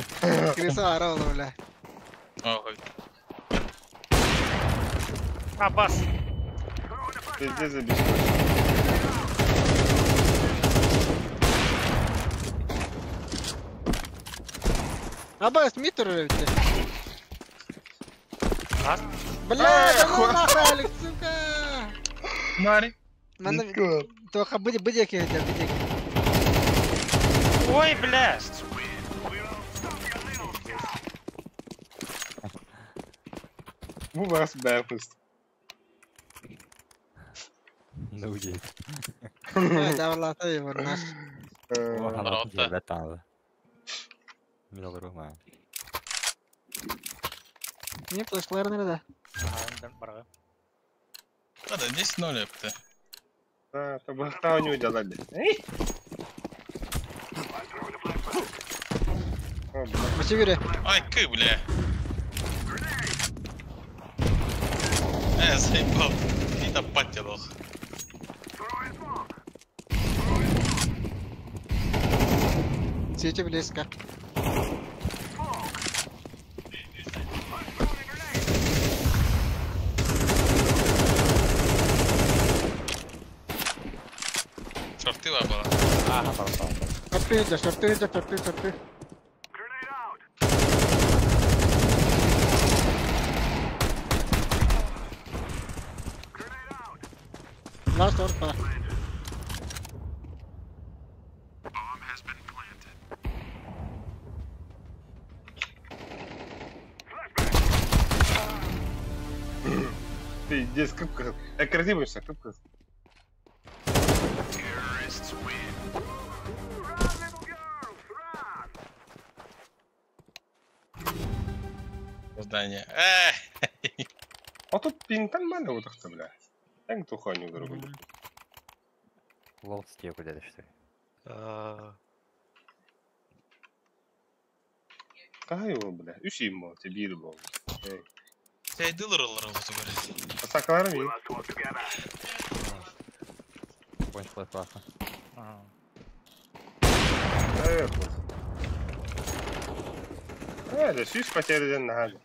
Криса ара олы, бля. Ой. Абас. Пиздец забил. Абас, митр ведь. Бля, да ну нахуй, Алекс, сука. Нари. Надо... Только были, были какие-то, были. Ой, бля! Bu вас бэфст. Ну уйди. Да, ладно, его наш. Не, флешлар надо. Да, да, 10-0 это. Да, это бахта у него делали. Ай, кы, бля. Заебал. И там патилох. Сети близко. Шорты была. Ага, пошел. Шорты, шорты, шорты, шорты. Last orpa. Ты здесь кыпка. Красивый кыпка. Здание. А тут пинтан мало вот так, бля. Эң туханю дорогу. Лол стеку дядя, что ли? Кай его, бля. Үш им бол, тебе бол. Сәйділер олар осы көреді. Сакалар ми? Кончилась классно. Да, сүүс потерян надо.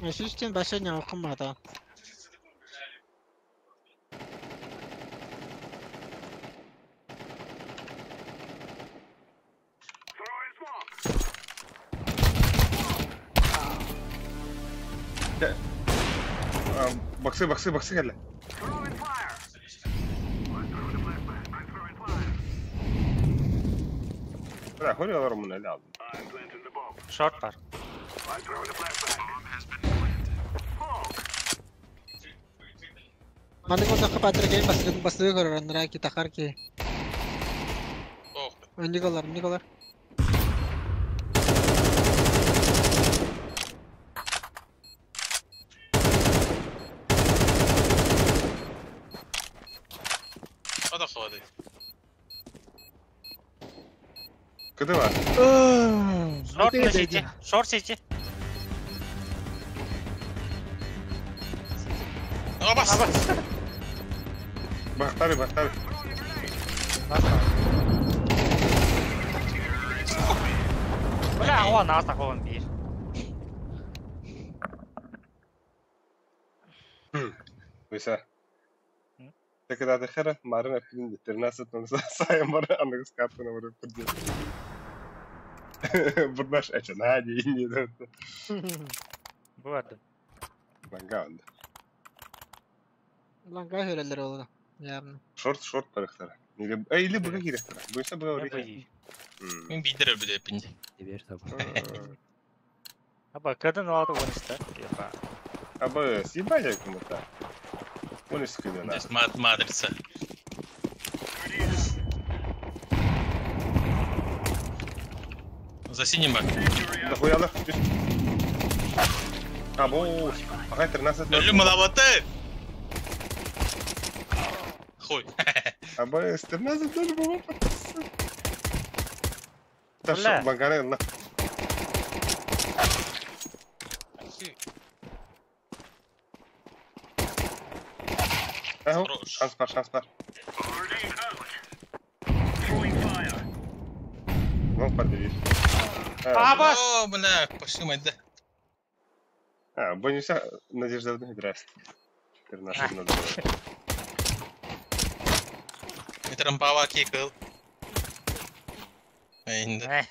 Сүүстен башня оқымады. Баксы, баксы, баксы келді. Бля, хуй олар мұны әлі алдым. Шорт бар. Маны കൊണ്ടൊക്കെ പാത്രಕ್ಕೆ bus bus കൊറ തക്കാർക്ക് ഒന്നിക്കൊള്ളാർ ഒന്നിക്കൊള്ളാർ. Кыды бар. Шорт на сити. Шорт сити. Абас. Бахтары, бахтары. Бля, он нас такого бир. Выся. Так когда ты хера, Марина фильм 13 на сайм бар, анны скапы на вроде поддел. Бурнаш эче, на не не. Бывает. Ланга онда. Ланга хөрелер олу. Явно. Шорт, шорт барыхтара. Или, или быга кирехтара. Буйса быга орих. Мен бидер өбүдэ пинде. Теперь табы. Аба, кадын алады он исте. Еба. Аба, съебали кому-то. Он из кыдана. Здесь мат матрица. За синим бак. Да хуя Або, ага, 13 Өлүм малабаты! Хуй. Аба, 13 ноль было. Бля. Банкарелла. Ага, шанс бар, шанс бар. Лонг подбери. Аба! О, бля, пошли мать, да. А, бонуса Надежда здрасте. 13 ноль. Трампава кикл. Айында.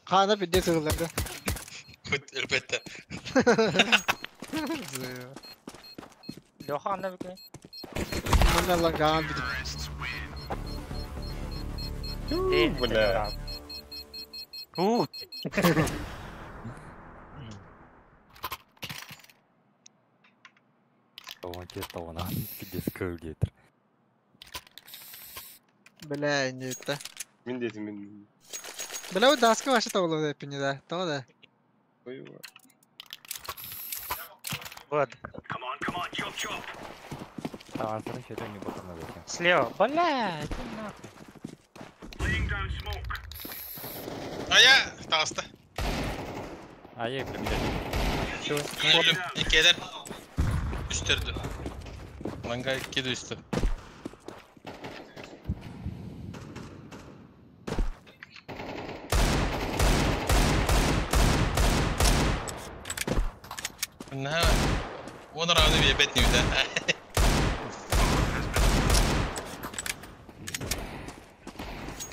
Хана пидде сыгыларды. Күт әлбәттә. Леха анда бүкүн. Мына ланган бит. Бля. У. Вон те того на пидде скыл детер. Бля, не это. Мин дети, мин. Бля, у даска вообще того да пине да. Того да. Вот. А, короче, это не было на веке. Слева. Бля, иди нахуй. А я таста. А я прям Өлүм, икелер. Үстерді. Ланга икки үсті. На, он равны бебет не да.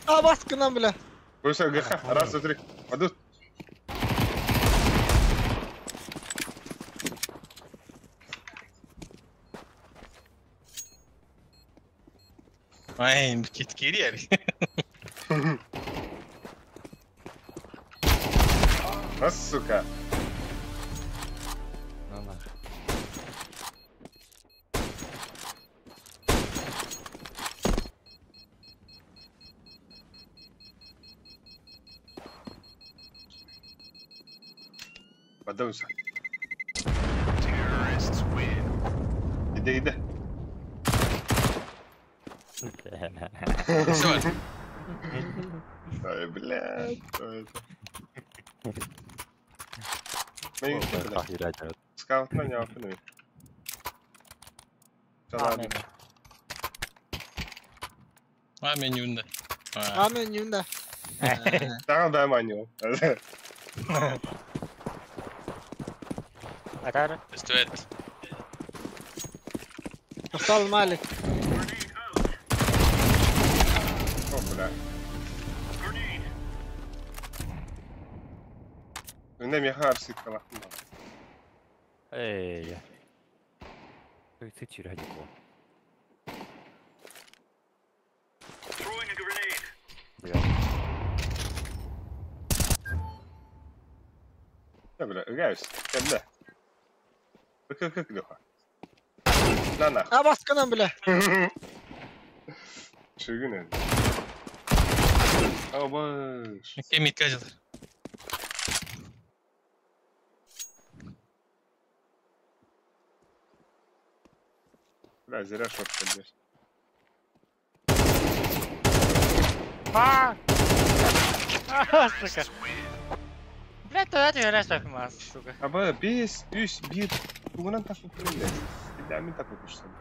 А баскы нам, бля. Буйса ГХ, раз, два, три. Падут. Ай, кит кири. А, сука. Ну нахуй. Подумайся. Иди, иди. Все. Ай, блядь, что это? Скаут на него, пинуй. А, менюнда. А, менюнда. Там дай маню. Атар. Стоит. Устал Малик. О, бля. Не меха арсикала. Эй. Ты чирядико. Да, бля, играюсь. Бля. Как Леха? На нахуй. А баска нам, бля. Чигин. О, боже. Кемит кажется. Бля, зря шорт поддержь. А! Сука. Бля, то это я раз сука. Аба, бес, үс, бир. Тугунан так укрылды. Мен так укушсам.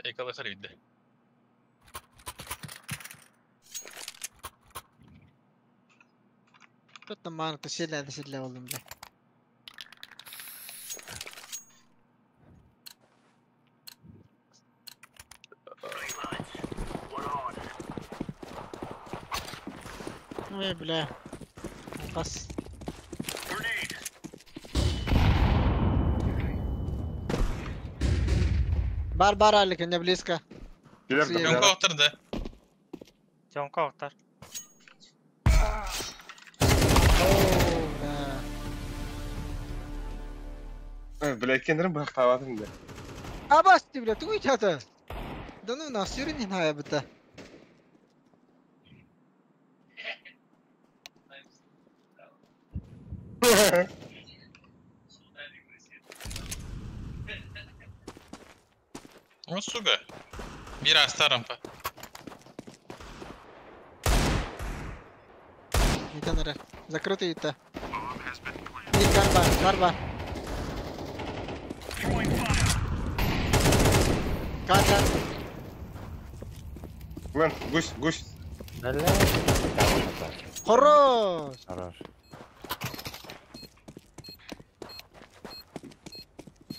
Экалы харидде. Тут там мана тесиле, тесиле oldum бля. Ой, бля. Пас. Бар бар Алик, не близко. Тёмка охтор да. Тёмка охтор. Бля, кендрим бахтаватым да. Абас ты, бля, тугуй чата. Да ну нас не знаю быта. Вот сука. Мира старым-то. Не Закрытый это. Не карба, карба. Карта. Вон, гусь, гусь. Хорош! Хорош.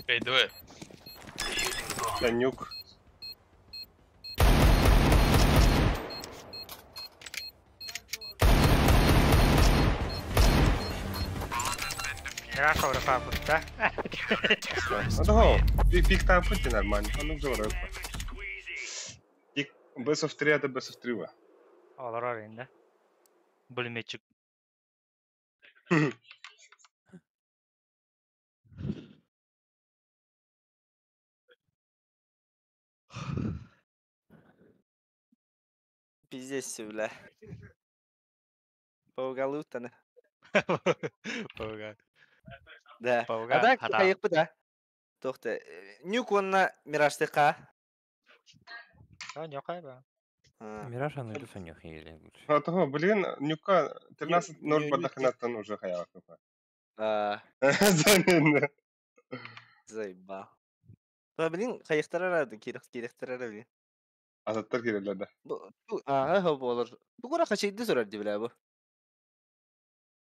Эй, давай. Танюк. Хорошо, рукав, да? Ну, пик там пути нормально, он уже вроде. Пик best of 3 это best of 3. Олар енді. Пулеметчик. Пиздец, бля. Паугалутаны. Пауга. Да. Пауга. А так, кайыкпы да. Тохта. Нюк онна Мираштыка. А, нюкай ба. Мираж аны или нюк или лучше. А того, блин, нюка 13-0 подохнаттан уже хаяла. А. Замин. Заебал. Да, блин, кайыктар арады, керек керектер ара, блин. Азаттар керелер да. Ага, болор. Бу кура качайды сорар ди бля бу.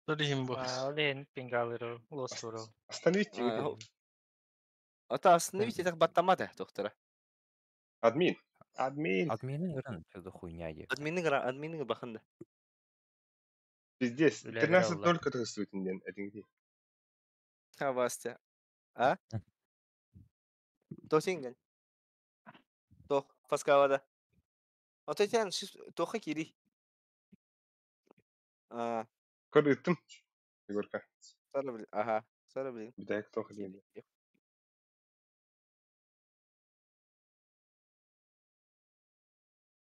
Блин, бу. Олен пингалыру, лосуру. Остановите. Ата остановите так баттамады, доктора. Админ. Админ. Админы гран, что хуйня е. Админы гран, админы бахында. Пиздец. 13 только тестует день, один день. А Вастя. А? Тосинген. Тох, Паскавада. Ото сен тоха кири. А. Көрүттүм. Егорка. Сара блин. Ага, сара блин. Битек тоха дейди.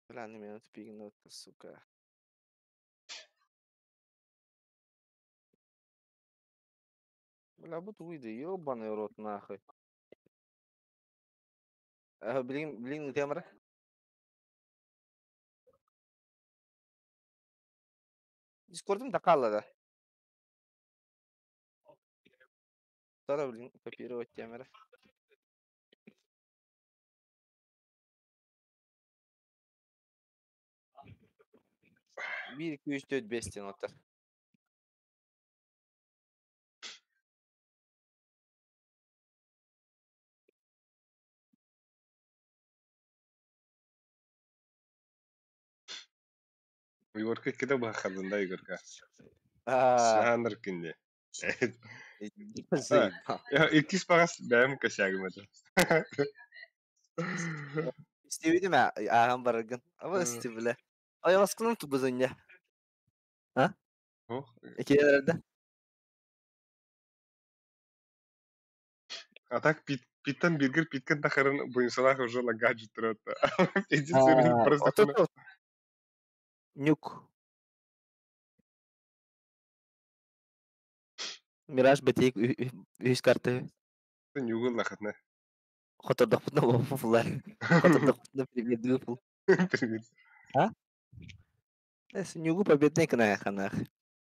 Бля, не меня пигнут, сука. Бля, вот выйди, ёбаный рот нахуй. Ага, блин, блин, камера. Дискордум да да. Тара, блин, копировать камера. Bir, 2, 3, 4, 5 diyen otar. Егорка киде бахадын да Егорка. Сандыр кинде. Иккис багас бәм косягым это. Истебидим ағам барыргын. Аба исти биле. Ай аскыным тубузунья. А? Экилерде. А так питтен биргер питкен тахарын буйсалах уже лагаджи турат. Пиздец, просто Нюк. Мираж бетик үс карты. Нюгул лахатна. Хотордохпутна болуп Хотордохпутна привет выпал. Привет. А? Эс нюгу победный кына ханах.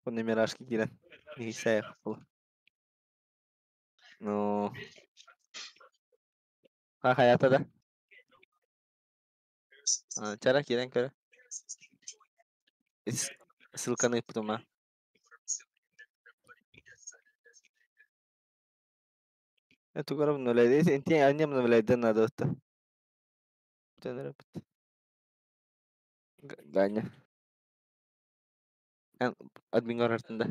Он на миражки кирен. Нисаях был. Ну. А хаята да. Чара кирен көрө. Ссылканы потом. Эту коробку нулайды. Инти аньям нулайдан надо вот. Ганя. Админ артында.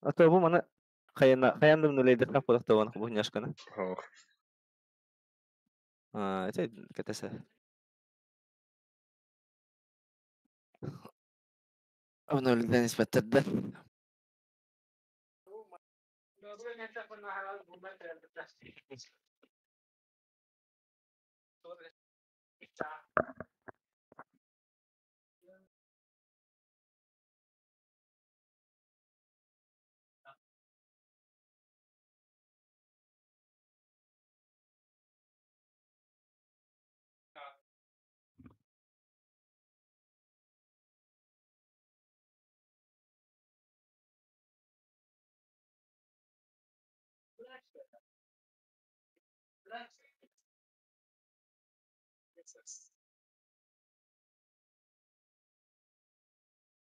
Ата бу мана хаяна хаяндым нулайды хап болот табан бу няшканы. А, это КТС. Обновленный инспектор, да?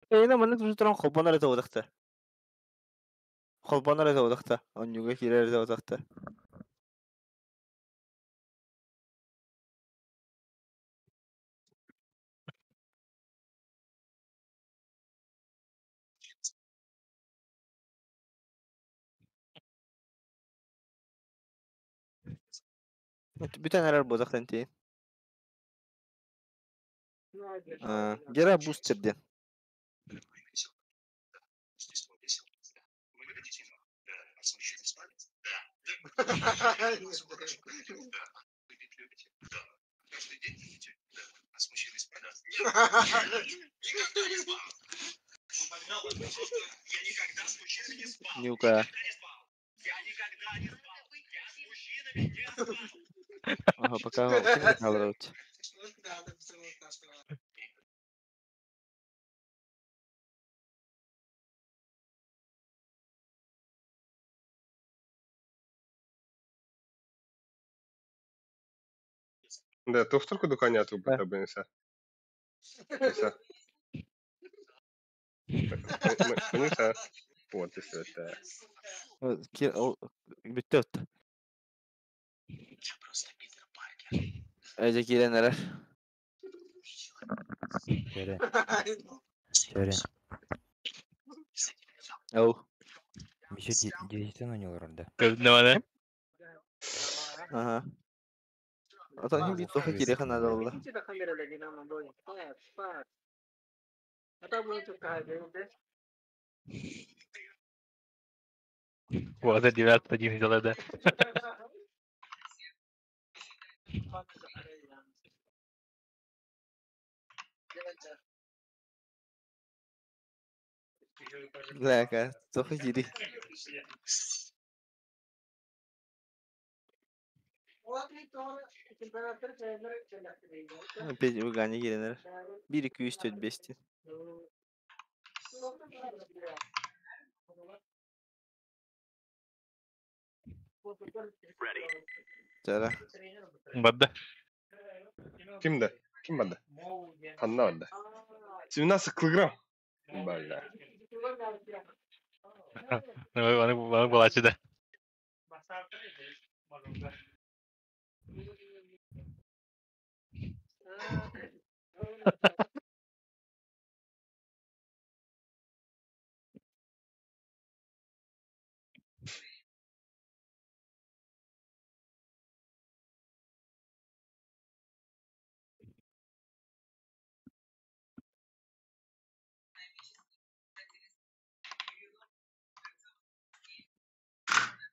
Эйна маннык туран холбонор этэ утахта. Холбонор этэ утахта. Онньуга киирэр этэ утахта. Бүтэн эрэр буолуохтан тиийин. Гера бустер диэн. Нюка. Ага, пока ким Да, тухтар кудук аняту бытабынса. Иса. Понюса. Вот и все это. Бүттэ отта. Эже киирэн эрэр. Чөрө. Чөрө. Оу. Миша десятин ойнолор да. Көбүнэ Ага. Отон хин биир тоха киириэхэ наада буолла. Вот, 9-1 взяла, да. Бляка, тоха киири. Опять выгони киирэн эрэр. 1 2 3 4 5 диэн. Чара. Бадда. Кимде? Ким бадда? Ханна бадда? 17 килограмм. Бля. Аны балачы да.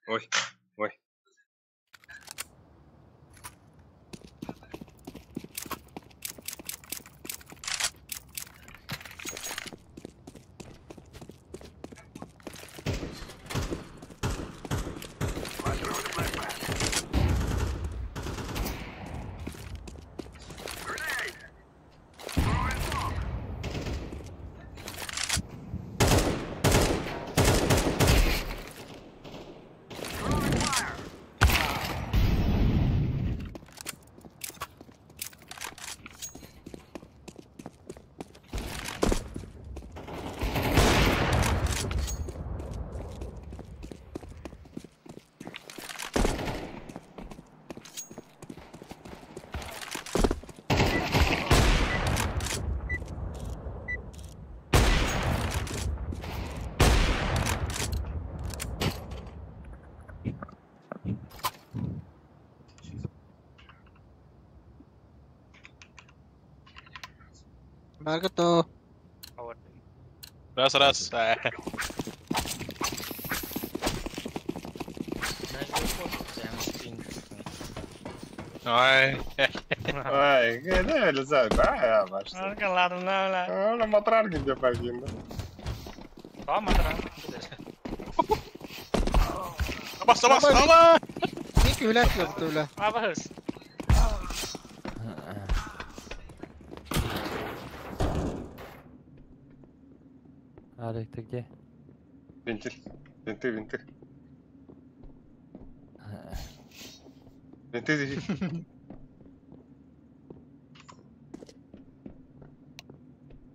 Ой, ой. Баргато. Раз, раз. Ай. Ай, не, лезай, да, баш. Ладно, ладно. Ну, матрар где погин, да? Да, матрар. Абас, абас, абас! Ник үләт yaptı öyle. Абас. Алик, ты где? Вентиль. Винты, винты. Винты,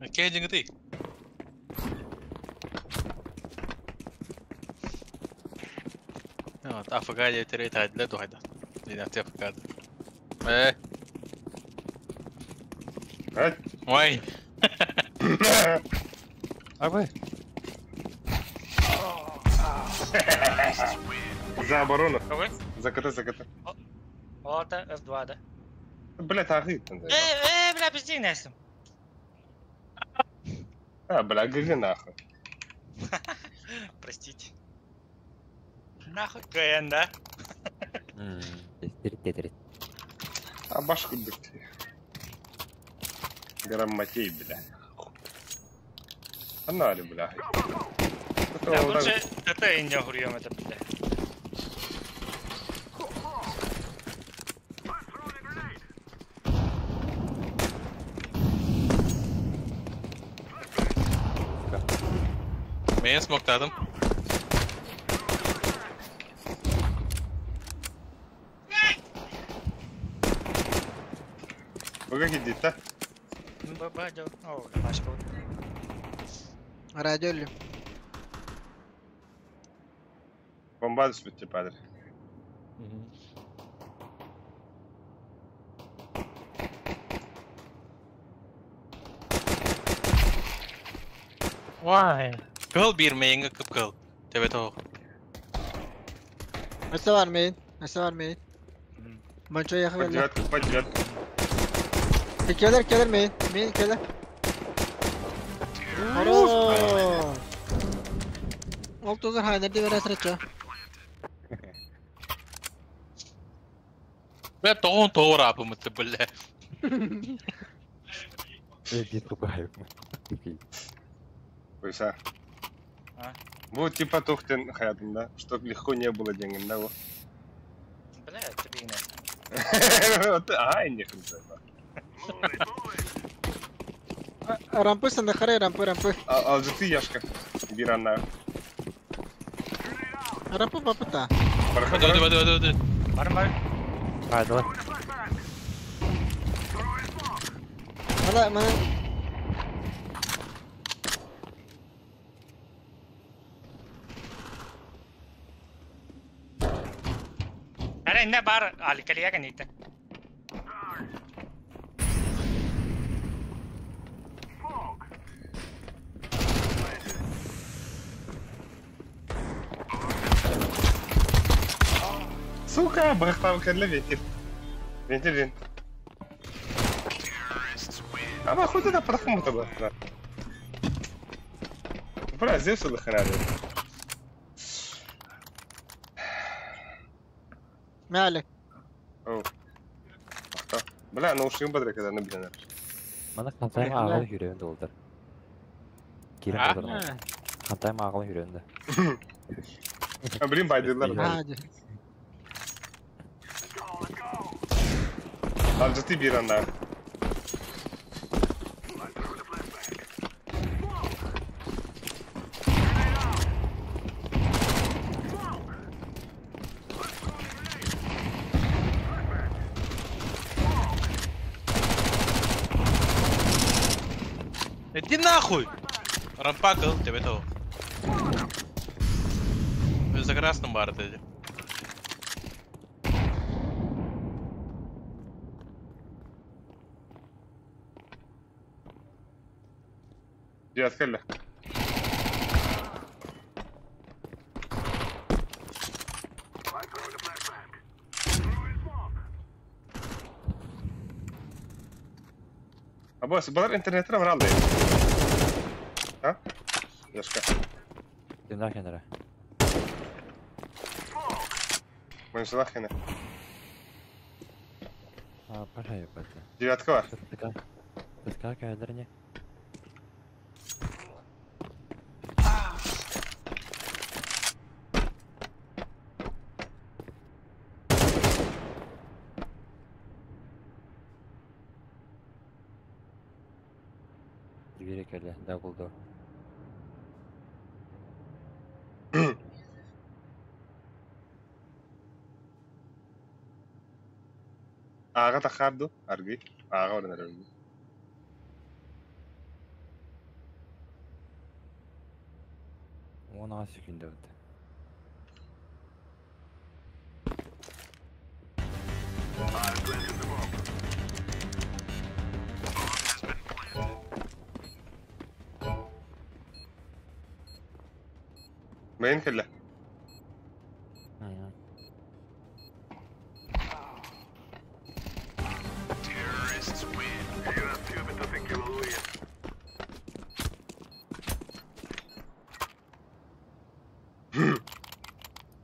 Окей, ты. АФК 9 هاد وحدة دي АФК. ايه وين؟ Абы. За оборону. За КТ, за КТ. Вот, F2, да. Бля, тахит. Бля, пизди, Настя. А, бля, ГГ нахуй. Простите. Нахуй ГН, да? А башку дыкти. Грамотей, бля. Анали, бля. Да, лучше ТТ не хуем это, бля. Мен смоктадым. Вы как идите? Радио. Бомба түспүт падыр. Вай. Кыл бир мейинге кып кыл. Тебе того. Несе var main? Nese var main? Manço yakın Под девятку, под девятку. Keler keler main. Main keler. Oro. Oltuzar hayner de veras reço. Бля, тоғын тоғыр апымы бля. Иди тупая. Пуйса. Вот типа тухтен хаятын, да? Чтоб легко не было денег, да? Бля, это бигне. Ай, не хуй. Рампы сандахары, рампы, рампы. Алжыты яшка. Биранна. Рампы папыта. Воды, воды, воды, воды. Бар, бар. А, давай. Мана, мана. Аре, не бар, аликалия каните. Сука, бахтам керле ветер. Ветер, ветер. А нахуй ты прохму то Бля, здесь отдыхали. Мяли. Бля, ну ушли бадре, когда набили. Мана хантайм ағыл жүрегінде олдар. Кирен олдар. Хантайм ағыл жүрегінде. Блин, байдылар. Алжыты биранда. Иди нахуй! Рампакал, тебе того. За красным бар ты. Девятка. Абос, балар интернеттен баралды. А? Яшка. Дымнах кенера. Мыншылах кене. А, пожалуй, пожалуй. Девятка бар. Тоска кәдерне. Двери кәле, дабл дор. Ага тахарду, арги. Ага орнар. Он аз секунда өтті. Мейн кэллэ.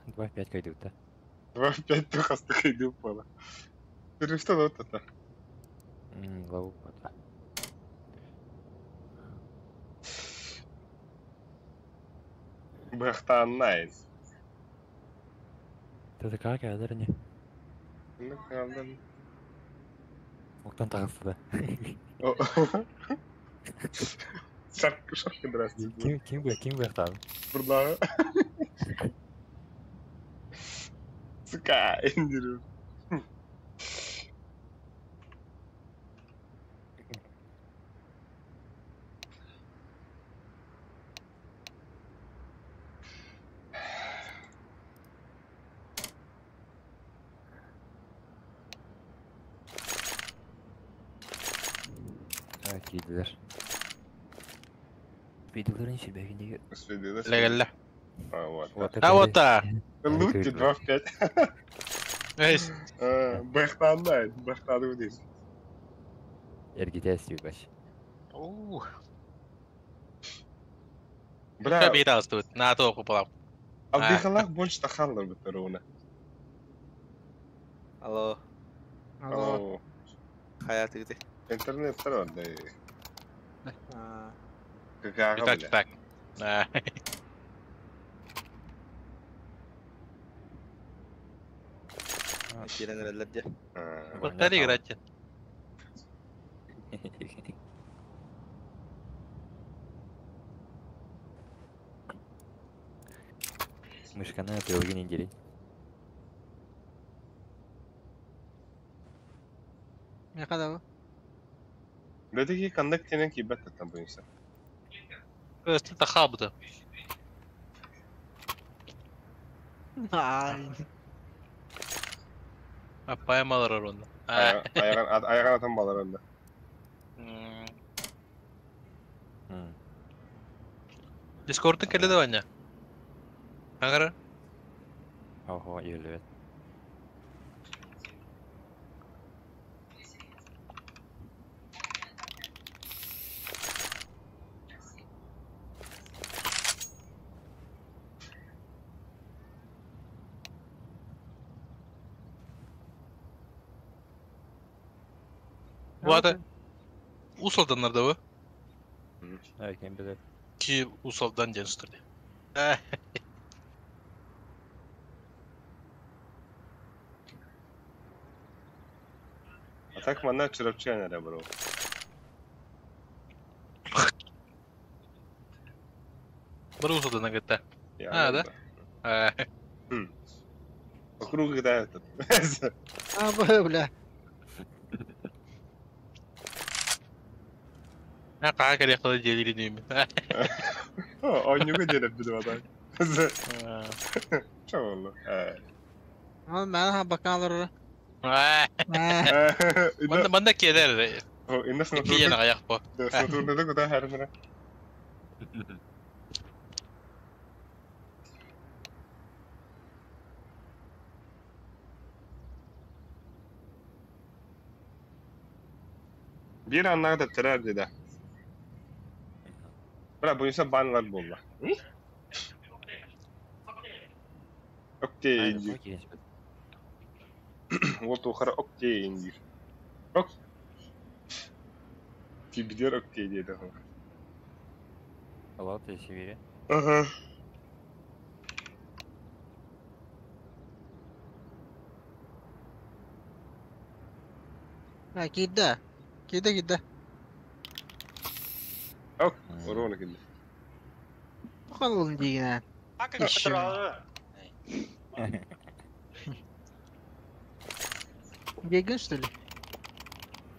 Два в пять кайдут, да? Два в пять тухасты кайду пола. Что вот это? Лову пота. Бахтан найс. Это как кәдерне? Ну, правда. Октан тағысы да. Шарк, шарк, здравствуйте. Ким ким бу ким бу Бурда. Сука, индирю. А, кийдилер. Видеоларын шербегиндеги. Легелле. А, вот. Вот А вот та. Лутти 2 в 5. Эйс. Бахтан найс, бахтан вниз. Эргитес югаш. Бля. Бейт алыстыбыт. На то купалап. Алдыхалах больше тахаллар биттеруна. Алло. Алло. Hayatı gitti. Интернет тарван да. А. Какая Так, так. Киирэн эрэллэр дьэ. Повтори играть. Мышканы тыылгын индери. Не кадабы? Бетеги кандак тенен кибет там буюнса. Өстө тахабыты. Ай. Апаймалар орунда. Аяған аяған атам балар онда. Дискордтun келе да ваня. Аңара? Ого, елбет. Вата. Усалданнар да бу. Кем билер. Ки усалдан ден стырды. А так манна чырапчы нere бро. Бір усалдан кетті. А, да? Вокруг да этот. А, бля. Қаға керек қылы делили деймін. Ойнуга делеп билип атам. Чо болду? Ал мен ха бакалар. Манда келер. Инна Киен аяқ бу. Снатурнада куда хармара. Bir anlarda terör dedi. Бра, буюса банлар болла. Октей диир. Вот ухара октей диир. Ок. Тибидер октей диэдэ. Алло, ты в Сибири? Ага. Ha киирдэ. Киирдэ киирдэ. Ок, урона кэллэ. Тохон диигин ээ. Ещё. Бегин что ли?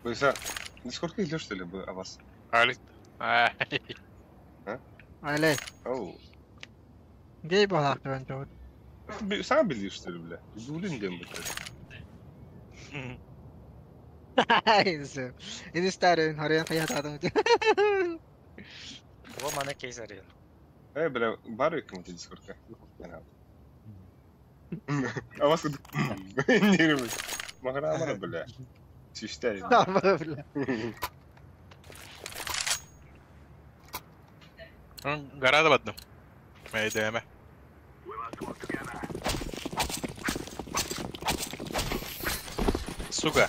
Буюса, Дискордка идешь, что ли, бы, а вас? Алик. А? Алей. Оу. Гей балаактыран тоҕут. Сам билишь, что ли, бля? Дулин дем, блядь. Ini старый, харыйан хайатаатым. Бу маны кейс арыйан. Э, бля, бар кому-то Дискордка. А вас тут... Не рыбы. Махра, бля. Свистай. Бля. Гора да бадным. Мэйдэме. Сука.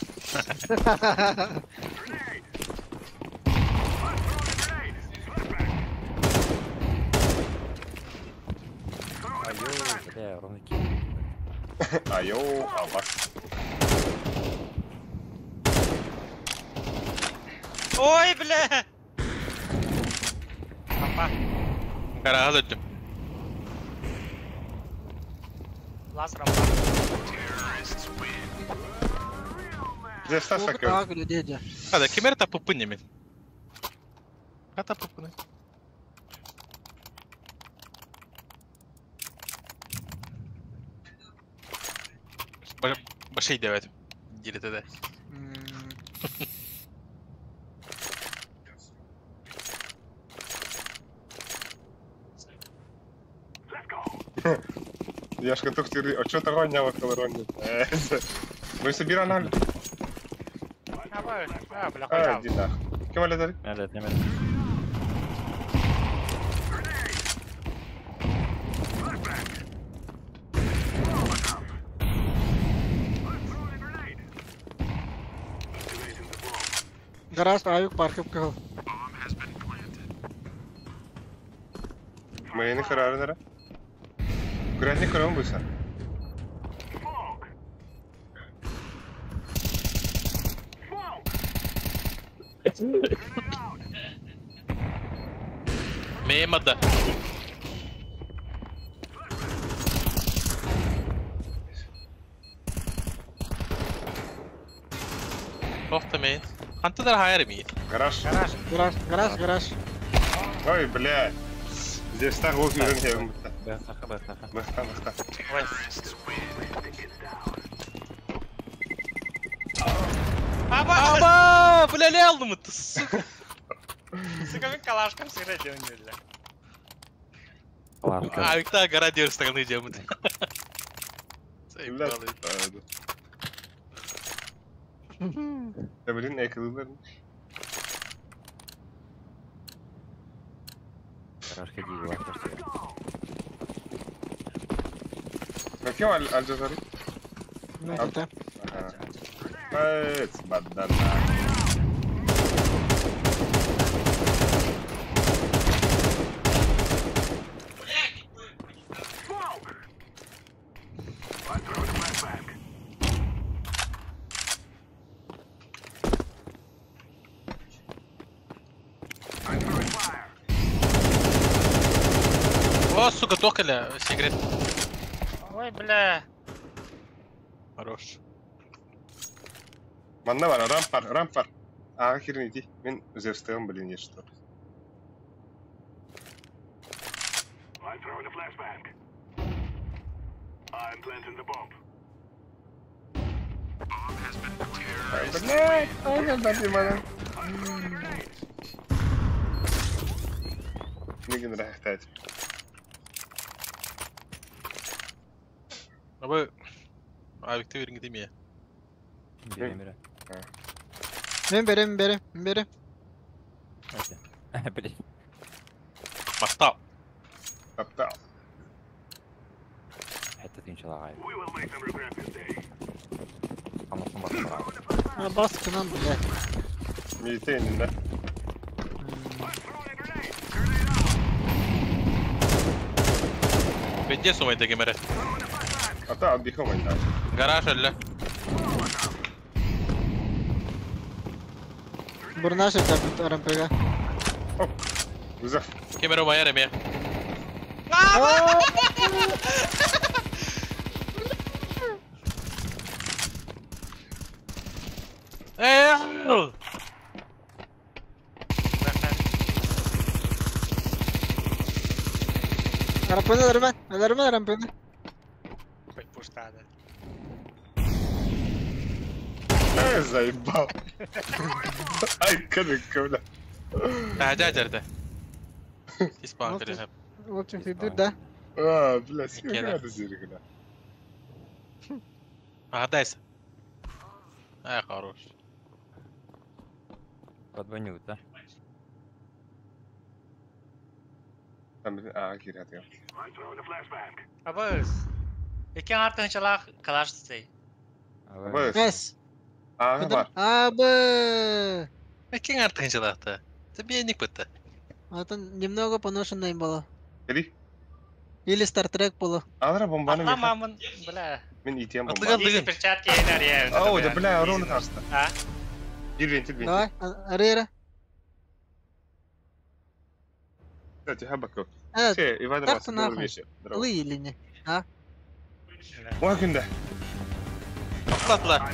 Айо, бля, ровно кинул. Айо, а вас. Ой, бля! Папа. Гора өттүм. Лас рампа. Здесь Стас Дядя. А, да, кемер та пупыне мен. Хата пупыне. Башей девять. Дили тогда. Я ж готов тебе... А чё того не колоронит? Мы собираем нам. А, бля, А, иди нах. Кем алядали? Алят, не Гараж аюк паркып кыл. Мы не харары, Грани көрөм буйса. Мемада. Охта мейн. Хантадар хайр мейн. Гараж. Гараж. Гараж, гараж, гараж. Ой, бля. Здесь так вот уже Бэхаха, бэхаха. Бэхаха, бэхаха. Аба! Аба! Бля, не алдым это, сука. Сука, мен калашком сыграть делаю, бля. А, та гора дер стороны делают. Бля, Да, блин, я кылылар. Гаражка дигла, Каким Аль-Джазари? Ну, это. Ага. Бадана. О, сука, токаля, сигарет. Ой, бля. Хорош. Манна бар, рампар, рампар. Ага, херни иди. Мен Зевстеум, блин, есть что. Блядь, ой, да, мана. Мигин рахтать. Абы, а Виктор не димия. Бери, бери. Мен берем, берем, берем. Блин. Махтал. Таптал. Хәтта тинчалагай. Хамасын басып А баскынан, блядь. Милитейнин, да? Бенде сумайда кемере. Ата отдыхомай, да. Гараж әллә. Бурнаша так РМПГ. Вызов. Кемере баяр эме. Э! РМП өлөрмөн, өлөрмөн РМП. Хоть пустада. Заебал. Ай, кадык, бля. Әжә жерде. Испан келе. В общем, фидур, да? А, бля, сколько зиргля. А, дайся. Ай, хорош. Подвоню, да? Там, а, кирят я. Абыз. Экен артынчалах калаш цей. Абыз. Эс. А, бар. Абы. Экен артынчалахта. Тебе не бытты. Это немного поношенное было. Или? Или Стартрек было. Адра бомбаны Атла мамын, бля. Мен итем бомба. Изи перчатки энер я. О, да бля, ровно таста. А? Бир вентиль, вентиль. Давай, Арера. Кстати, хабако. Э, Все, Иван так Рас, то добрый нахуй. вечер. Здорово. Лы или не? А? Ой, күндә. Атла.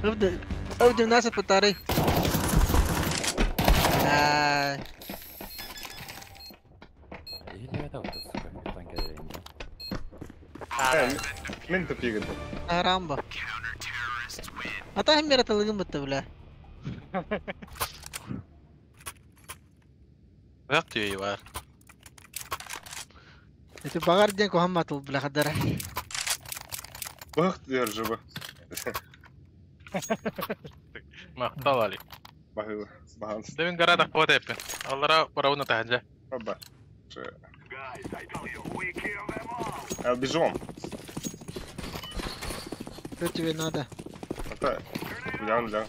Öv 12 батарей. Ай. Или это вот, сука, танк Мен тупигін. Рамбо. А та химера тылыгын бытты, бля. Бак түйе бар. Это багар ден кохам атыл, бля, хадара. Бах держи. Мактал али. Бахы, баханс. Девин гарада қуат әппін. Аллара барауына таханжа. Баба. Бежом. Что тебе надо? Это... Лян, лян.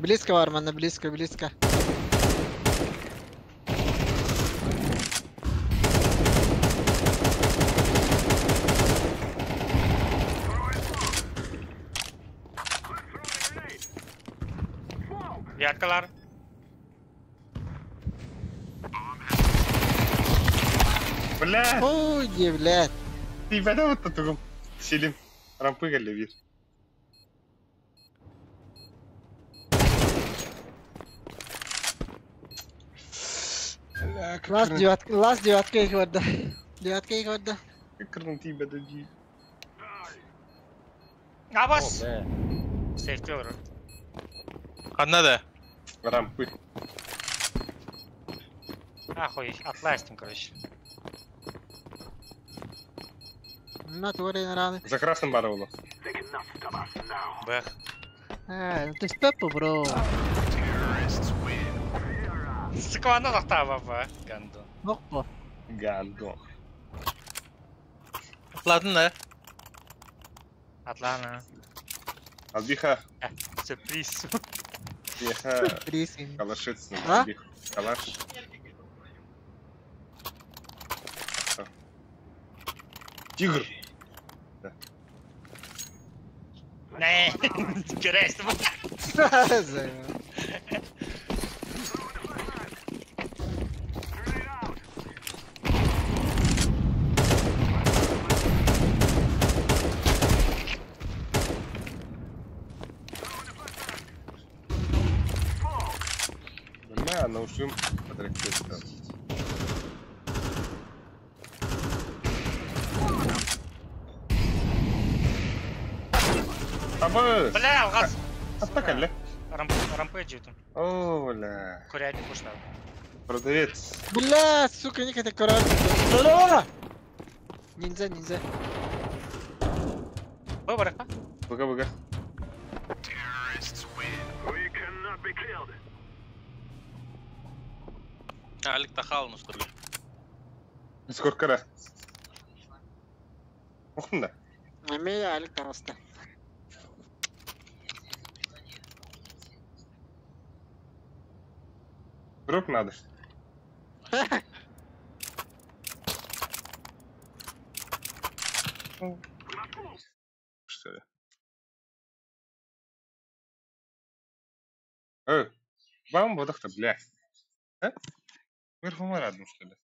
Близко, Вармана, близко, близко. Девяткалар. Бля! Ой, блядь. Ты вода вот тут Селим. Рампы галевир. Лас девятка, лас девятка их вода. Девятка их вода. Кырның тибе ди. Абас. Сейфти olur. Қанна да? Рампы. Ахуй, атластим, короче. На твори раны. За красным баровало. Бэх. А, ну ты степа, бро. Сука, она лахта баба. Гандон. Опа. Гандон. Атладың да? Атлана. Албиха. Сюрприз. Биха. Сюрприз. Калашица. А? Калаш. Тигр. Да. Не, крест. Бля, наушим подректор. Абы! Бля, алгас. Атта калле. Рампейджи там. О, бля. Курятник ушла. Продавец. Бля, сука, ник это курятник. Ниндзя, ниндзя. Выбор, а? Бага, бага. Алик тахал, ну что ли? Сколько раз? Охунда. Аме Алик тараста. Дроп надо. Что ли? Вам бодохто, бля. А? Верхом радом, что ли?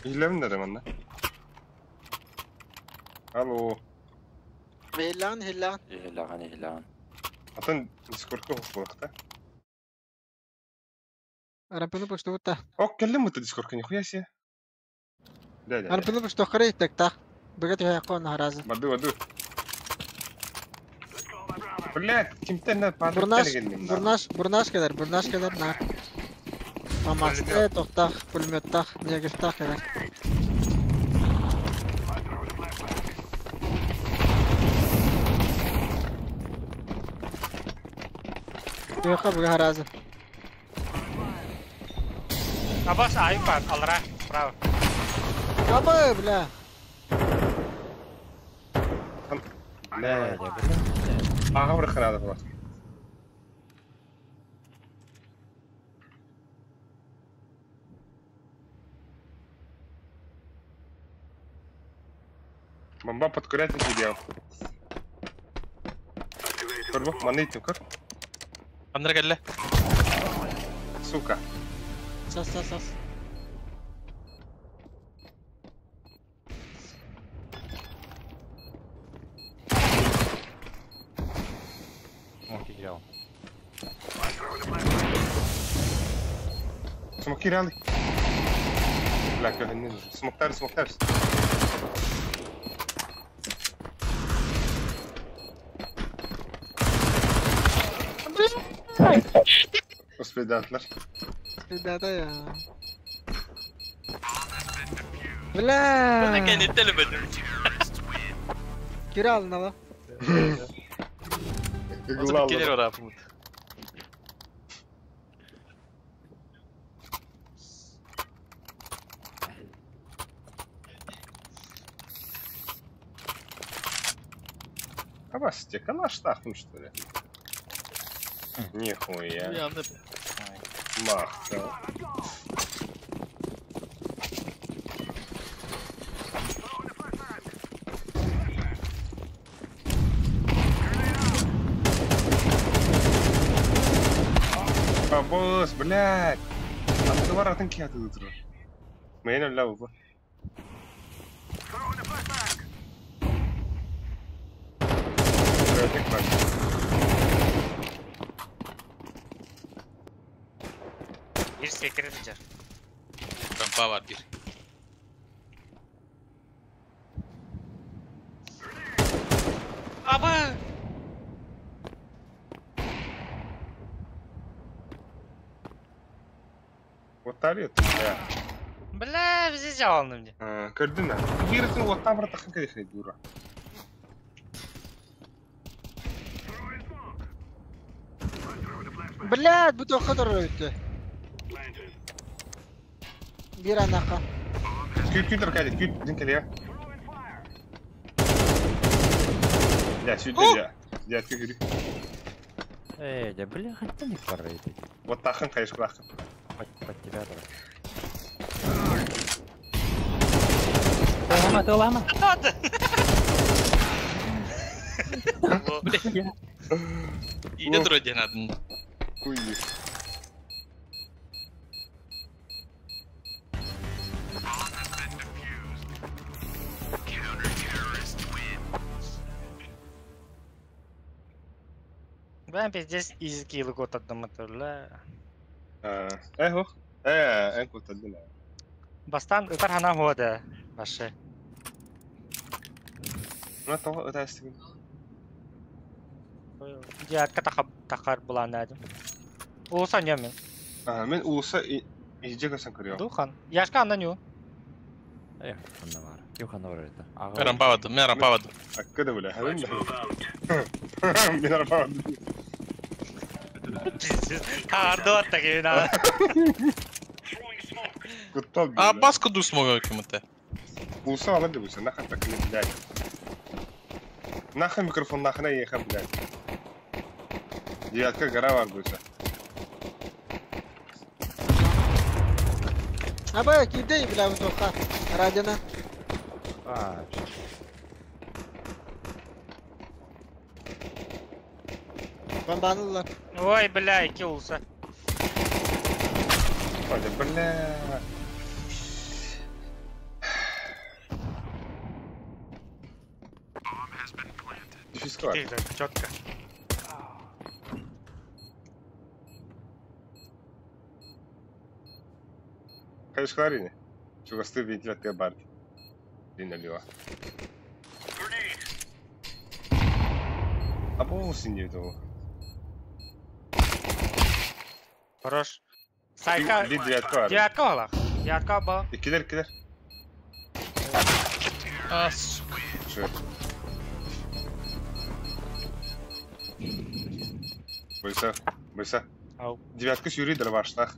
Hilem nerede manna? Алло. Хилан, хилан. Хилан, хилан. Атын Дискордка хоққулақта. Рампыны пуштута. Ок, келлем это Дискордка, нихуя себе. Да, да. Рампыны пуштухрей так так. Бегать я кон харазы. Баду, баду. Блядь, кимтен на Бурнаш, бурнаш, бурнаш кедер, бурнаш кедер на. Мамасте, тоқтақ, пулеметтақ, негіртақ кедер. Туяққа бүге харазы. Абас, айпад, алра, право. Абы, бля. Бля, Ага, бір қырады бұлар. Бомба под курятник делал. Көрбі, манайтым көр. Андыр келді. Сука. Сас, сас, сас. Смоки реалы. Бля, не смоктар, смоктар. Успедатлар. Успедата я. Бля. Мен не телебедим. Кирал нала. Келер орапмыт. Абас, тебе калаш нахуй, что ли? Нихуя. Мах, да. Бабос, блядь! Открывай ротынки оттуда. Мейн ля бу. Bir sekere diyeceğim. Rampa var bir. Аба! Вот тарет, бля. Бля, bizi cevabım diye. Көрдүн да. Бирсин оттан бір тақын кәдехне дура. Блядь, bu тоққа тұрыр өтті. Bir анақа. Күт күт кәде, күт дин кәле. Я сюда я. Я күт. Эй, да бля, хотя не пора это. Вот тақын қайшы құлақын. Под тебя давай. Лама, ты лама. Надо. Бля. Иди вроде надо. Хуй. Ben пиздец из кило год отдам это. Э, хох. Э, эн кутадына. Бастан ытар хана хода. Башы. Ну, того ытастыгын. Диатка тахап тахар буланадым. Улуса не мен. А, мен улуса иже көсөн көрüyorum. Духан. Яшка анда ню. Эх, ханна бар. Ким ханна бар это? Мен рампа бардым, мен рампа бардым. Акка да бля, хабын да. Мен рампа бардым. Харды атта кебин. А баска ду смогу кем-то. Улуса алыр деп нахуй так не блядь. Нахуй микрофон нахуй еха, блядь. Девятка гора бар буйса. Аба, кидай, бля, bu тоққа. Радина. А, Бомбанылар. Ой, бля, iki улуса. Ой, бля. Дефискар. Четко. Хайшкларине. Чугасты вентилятор бард. Дин налива. А по синье того. Хорош. Сайка. Би девятка. Девятка алах. Девятка ба. Кидер, кидер. А, сука. Шо? Бойса, бойса. Ау. Девятка сюри дроваштах.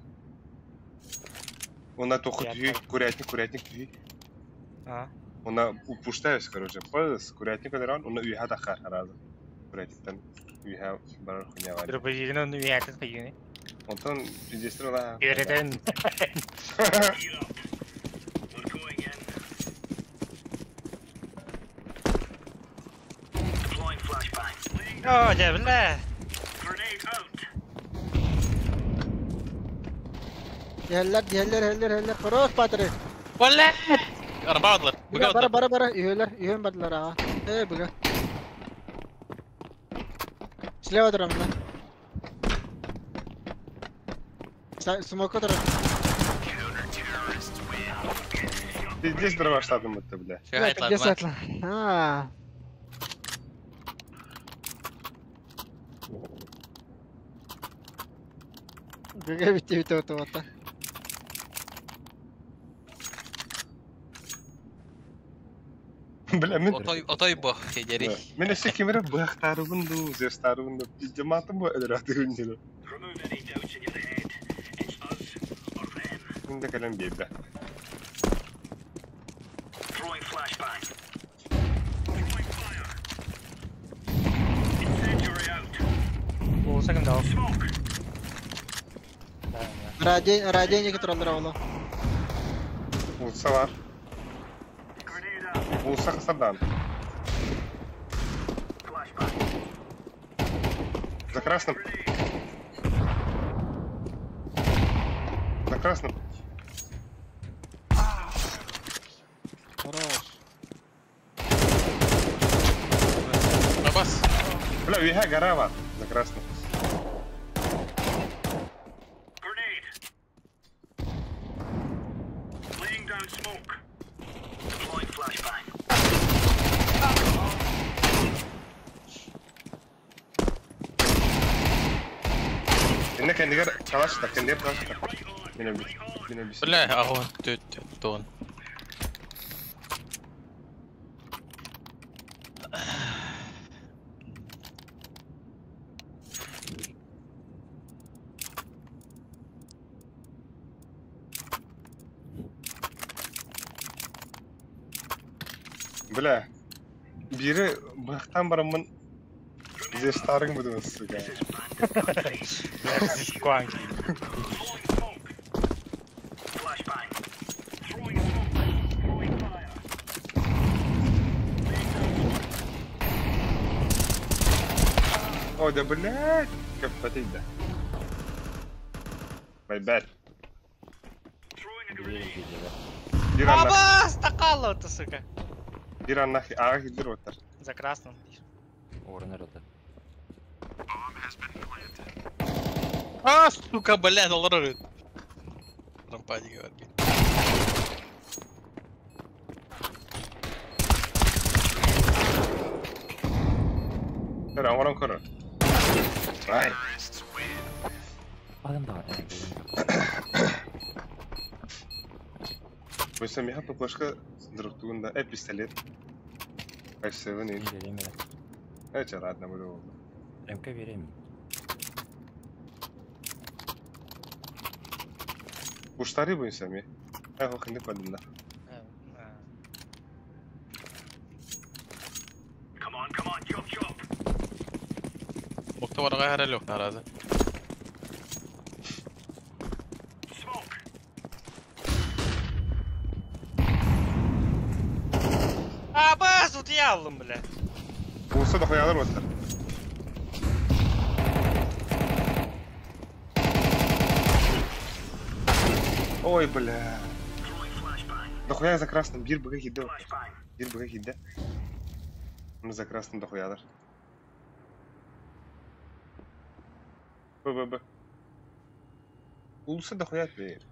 Она только тюи, курятник, курятник тюи. А. Она упуштаюсь, короче, пыз, курятник одаран, она уйха тахар харазы. Курятниктан уйха барар хуйня вари. Дробовигин он уйхатын хуйни. Онтон пиздестер Үйретен. О, да, бля. Yeller, yeller, yeller, yeller. Хорош, патры. Бля! Рампа бардылар. Бара, бара, бара. Үйелер, үйен бардылар, ага. Э, буга. Слева дурам, да. Смока дурам. Ты здесь дрова штатом это, бля. Здесь атла. А. Буга битти битти битти битти. Бля, мен... Отой бох, хедери. Мен өсө кемере быхтарыбын ду, зерстарыбын ду, пиздематым бу өдөрөтүгүн диле. Мен да кэлэн биэбэ. Улуса ким дал? Радио контроллер оло. Улуса бар. Улуса хасардан. За красным. За красным. Хорош. Абас. Бля, уйха гора бар. За красным. Инна кэннигэр калаш да, кэннигэр калаш да. Мин өлбүт. Мин өлбүт. Бля, агон, төт, тон. Бля, бири быһахтан бараммын Здесь старың буду, сука. Ой, да блядь, как потеть, да. My bad. Абас, такало ты, сука. Диран нахи, ага, дир оттар. За красным. Орын эрэ. А, сука, блядь, олорор. Рампадик говорит. Көр, оҥорон көрөр. Ай. Адам да. Бойса миха ППшка дроптугунда, пистолет. 5-7 ин. Берем эрэ. Чэ, ладно, буду. МК берем. Уштары бойса ми. Ай, хох, не падым да. Букта барга хәрәл юк наразы. Абас, утуйа бля. Улса да хуялар оттар. Ой, бля. Дохуя за красным, бир быга хидде. Бир быга хидде. Мы за красным дохуялар. Б, Б, Б. Улса дохуя бер.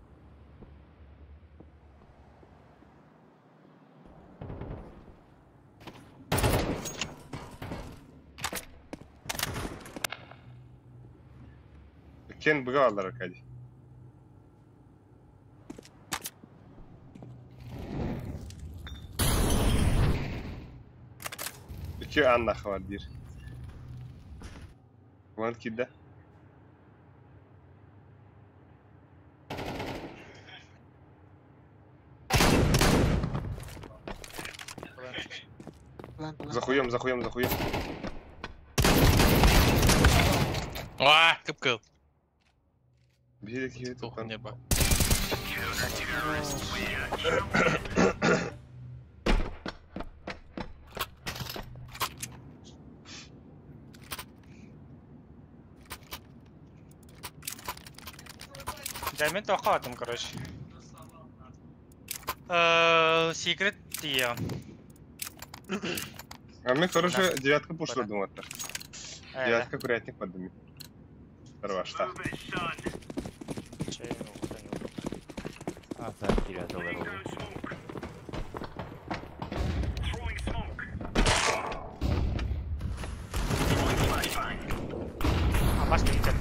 Кен быга алар Аркадий. Ики Анна хавар бир. Ван кидде. Захуем, захуем, захуем. А, кып-кып. Бир киһи тухан. Нерба. Да, мен тоққатым, короче. Секрет тия. А мы, короче, девятка пушла думать-то. Девятка курятник подними. Рвашта. А, да, киря доллар. Абас килет.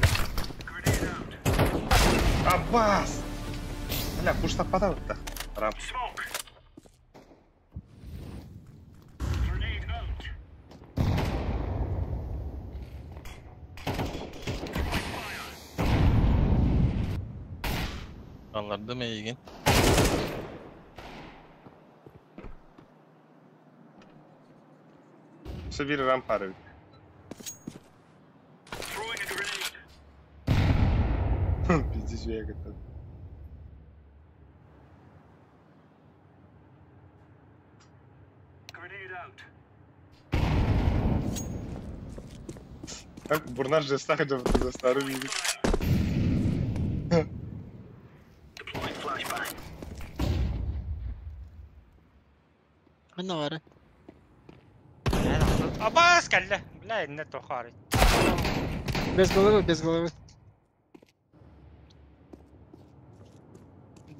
Аббас! Бля, пушта падал-то. Раб. Алларды ма еген? Все бир рампа арабит. Пиздец, я как-то. Так, бурнаш же стах за старый видит. Ханна бары. Абас кэллэ. Бля, инне тохары. Без головы, без головы.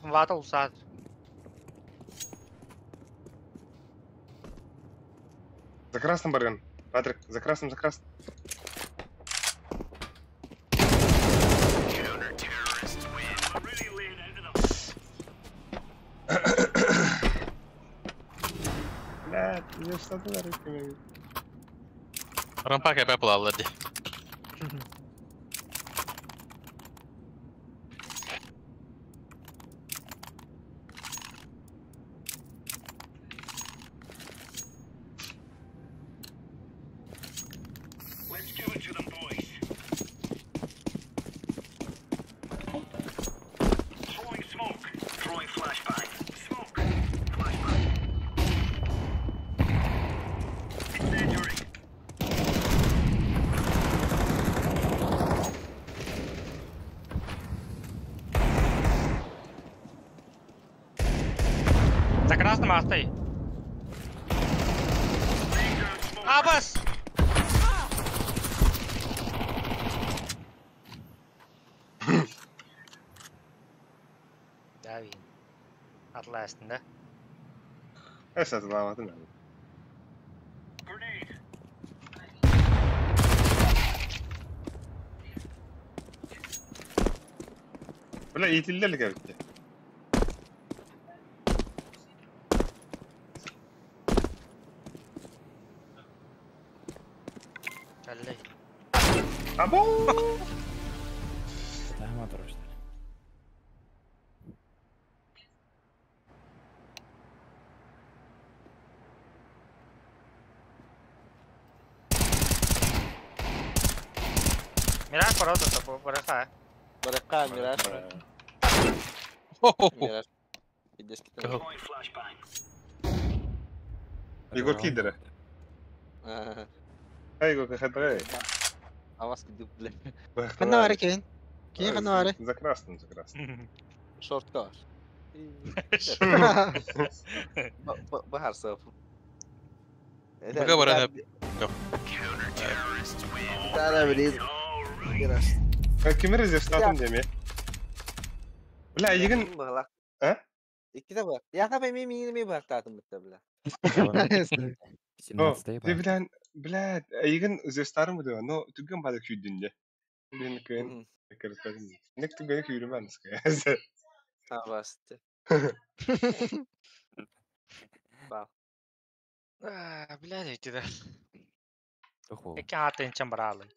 Вата усат. красным барган. Патрик, за красным, за красным. Бля, мне что-то на русском. Рампа КП плавала ди. За красным астай. Абас! Давин. Атластын да? Эс атламадым ben. Бля, иитиллэр кэбитте. Кэллэй. Або! Тама дұрыстар. Мираж породо, быраха. Баракка, Мираж. Мираж. Пиздец, Егор кидера. Эй, Егор, хатырай. Авас кидып, бля. Ханна бары Кевин? Кини ханна бары? За красным, за красным. Шортка бар. Бахар сап. Бага барана. Тара блин. Мираж. Ким резервстатым деме? Бля, егин... А? Икки бар. Я хапай ми ми ми бар татым битте, бля. О, ты, бля, бля, егин зевстарым буду, но түгөн бада күйдүнде. Блин, күйін. Нек түгөн күйрүм аныска. Авасты. Ба. Бля, өйтүдө. Эки атын чан баралы.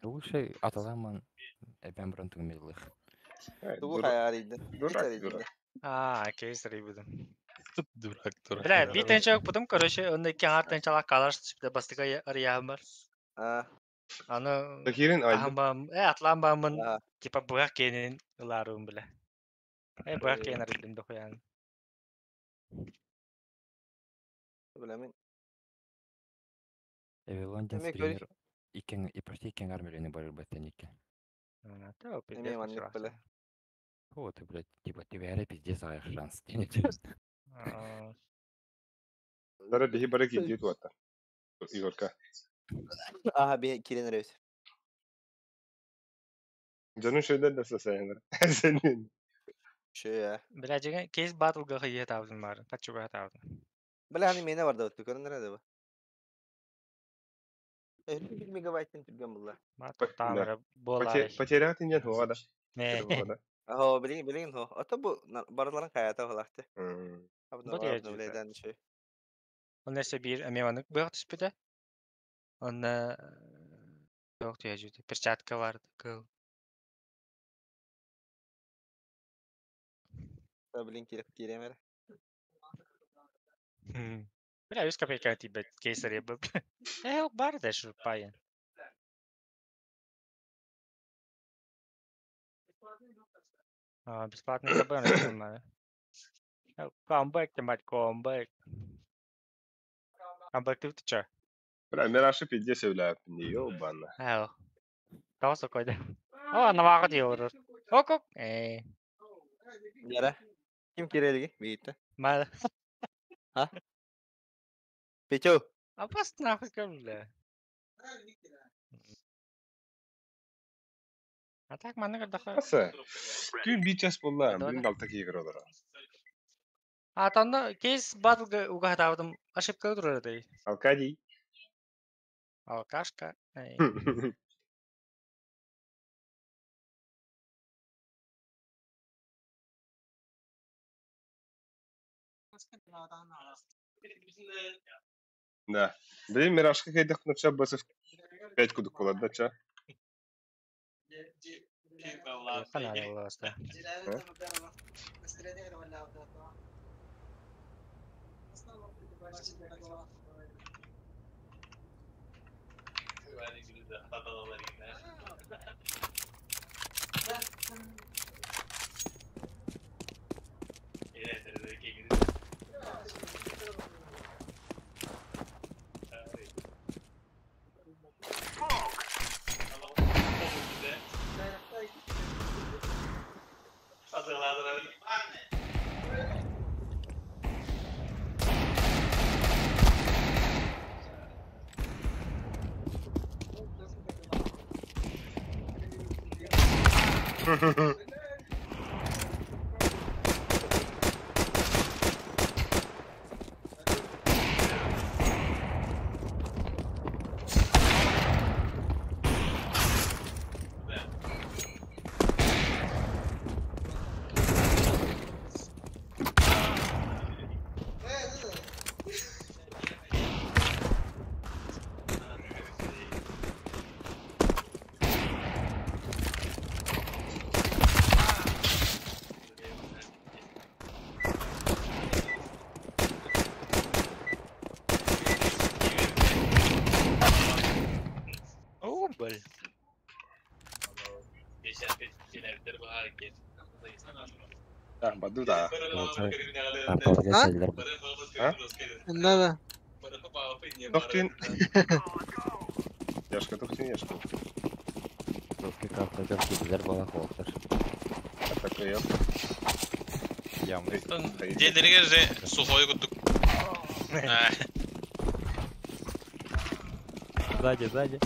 Лучше аталаман эбен бұрын түгмелих. Тугу хаярыйды. Дурак, дурак. А, кейс рибудum. Дурак, дурак. Бля, битен чак потом, короче, он эки атын чала калаш түспүдө бастыга арыяхым бар. Аны Кирин айды. Ахамбам, атланбамын, типа бугак кенин ыларым бля. Бугак кенин арыдым дохуян. Бля, мен Эвелондин Эме стример иккен и почти иккен армилене барыр баттен иккен. Эме манник, бля. Вот, ты, блядь, типа, ты вере пиздец аяқ шанс. Дара бихи бара кидет туата. Егорка. Аха, би кирен ребит. Жаным шөйден да сасайындар. Сенин. Шөй, Бля, жеген кейс батлга хые табдым бар. Качуга табдым. Бля, аны мене бар да өттү, көрүнөр да бу. 1 мегабайттан түргөн булла. Тамара болар. Потерять инен хуада. Не. Ахо, билин, билин хо. Ата бу барларын каята холакты. Бу дияр шөй. Ол нерсе бир эмеманык быгы түспүдө. Онна жок түйөжүдү. Перчатка бар, кыл. Билин киреп киремер. Бля, үс копейка тибет кейсер ебіп. Бар да шу пайын. А, бесплатный КБ на Камбэк, ты мать, камбэк. Камбэк ты чё? Бля, Мираши пиздец являют. Ёбана. Эл. Тоос койду. О, навага диорur. Ок, ок. Яра. Ким кирелиги? Бийитте. Мал. А? Петю. Апас нахуй бля. А так маннык даха. Аса. Күн бир час болла, бүгүн алта кийгер олор. А там кейс батлга угадавдым ошибка турар. Алкадий. Алкашка. Да. Блин, Миражка хайдах нача басып 5 кудук болады да, ча? Баду да. А? Да-да. Тохтин. Яшка, тохтин, яшка. Дедерге же сухой куттук. Сзади, сзади.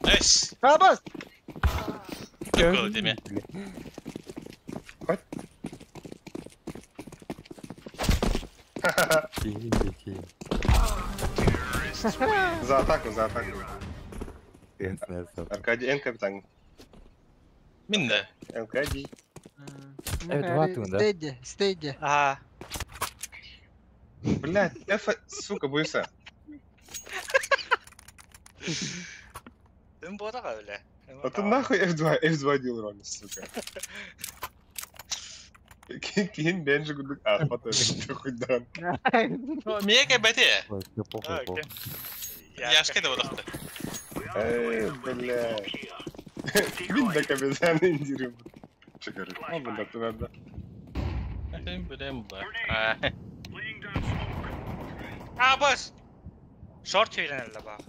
Эс! Абас! Такой тебе. За атаку, за атаку. Аркадий, Н капитан. Минда. Аркадий. Стейди, стейди. А. Блять, Ф, сука, бойся. А ты нахуй F2, F2 делал роль, сука. Кин Бенджи гудук, а, потом, хоть дан. Мега бәте. Яшка да бодақты. Эй, бля. Мин да капитан индирим. Чекары. А, бля, ты надо. Блин, бля. А, бос. Шорт үйренелі бақ.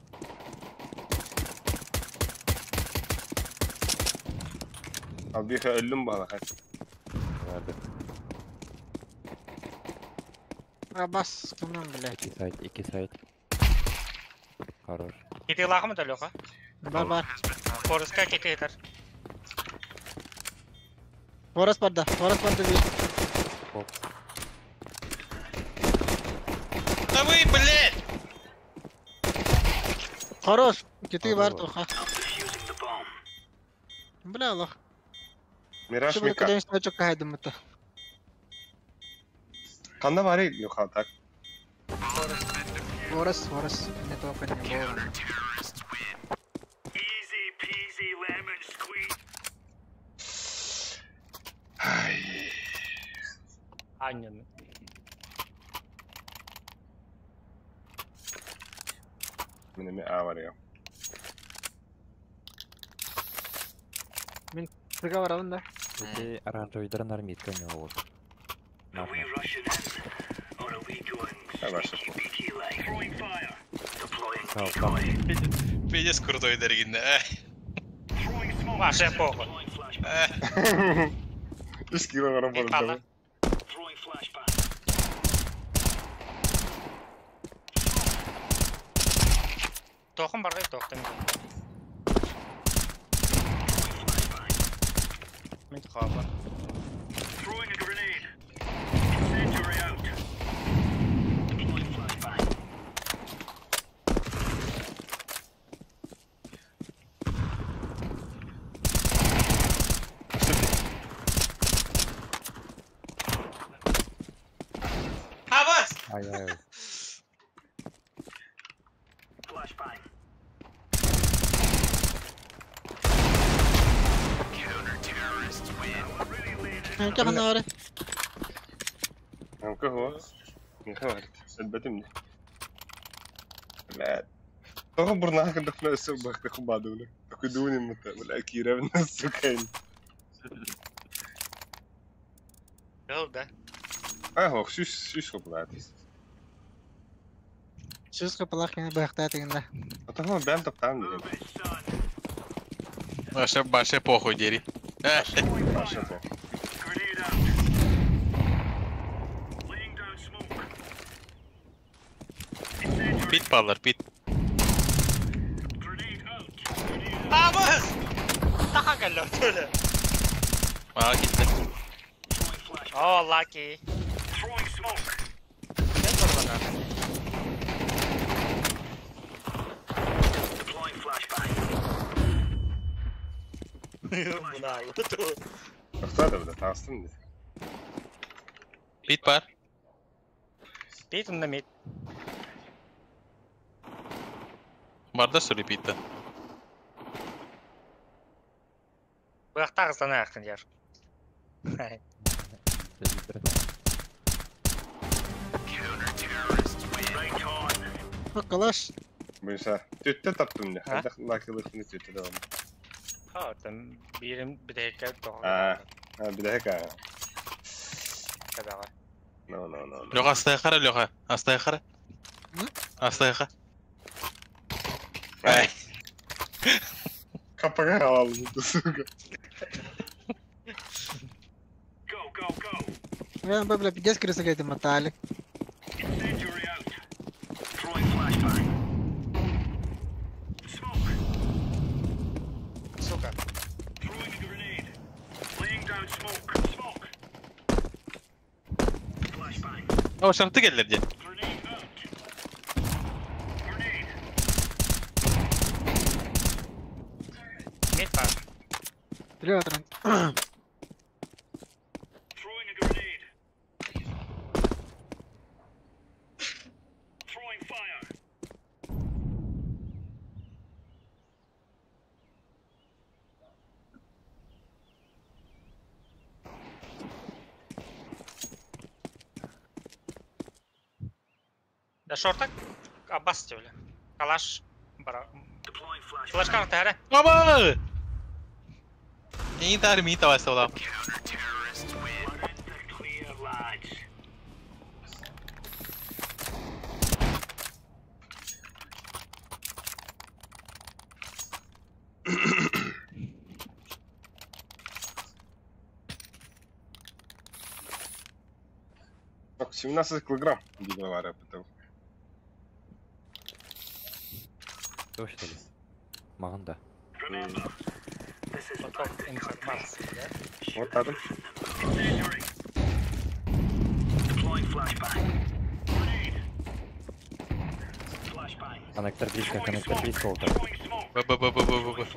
Албиха өлім бала, хай. Абас, кімнен, бля? Екі сайт, екі сайт. Хорош. Кете лақымы да, Леха? Бар, бар. Фореска кете етер. Форест барда, форест барда бей. Да вы, блядь! Хорош, кете бар тоха. Бля, Аллах. Мираж Мика. Қанда бар ей, Леха, так? Форест, форест. Не только не было. Аннен. Менеме А бар я. Мен тыга барабын да. Эти оранжевый армитка не вот. Пиздец крутой дорогие. Маша похуй. Үш килограмм бар. Тоқым бар ғой, тоқтым. Мин хаба. Абас! Ай ай. Анка ханары. Анка хо. Миха бар. Сәлбәтем. Бля. Тоҕо бурнаах кырдахпына өссө бахтах баадыбына. Такуйдуун иммата. Бля, кииребин, сука. Был да. А, ох, сүс сүс хопулаат. Сүс капалах кene бахта тегенде. Атаха бэм таптаан диэн. Вообще, вообще похуй, дери. Вообще похуй. Пит паллар, пит. Абас! Таха кэллэ төлө. А, китте. О, lucky. Мен барбана. Мына алды. Тахта да бля, тахтым диэн. Пит бар. Пит онна мид. Барда что ли питта? Быахта ағыстана аяқтын яр. Калаш. Буйса. Түттэ таптым не. А? Хайдах лакылыхны түттэ да. Ха, там бирим бидэкэ тоҕо. А, а билэхэ. Кадаға. No, no, no. no. Леха, астайхара, Леха. Астайхара. Астайха. Ай. Капага алалым, сука. Я бля пиздец крыса какая-то мотали. Сука. О, шарты келлер ден. Мид бар. Привет, Ран. Да шортак Аббас бля. Калаш. Бара. Флешка тәрі. Аба! Эйн тар ми таваса ола. Так, 17 килограмм дебилара потом. То что ли? Маған да. Потом информация, да? Вот адам. Коннектор близко, коннектор близко олтар. Б Б Б Б Б Б Б.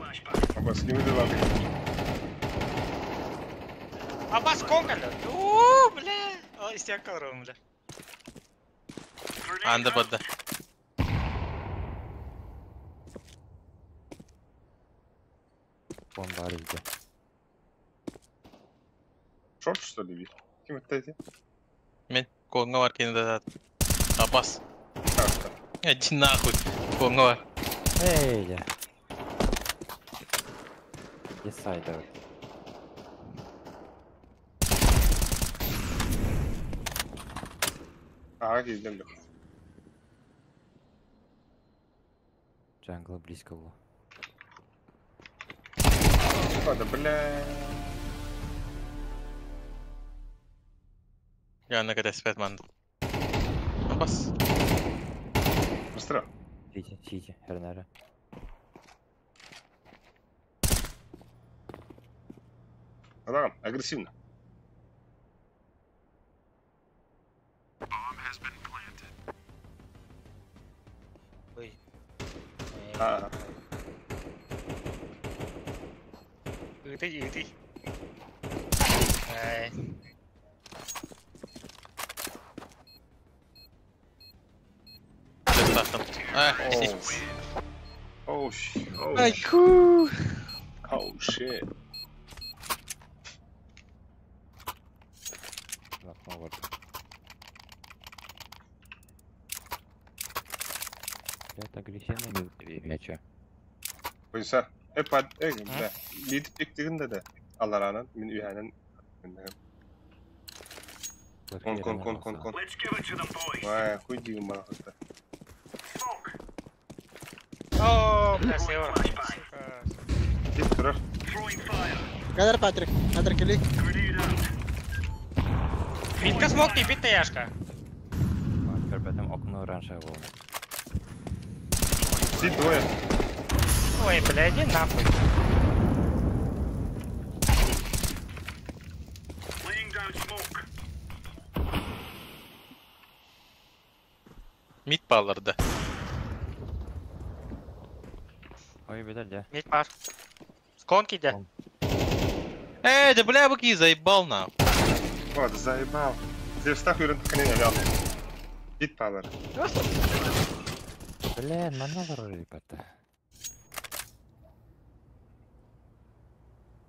Абас, кими дела? Аббас конкалды. Уу, бля. О, истек көрөм, бля. Анда бадда. Он бар иде. Шорт, что ли, ви? Ким это эти? Мен конга бар кені да. Абас. Иди нахуй. Конга бар. Эй, я. Есайда. А, киздем лех. Джангл близко было. А, да бля. Я на КДС 5 ман. Абас. Быстро. Сити, сити, Эрнера. Адам, агрессивно. Ой. А, Ыты, ыты. Ай. Oh. Oh, oh, Ай, ку. Oh shit. Это агрессивный мяча. Oysa hep ad да. Mid piktигин да. Аларанан мин үйәнен. Кон кон кон кон кон. Вай, хуй дигин бана хатта. О, бля, север. Тип турар. Кадар Патрик, Патрик или? Мидка смог не бит яшка. Көрбөтүм окно раньше был. Тип двое. Ой, бля, иди нахуй. Мид балларды. Ой, бедер, да. Мид бар. Сконки да. Эй, да бля, быки, заебал нахуй. Вот, заебал. Зевстах үрін тканин алял. Бит палар. Блин, манна ребята.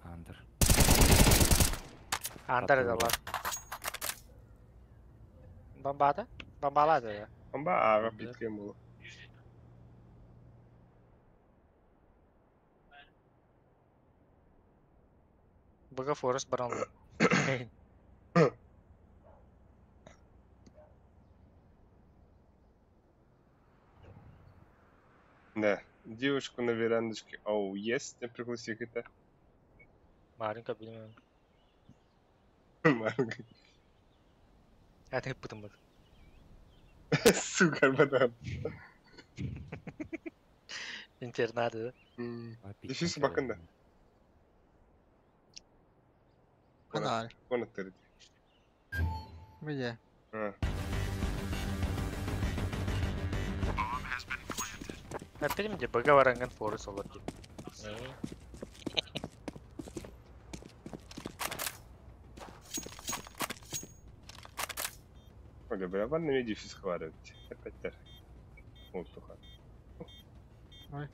Андер. Андер дала. Бомбада? Бомбалады да. Бомба аға биткен болу. Бага Форест баран. Да, девушку на верандочке. Оу, есть, я пригласи это. Маринка, билмем. Маринка. А ты потом. Сука, бадан. Интернат, да? Дефис бакында. Канал. Конаттыр. Где? Опять мне бага варанган Форест олар деп. Ой, бля, ванна мне дефис хватит. Опять так. Вот туха. Ой.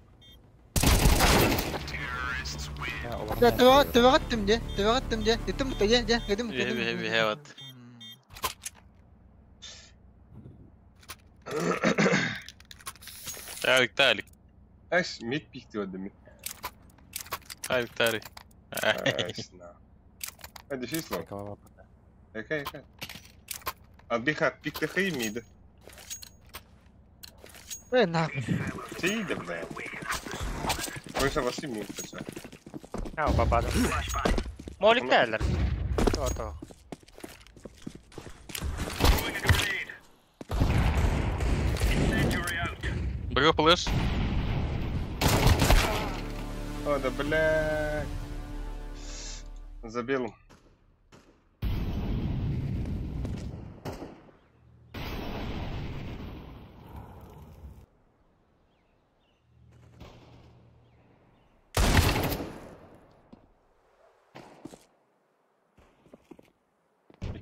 Да, төбәгаттым де, төбәгаттым де. Дитим бу де, де, дитим. Бе, бе, бе, вот. Талик, талик. Аш, мид пикти вот мид. Талик, талик. Аш, на. А дефис лог. Экай, экай. Адбиха пиктехи мид. Э, нахуй. Ты бля. Ойса васи мид точно. А, бабада. Молик дәлер. То-то. Бага флеш. О, да бля. Забил.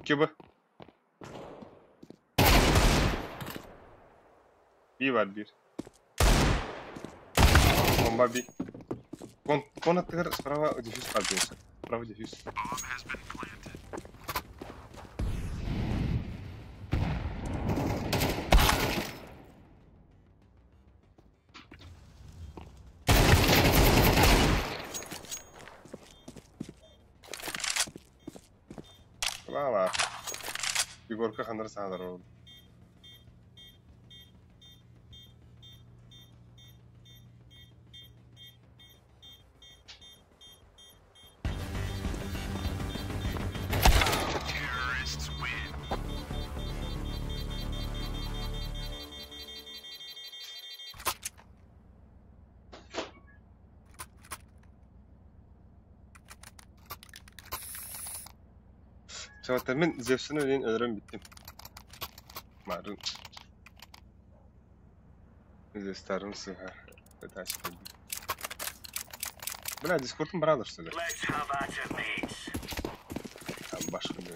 Киба. Bir var bir. Bomba bir. Кон, кон аттыгар справа дефьюз бар дейсің. Справа дефьюз. Ла-ла. Егорка хандар садар oldu. Чавата мин Зевсini өлейін өлөрөн бүттүм. Марын. Зевстарым сыха. Пытаюсь Бля, дискордум брал что ли? Там башка да.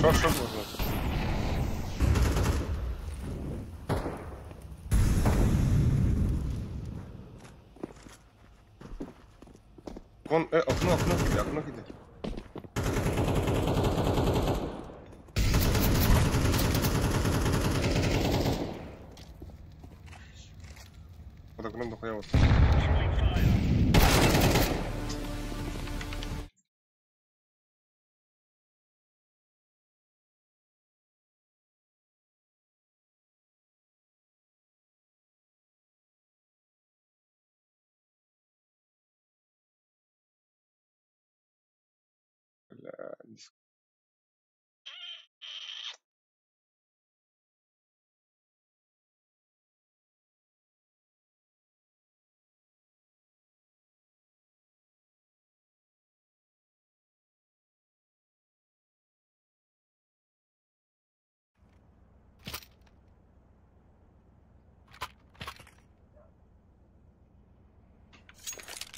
Шо, шо можно? Кон, окно, окно кидай, окно кидай. Под окном дохуя вот. Бля,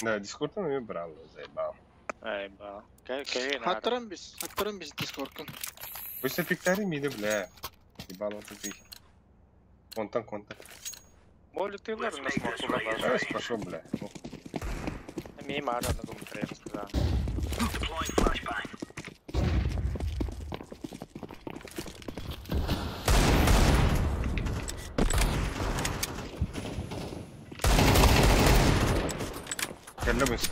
Да, Дискорд он ее брал, заебал. Заебал. Кевин, Хаттыран biz, хаттыран biz Discord'un. Пусть пиктари миди, бля. Ебал он тут их. Контан, контан. Более ты лэр на смог Давай пошел, бля. Мимо ара на дум трем сказал. Кэллэбис.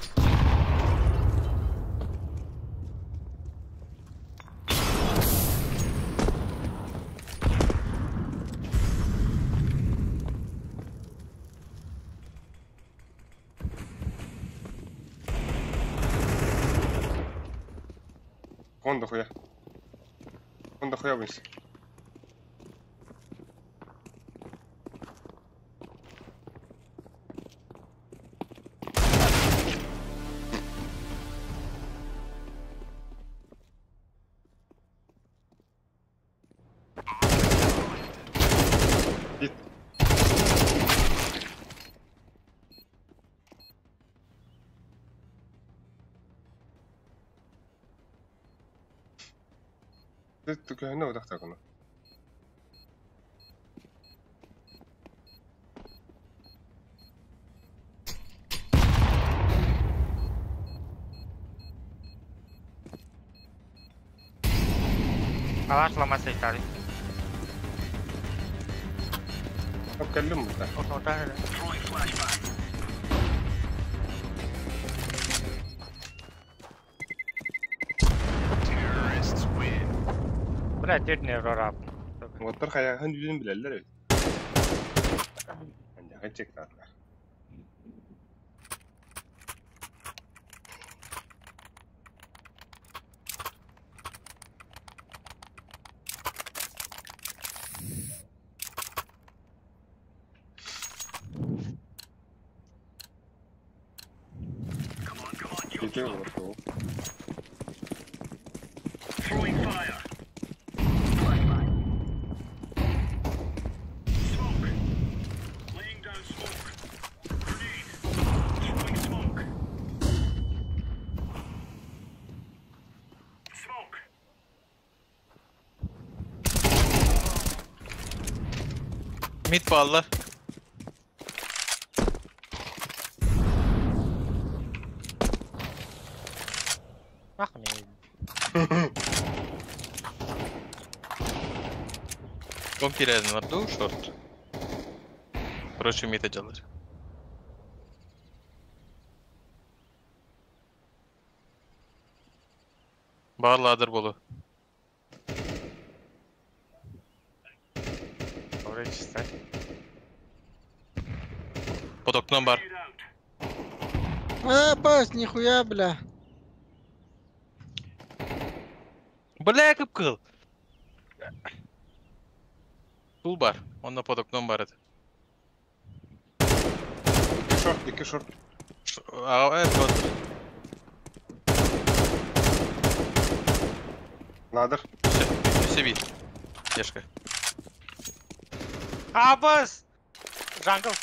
Кон дохуя. Кон дохуя вниз. Түкәһенә үтәхтә гына. Алаш ламаса итали. طب كلمه ده. Бля, дед не рарап. Оттор хайахан жүзүн билэллэр эбит. Анжахан чектаатылар. Ити олорду. Mid ballar. Ах, мен. Ком кирәдин бар ду шорт. Короче, мид жалар. Бар ладыр болу. Добрый чисто. Под окном бар. А, пас, нихуя, бля. Бля, кып кыл. Стул бар. Онно под окном бар это. Икки шорт, икки шорт. А, вот. Ладер. Все, все, Дешка. Абас! Jungle.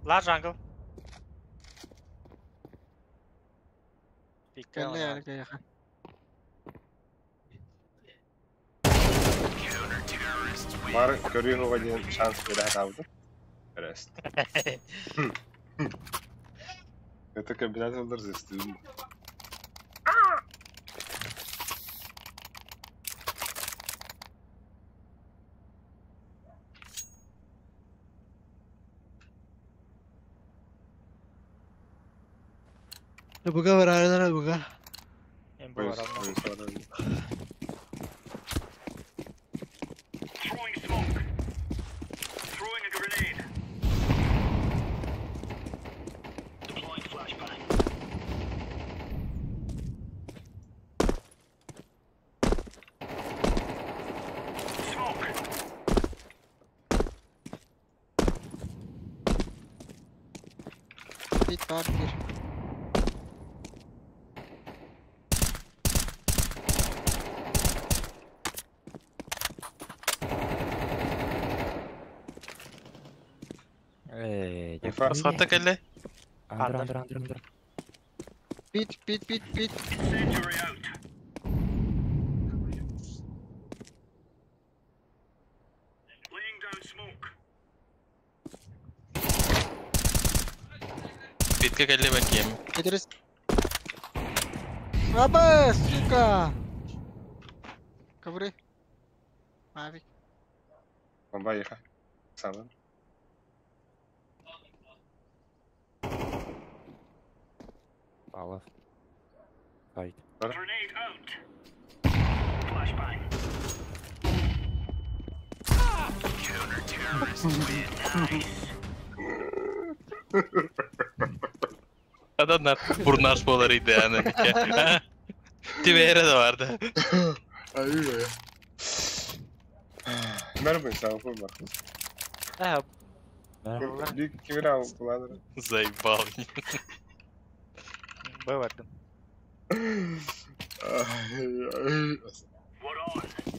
Ла jungle. Кэллэ кэйэхэ. Бар көрүөн уга диэн шанс бере хатаабытым. Рест. Это комбинация застым. Буга барардар буга. Эм бу барамна. Throwing smoke. Throwing a grenade. Deploying flashbang. Smoke. Bit var bir. Асхатта кэллэ. Андыр, андыр, андыр, андыр. Bit bit bit bit. Incendiary out. Laying down smoke. Битке кэллэ бен кем. Идрис. Аба, сука. Ковры. Мавик. Бомба еха. Салам. Аллах. Файт. Grenade out. Flashbang. Counter-terrorists win. Nice. Adamlar burnaş bolarıydı yani. Tibere de vardı. Ay be. Merhaba insan kurma. Э, Büyük kimira kullanır. Заебал. Бывардым.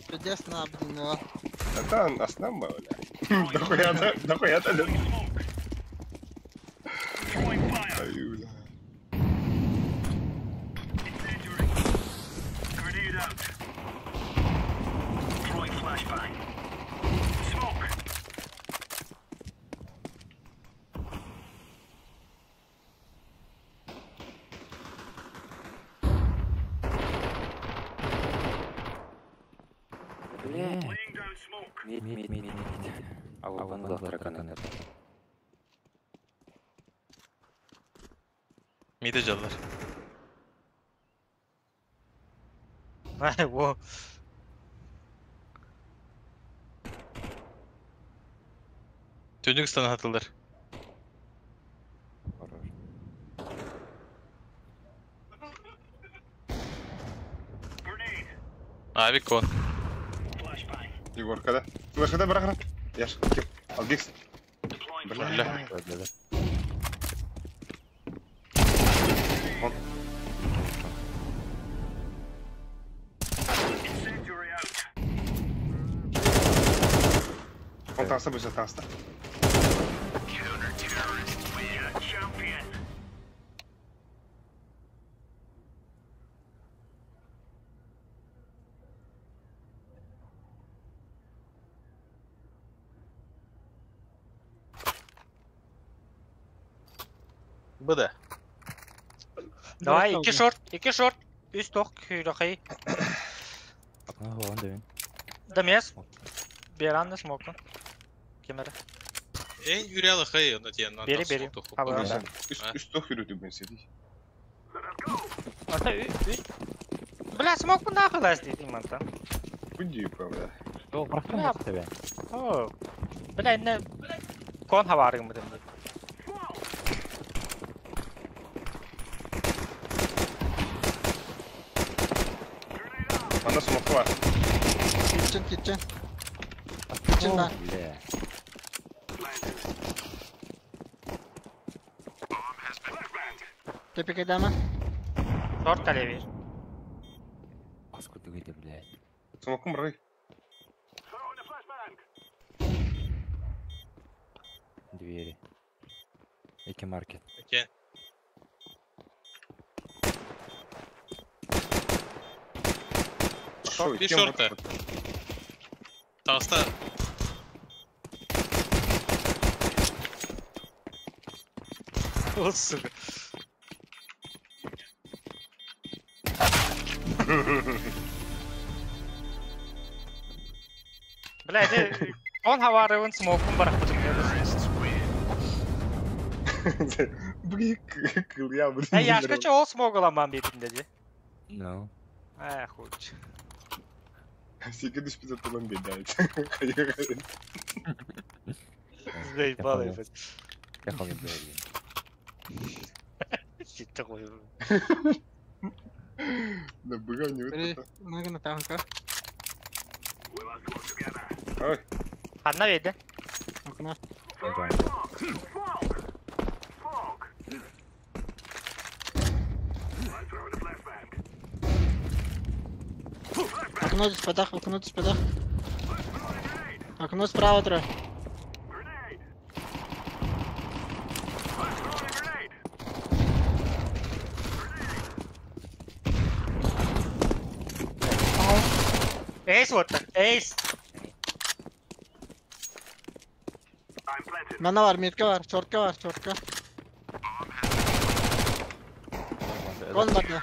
Пиздец на, блин, а. Это основная, бля. Дохуя-то, дохуя-то. Ай, бля. Grenade out. Throwing flashbang. Smoke. Laying down smoke. Мид, мид, мид, мид. Аллах, тараканы. Mide жаллар. Ай, во. Түнүк стана хатылдар. Ави кон. Егорка да. Флешка да бырахра. Яш, кем? Алгикс. Бля. Вон. Incendiary out. Он таста быша таста. Counter-terrorists win. Champion. Bu da. Давай, iki short, iki short. Üst tok, хюрахай. Акна хуан дебин. Дамес. Беранны смокун. Кемере. Эй, юрялы хай, онда тиен. Бери, бери. А, да. Үст тох yürüdü ben seni. Ата үст. Бля, смок нахуй лаз дейм манта. Худи, правда. Жол, бырахтым тебе. О. Бля, не кон хаварым бу демди. Анда смок бар. Kitchen kitchen. Kitchen бар. Бля. Тепике дама. Торт алевир. Паскуда выйди, блядь. Смокум рой. Двери. Эки маркет. Окей. Шо, И шорта. Толста. О, сука. Бля, это... Он хаварывын смокун барахпытым. Блин, кылья, блин. Э, Яшка че ол смог ыламан бетин деди. No. Э, хуй. Сиги түспүт отулан бедайт. Заебал, ебать. Я помню, блядь. Ситте кой. Да быга не вот Много на танка. Ой. Анна веде. Окно. Окно здесь подах, окно здесь подах. Окно справа трое. Эйс вот так, эйс. Мана var, метка var, чортка var, чортка. Кон бар да.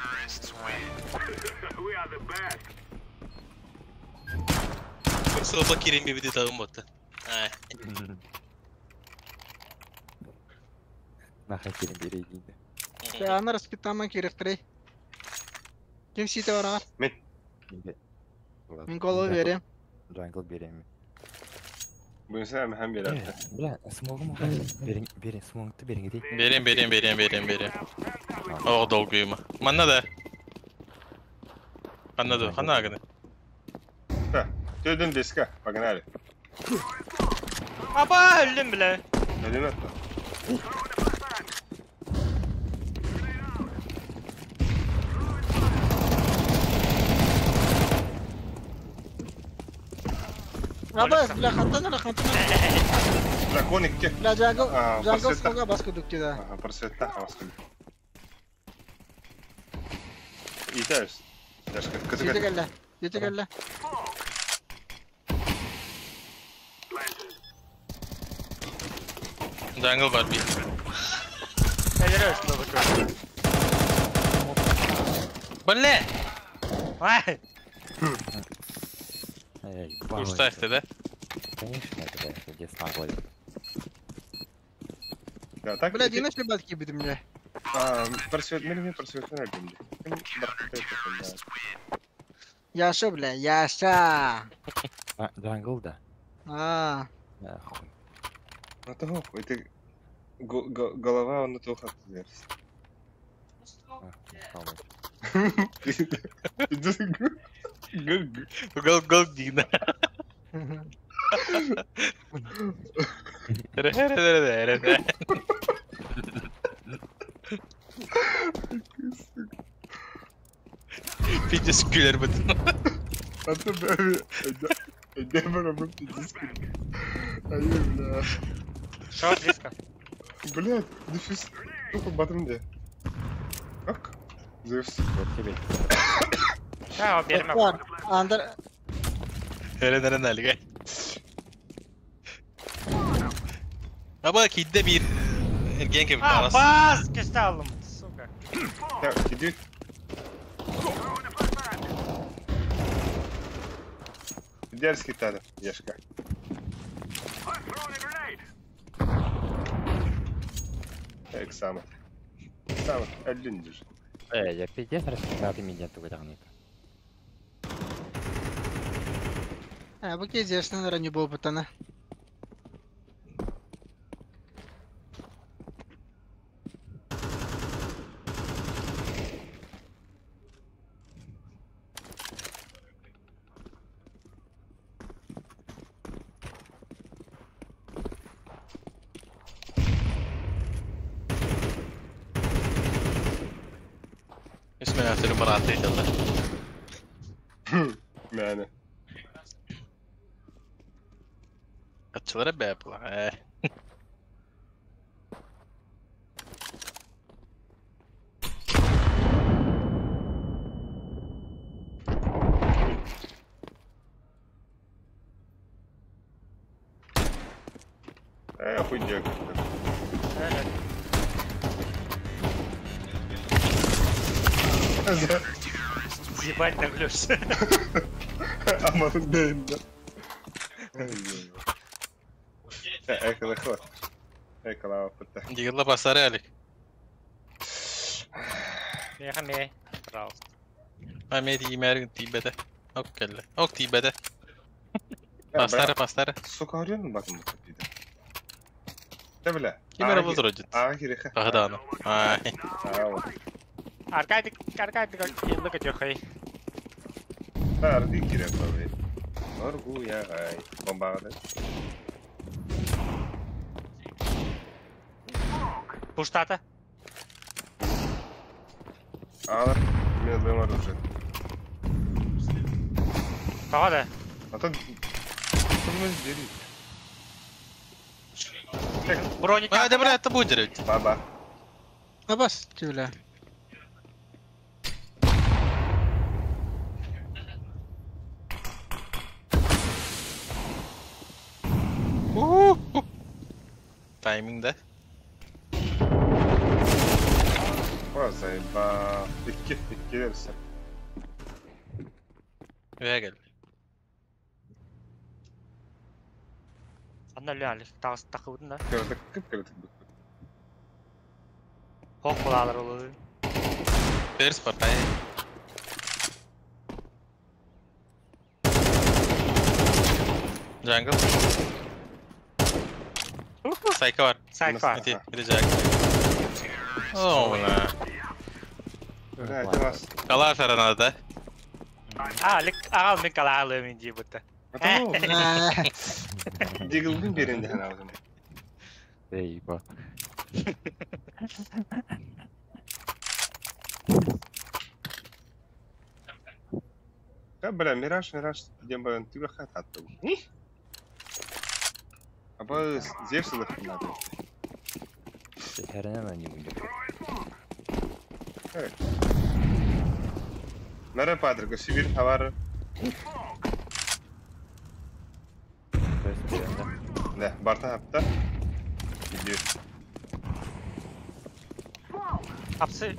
Соба кирин бибиди тагым ботта. Ай. Нахай кирин берейдинде. Аны раскитаман керектерей. Ким сите бар ағар? Мен. Мен голову берем. Джангл берем. Буюрса hem берем. Бля, смогу берин, берин, смогты берин иди. Берем, берем, берем, берем, берем. О, долгуйма. Манна да. Ханна да, ханна агны. Да, Төдөн деска, погнали. Аба, өлдüm бля. Өлүм атты. Аба, бля, хантан ара, хантан ара. Дракон икки. Бля, джангл, А, джангл просвета. смога баска дүкте да. Ага, просвета, баска. Итаешь. Дашка, Сите келле, сите келле. Джангл бар би. Элер өстү бу. Бля! Ай. Эй, Уж ты, да? Конечно, бля, где смогла. Да, так. Бля, дина шлебатки битим бля. А, просвет, мен просвет өлдүм. Яша, бля, Яша. А, джангл, да. А, Нахуй. Ну того, это голова он на того хатты. Гол гол дина. Пиздец күлер бит. Аты бәрі, әдемі бір пиздец күлер. Ай, бля. Шо, близко. Блядь, дефис. Туху батым де. Как? Зевс. Вот тебе. А, берме. бар. Андер, Эрен әліге. Аба кидде бир. Эрген кеб А, талас. бас, кесте алдым, сука. Так, иди. Дерзкий тада, Ешка. Так, самый. Самый, один держи. Э, я пиздец расписал меня тугай А, бу кездешнен раню был бутана. Үс мен атыры барааты италла. Мәне. Атчылара бәп була. Хуй делать. Ебать наглюш. Аман да. Ecco qua. Eccola qua. Дигла басары алик. Меха ме, пожалуйста. А ме тиймәрин тийбеде. Ок келле. Ок тийбеде. Бастары, бастары. Сука, орен батым дейді. Да бля. Кимера возродит. А, киреха. Агдана. Ай. Аркадий, Аркадий, look at your хей. Арди кире бабы. Оргу я гай. Бомбагады. Пуштата. Алар, мен дым оружие. Тага да. А то мы Броник. А, да бля, это будет. Баба. Абас, тюля. Тайминг, да? О, заеба. Икки, икки дерсе. Вегел. Анна лялик, тагыс такыбытын да. Көрдік, кіп көрдік. Хок булалар олу. Перс партай. Джангл. Сайка бар. Сайка бар. Иди, иди джангл. О, бля. Бля, это вас. Калаш надо, да? А, лик, ағал мен калаалы мен дей бұтты. Диглдың беренде алдым. Эй, ба. Да, бля, Мираж, Мираж, дем түбі хат атты. Аба Зевс надо. Херена не будет. Наре падрга, Сибирь товары. Да, барта хапта. Gidiyor. Апсы,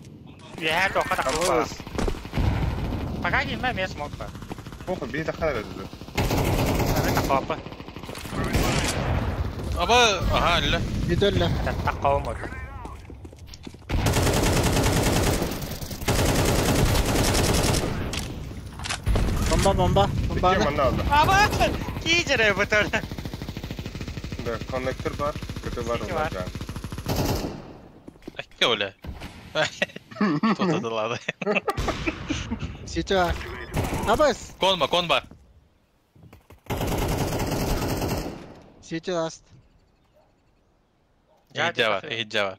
я тоқа тақы. Пока не знаю, я смог. Похуй, бей таққа да Это папа. Аба, ага, ля. Виделля. Таққауым от. Бомба, бомба, бомба. Аба, кижере бұтыр. Да, коннектор бар, көтө бар, бар. Әкке оля. Тотадылады. Сейчас. Абас. Конба, конба. Сейчас. Эхиджа бар, эхиджа бар.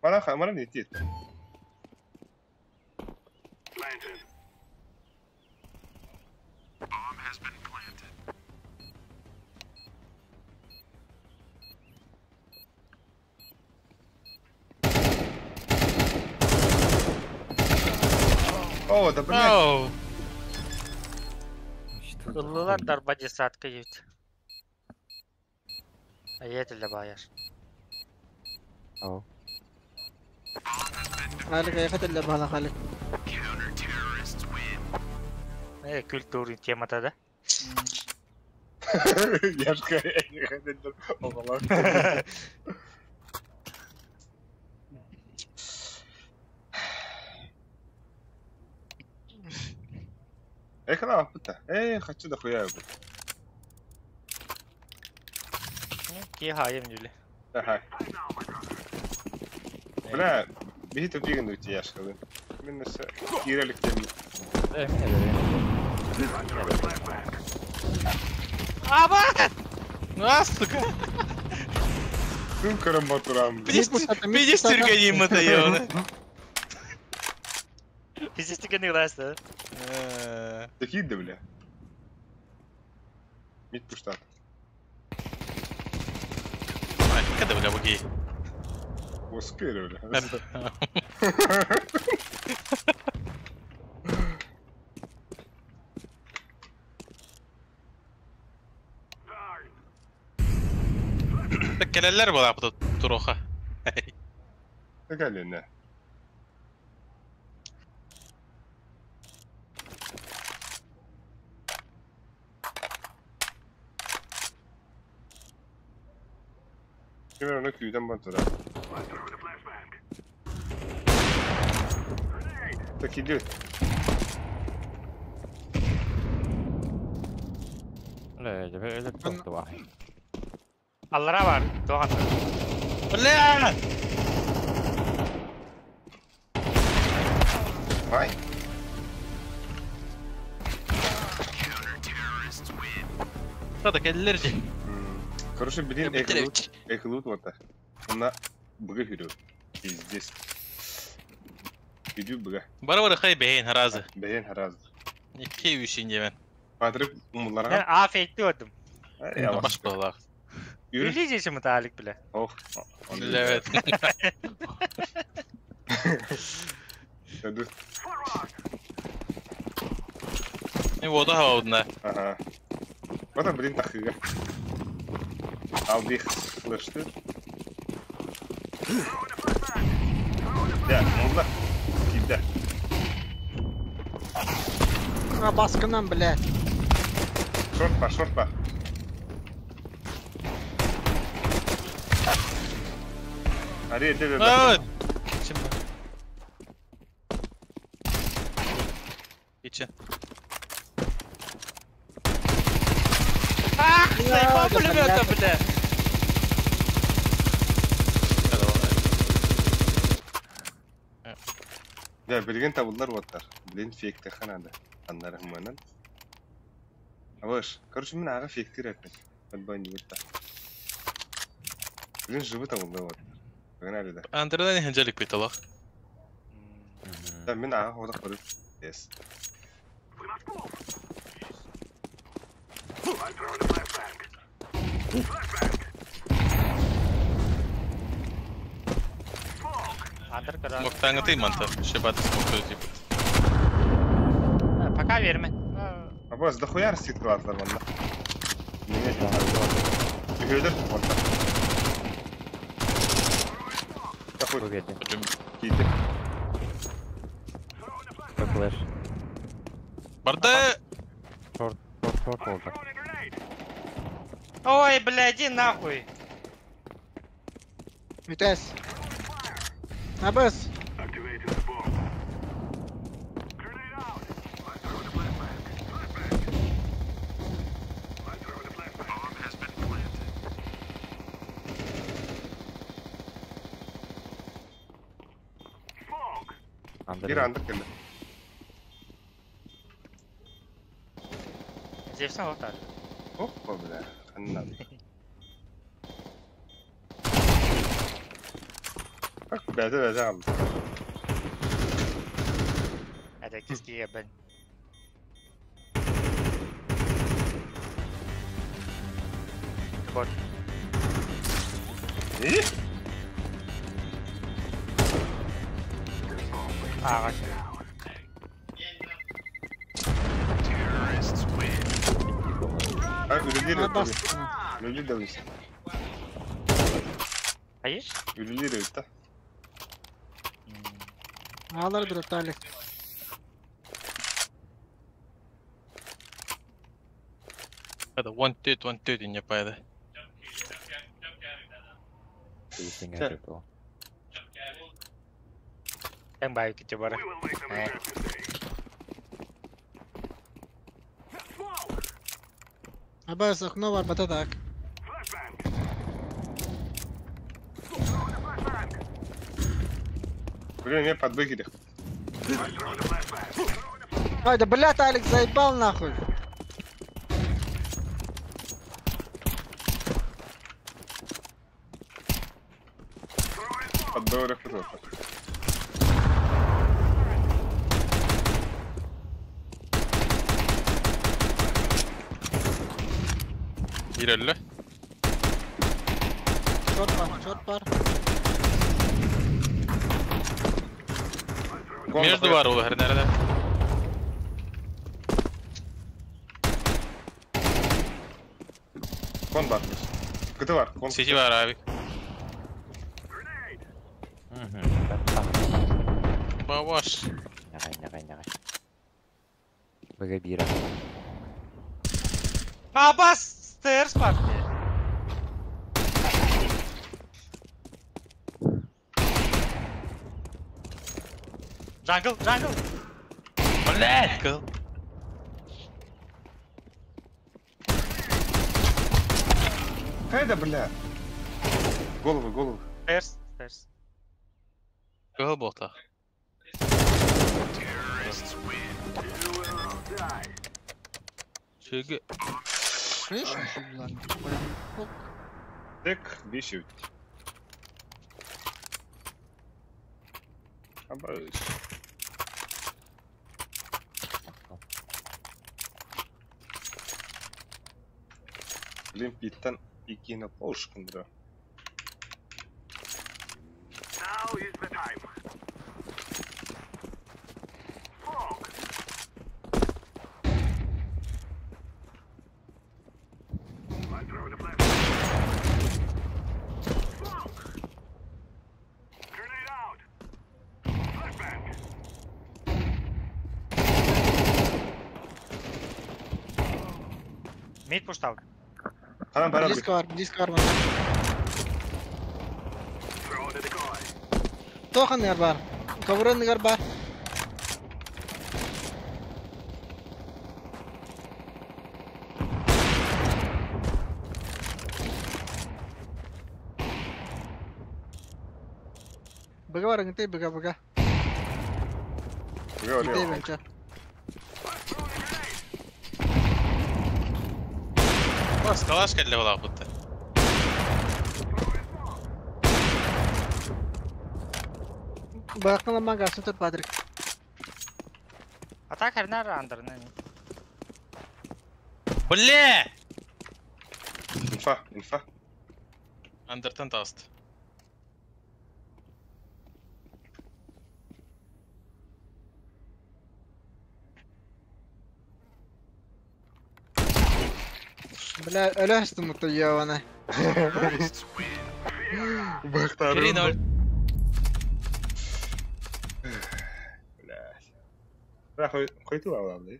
Мана, мана не тиет. О, да блядь. Ыллылар дарба десятка ют. А я это баяш. Ау. Халик, я хотел для бала халик. Культурный тема-то, да? Я ж не хотел для Эй, хана, пыта. Эй, хочу дохуя. Ки хаем юли. Ага. Бля, бери тупиган уйти, я шкалы. Именно с Кирилл к тебе. Аба! А, сука! Ну, караматурам. Видишь, тюрганим это, ёбаный. Пиздец ты глаз, да? Такие да, бля. Мид пуштат. Когда бля буги? Оскер, бля. Келелер была тут туроха. Такая не. Примерно күйден бар тура. Так идет. Аллара бар, тоған. Бля! Ай. Что так эллер же? Короче, блин, эхлут вот так. Она б***ь берет. Пиздец. Иди б***ь. Барбара хай бейн харазы. Бейн харазы. Никей үшін демен. Патрик умларға. Афекті өтім. Баш балақ. Үлі жеші мұта алик біле. Ох. Левет. Не вода хаваудна. Ага. Вот блин тахыга. Алдых слышты. Да, можно. Кида. А баскынан, бля. Шорт па, шорт па. Ари, это да. Кичен. Ах, заебал пулемета, бля. Да, билген табылдар оттар. Блин, фейкте ханады. Аннары хыманан. Абыш, короче, мен аға фейктер әтмек. Подбайны бітті. Блин, живы табылдар оттар. Погнали, да. Андредан не ханжалик биталах. Да, мен аға одақ барып. Yes. Смоктаңы ты манта, шебаты смокту типа. Пока верме. Абас, да хуя рассветлатлар ванда. Меня не Үхөлдөр ванда. Тахуй. Кийди. Флэш. Барда! Шорт, шорт, шорт oldu. Ой, бля, иди нахуй. Витас. Абас. Bir андык келди. Зевсен отар. Опа, бля, ханнады. Bak бәді бәді алды. Hadi кискиге бен. Вот. И? Ағаш. А, үлілер өтті. Үлілер де өтті. Hayır? Үлілер өтті. Ağlar bir Talih. Hadi 1 4 1 4 не пайда. Em bay cái chỗ đó. Абас, окно var бататак. Блин, я подбыгили. Ай, да блядь, Алекс заебал нахуй. Подбыгили кто-то. Бир өллө. Шорт бар, шорт бар. Между бар ол nerede? Кон бар. Кыты бар. Кон. Сити бар abi. Бабаш. Нягай, нягай, нягай. БГ бира. Абас! Стерс бар. Jungle, jungle. Блять! Кыл. Хайда, бля. Голову, голову. Стерс, стерс. Кыл бота. Чүгү. Слышь, булар. Тек бешеу. Абаш. Блин, питтан икина полшкандра. Now is the time. Smoke. I'm throwing a flashbang. Smoke. Grenade out. Flashbang. Mid puштал. Ханан бара. Близко бар, близко бар. Тохан бар. Коврон бар. Быга бар, ыңты, быга, быга. Быга, Ите бенче. Бас, калаш кәлле була бутты. Бакын ламан гасын тур, Патрик. Атак хернер андырны. Бля! Инфа, инфа. Андертон таст. Бля, өлөстүм муту ёбана. Бахтарым. 3-0. Блядь. Бля, хуй алады.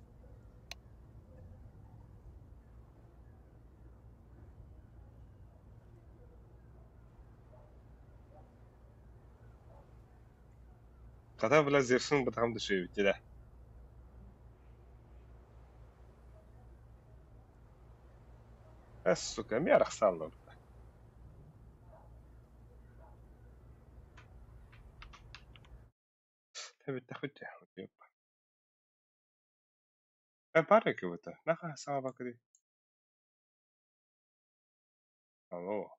Ката, бля, зерсин бытам дыши, да. А, сука, мярах саллар. Тэбит хоть ёпа. А парик его-то. Наха сама бакри. Алло.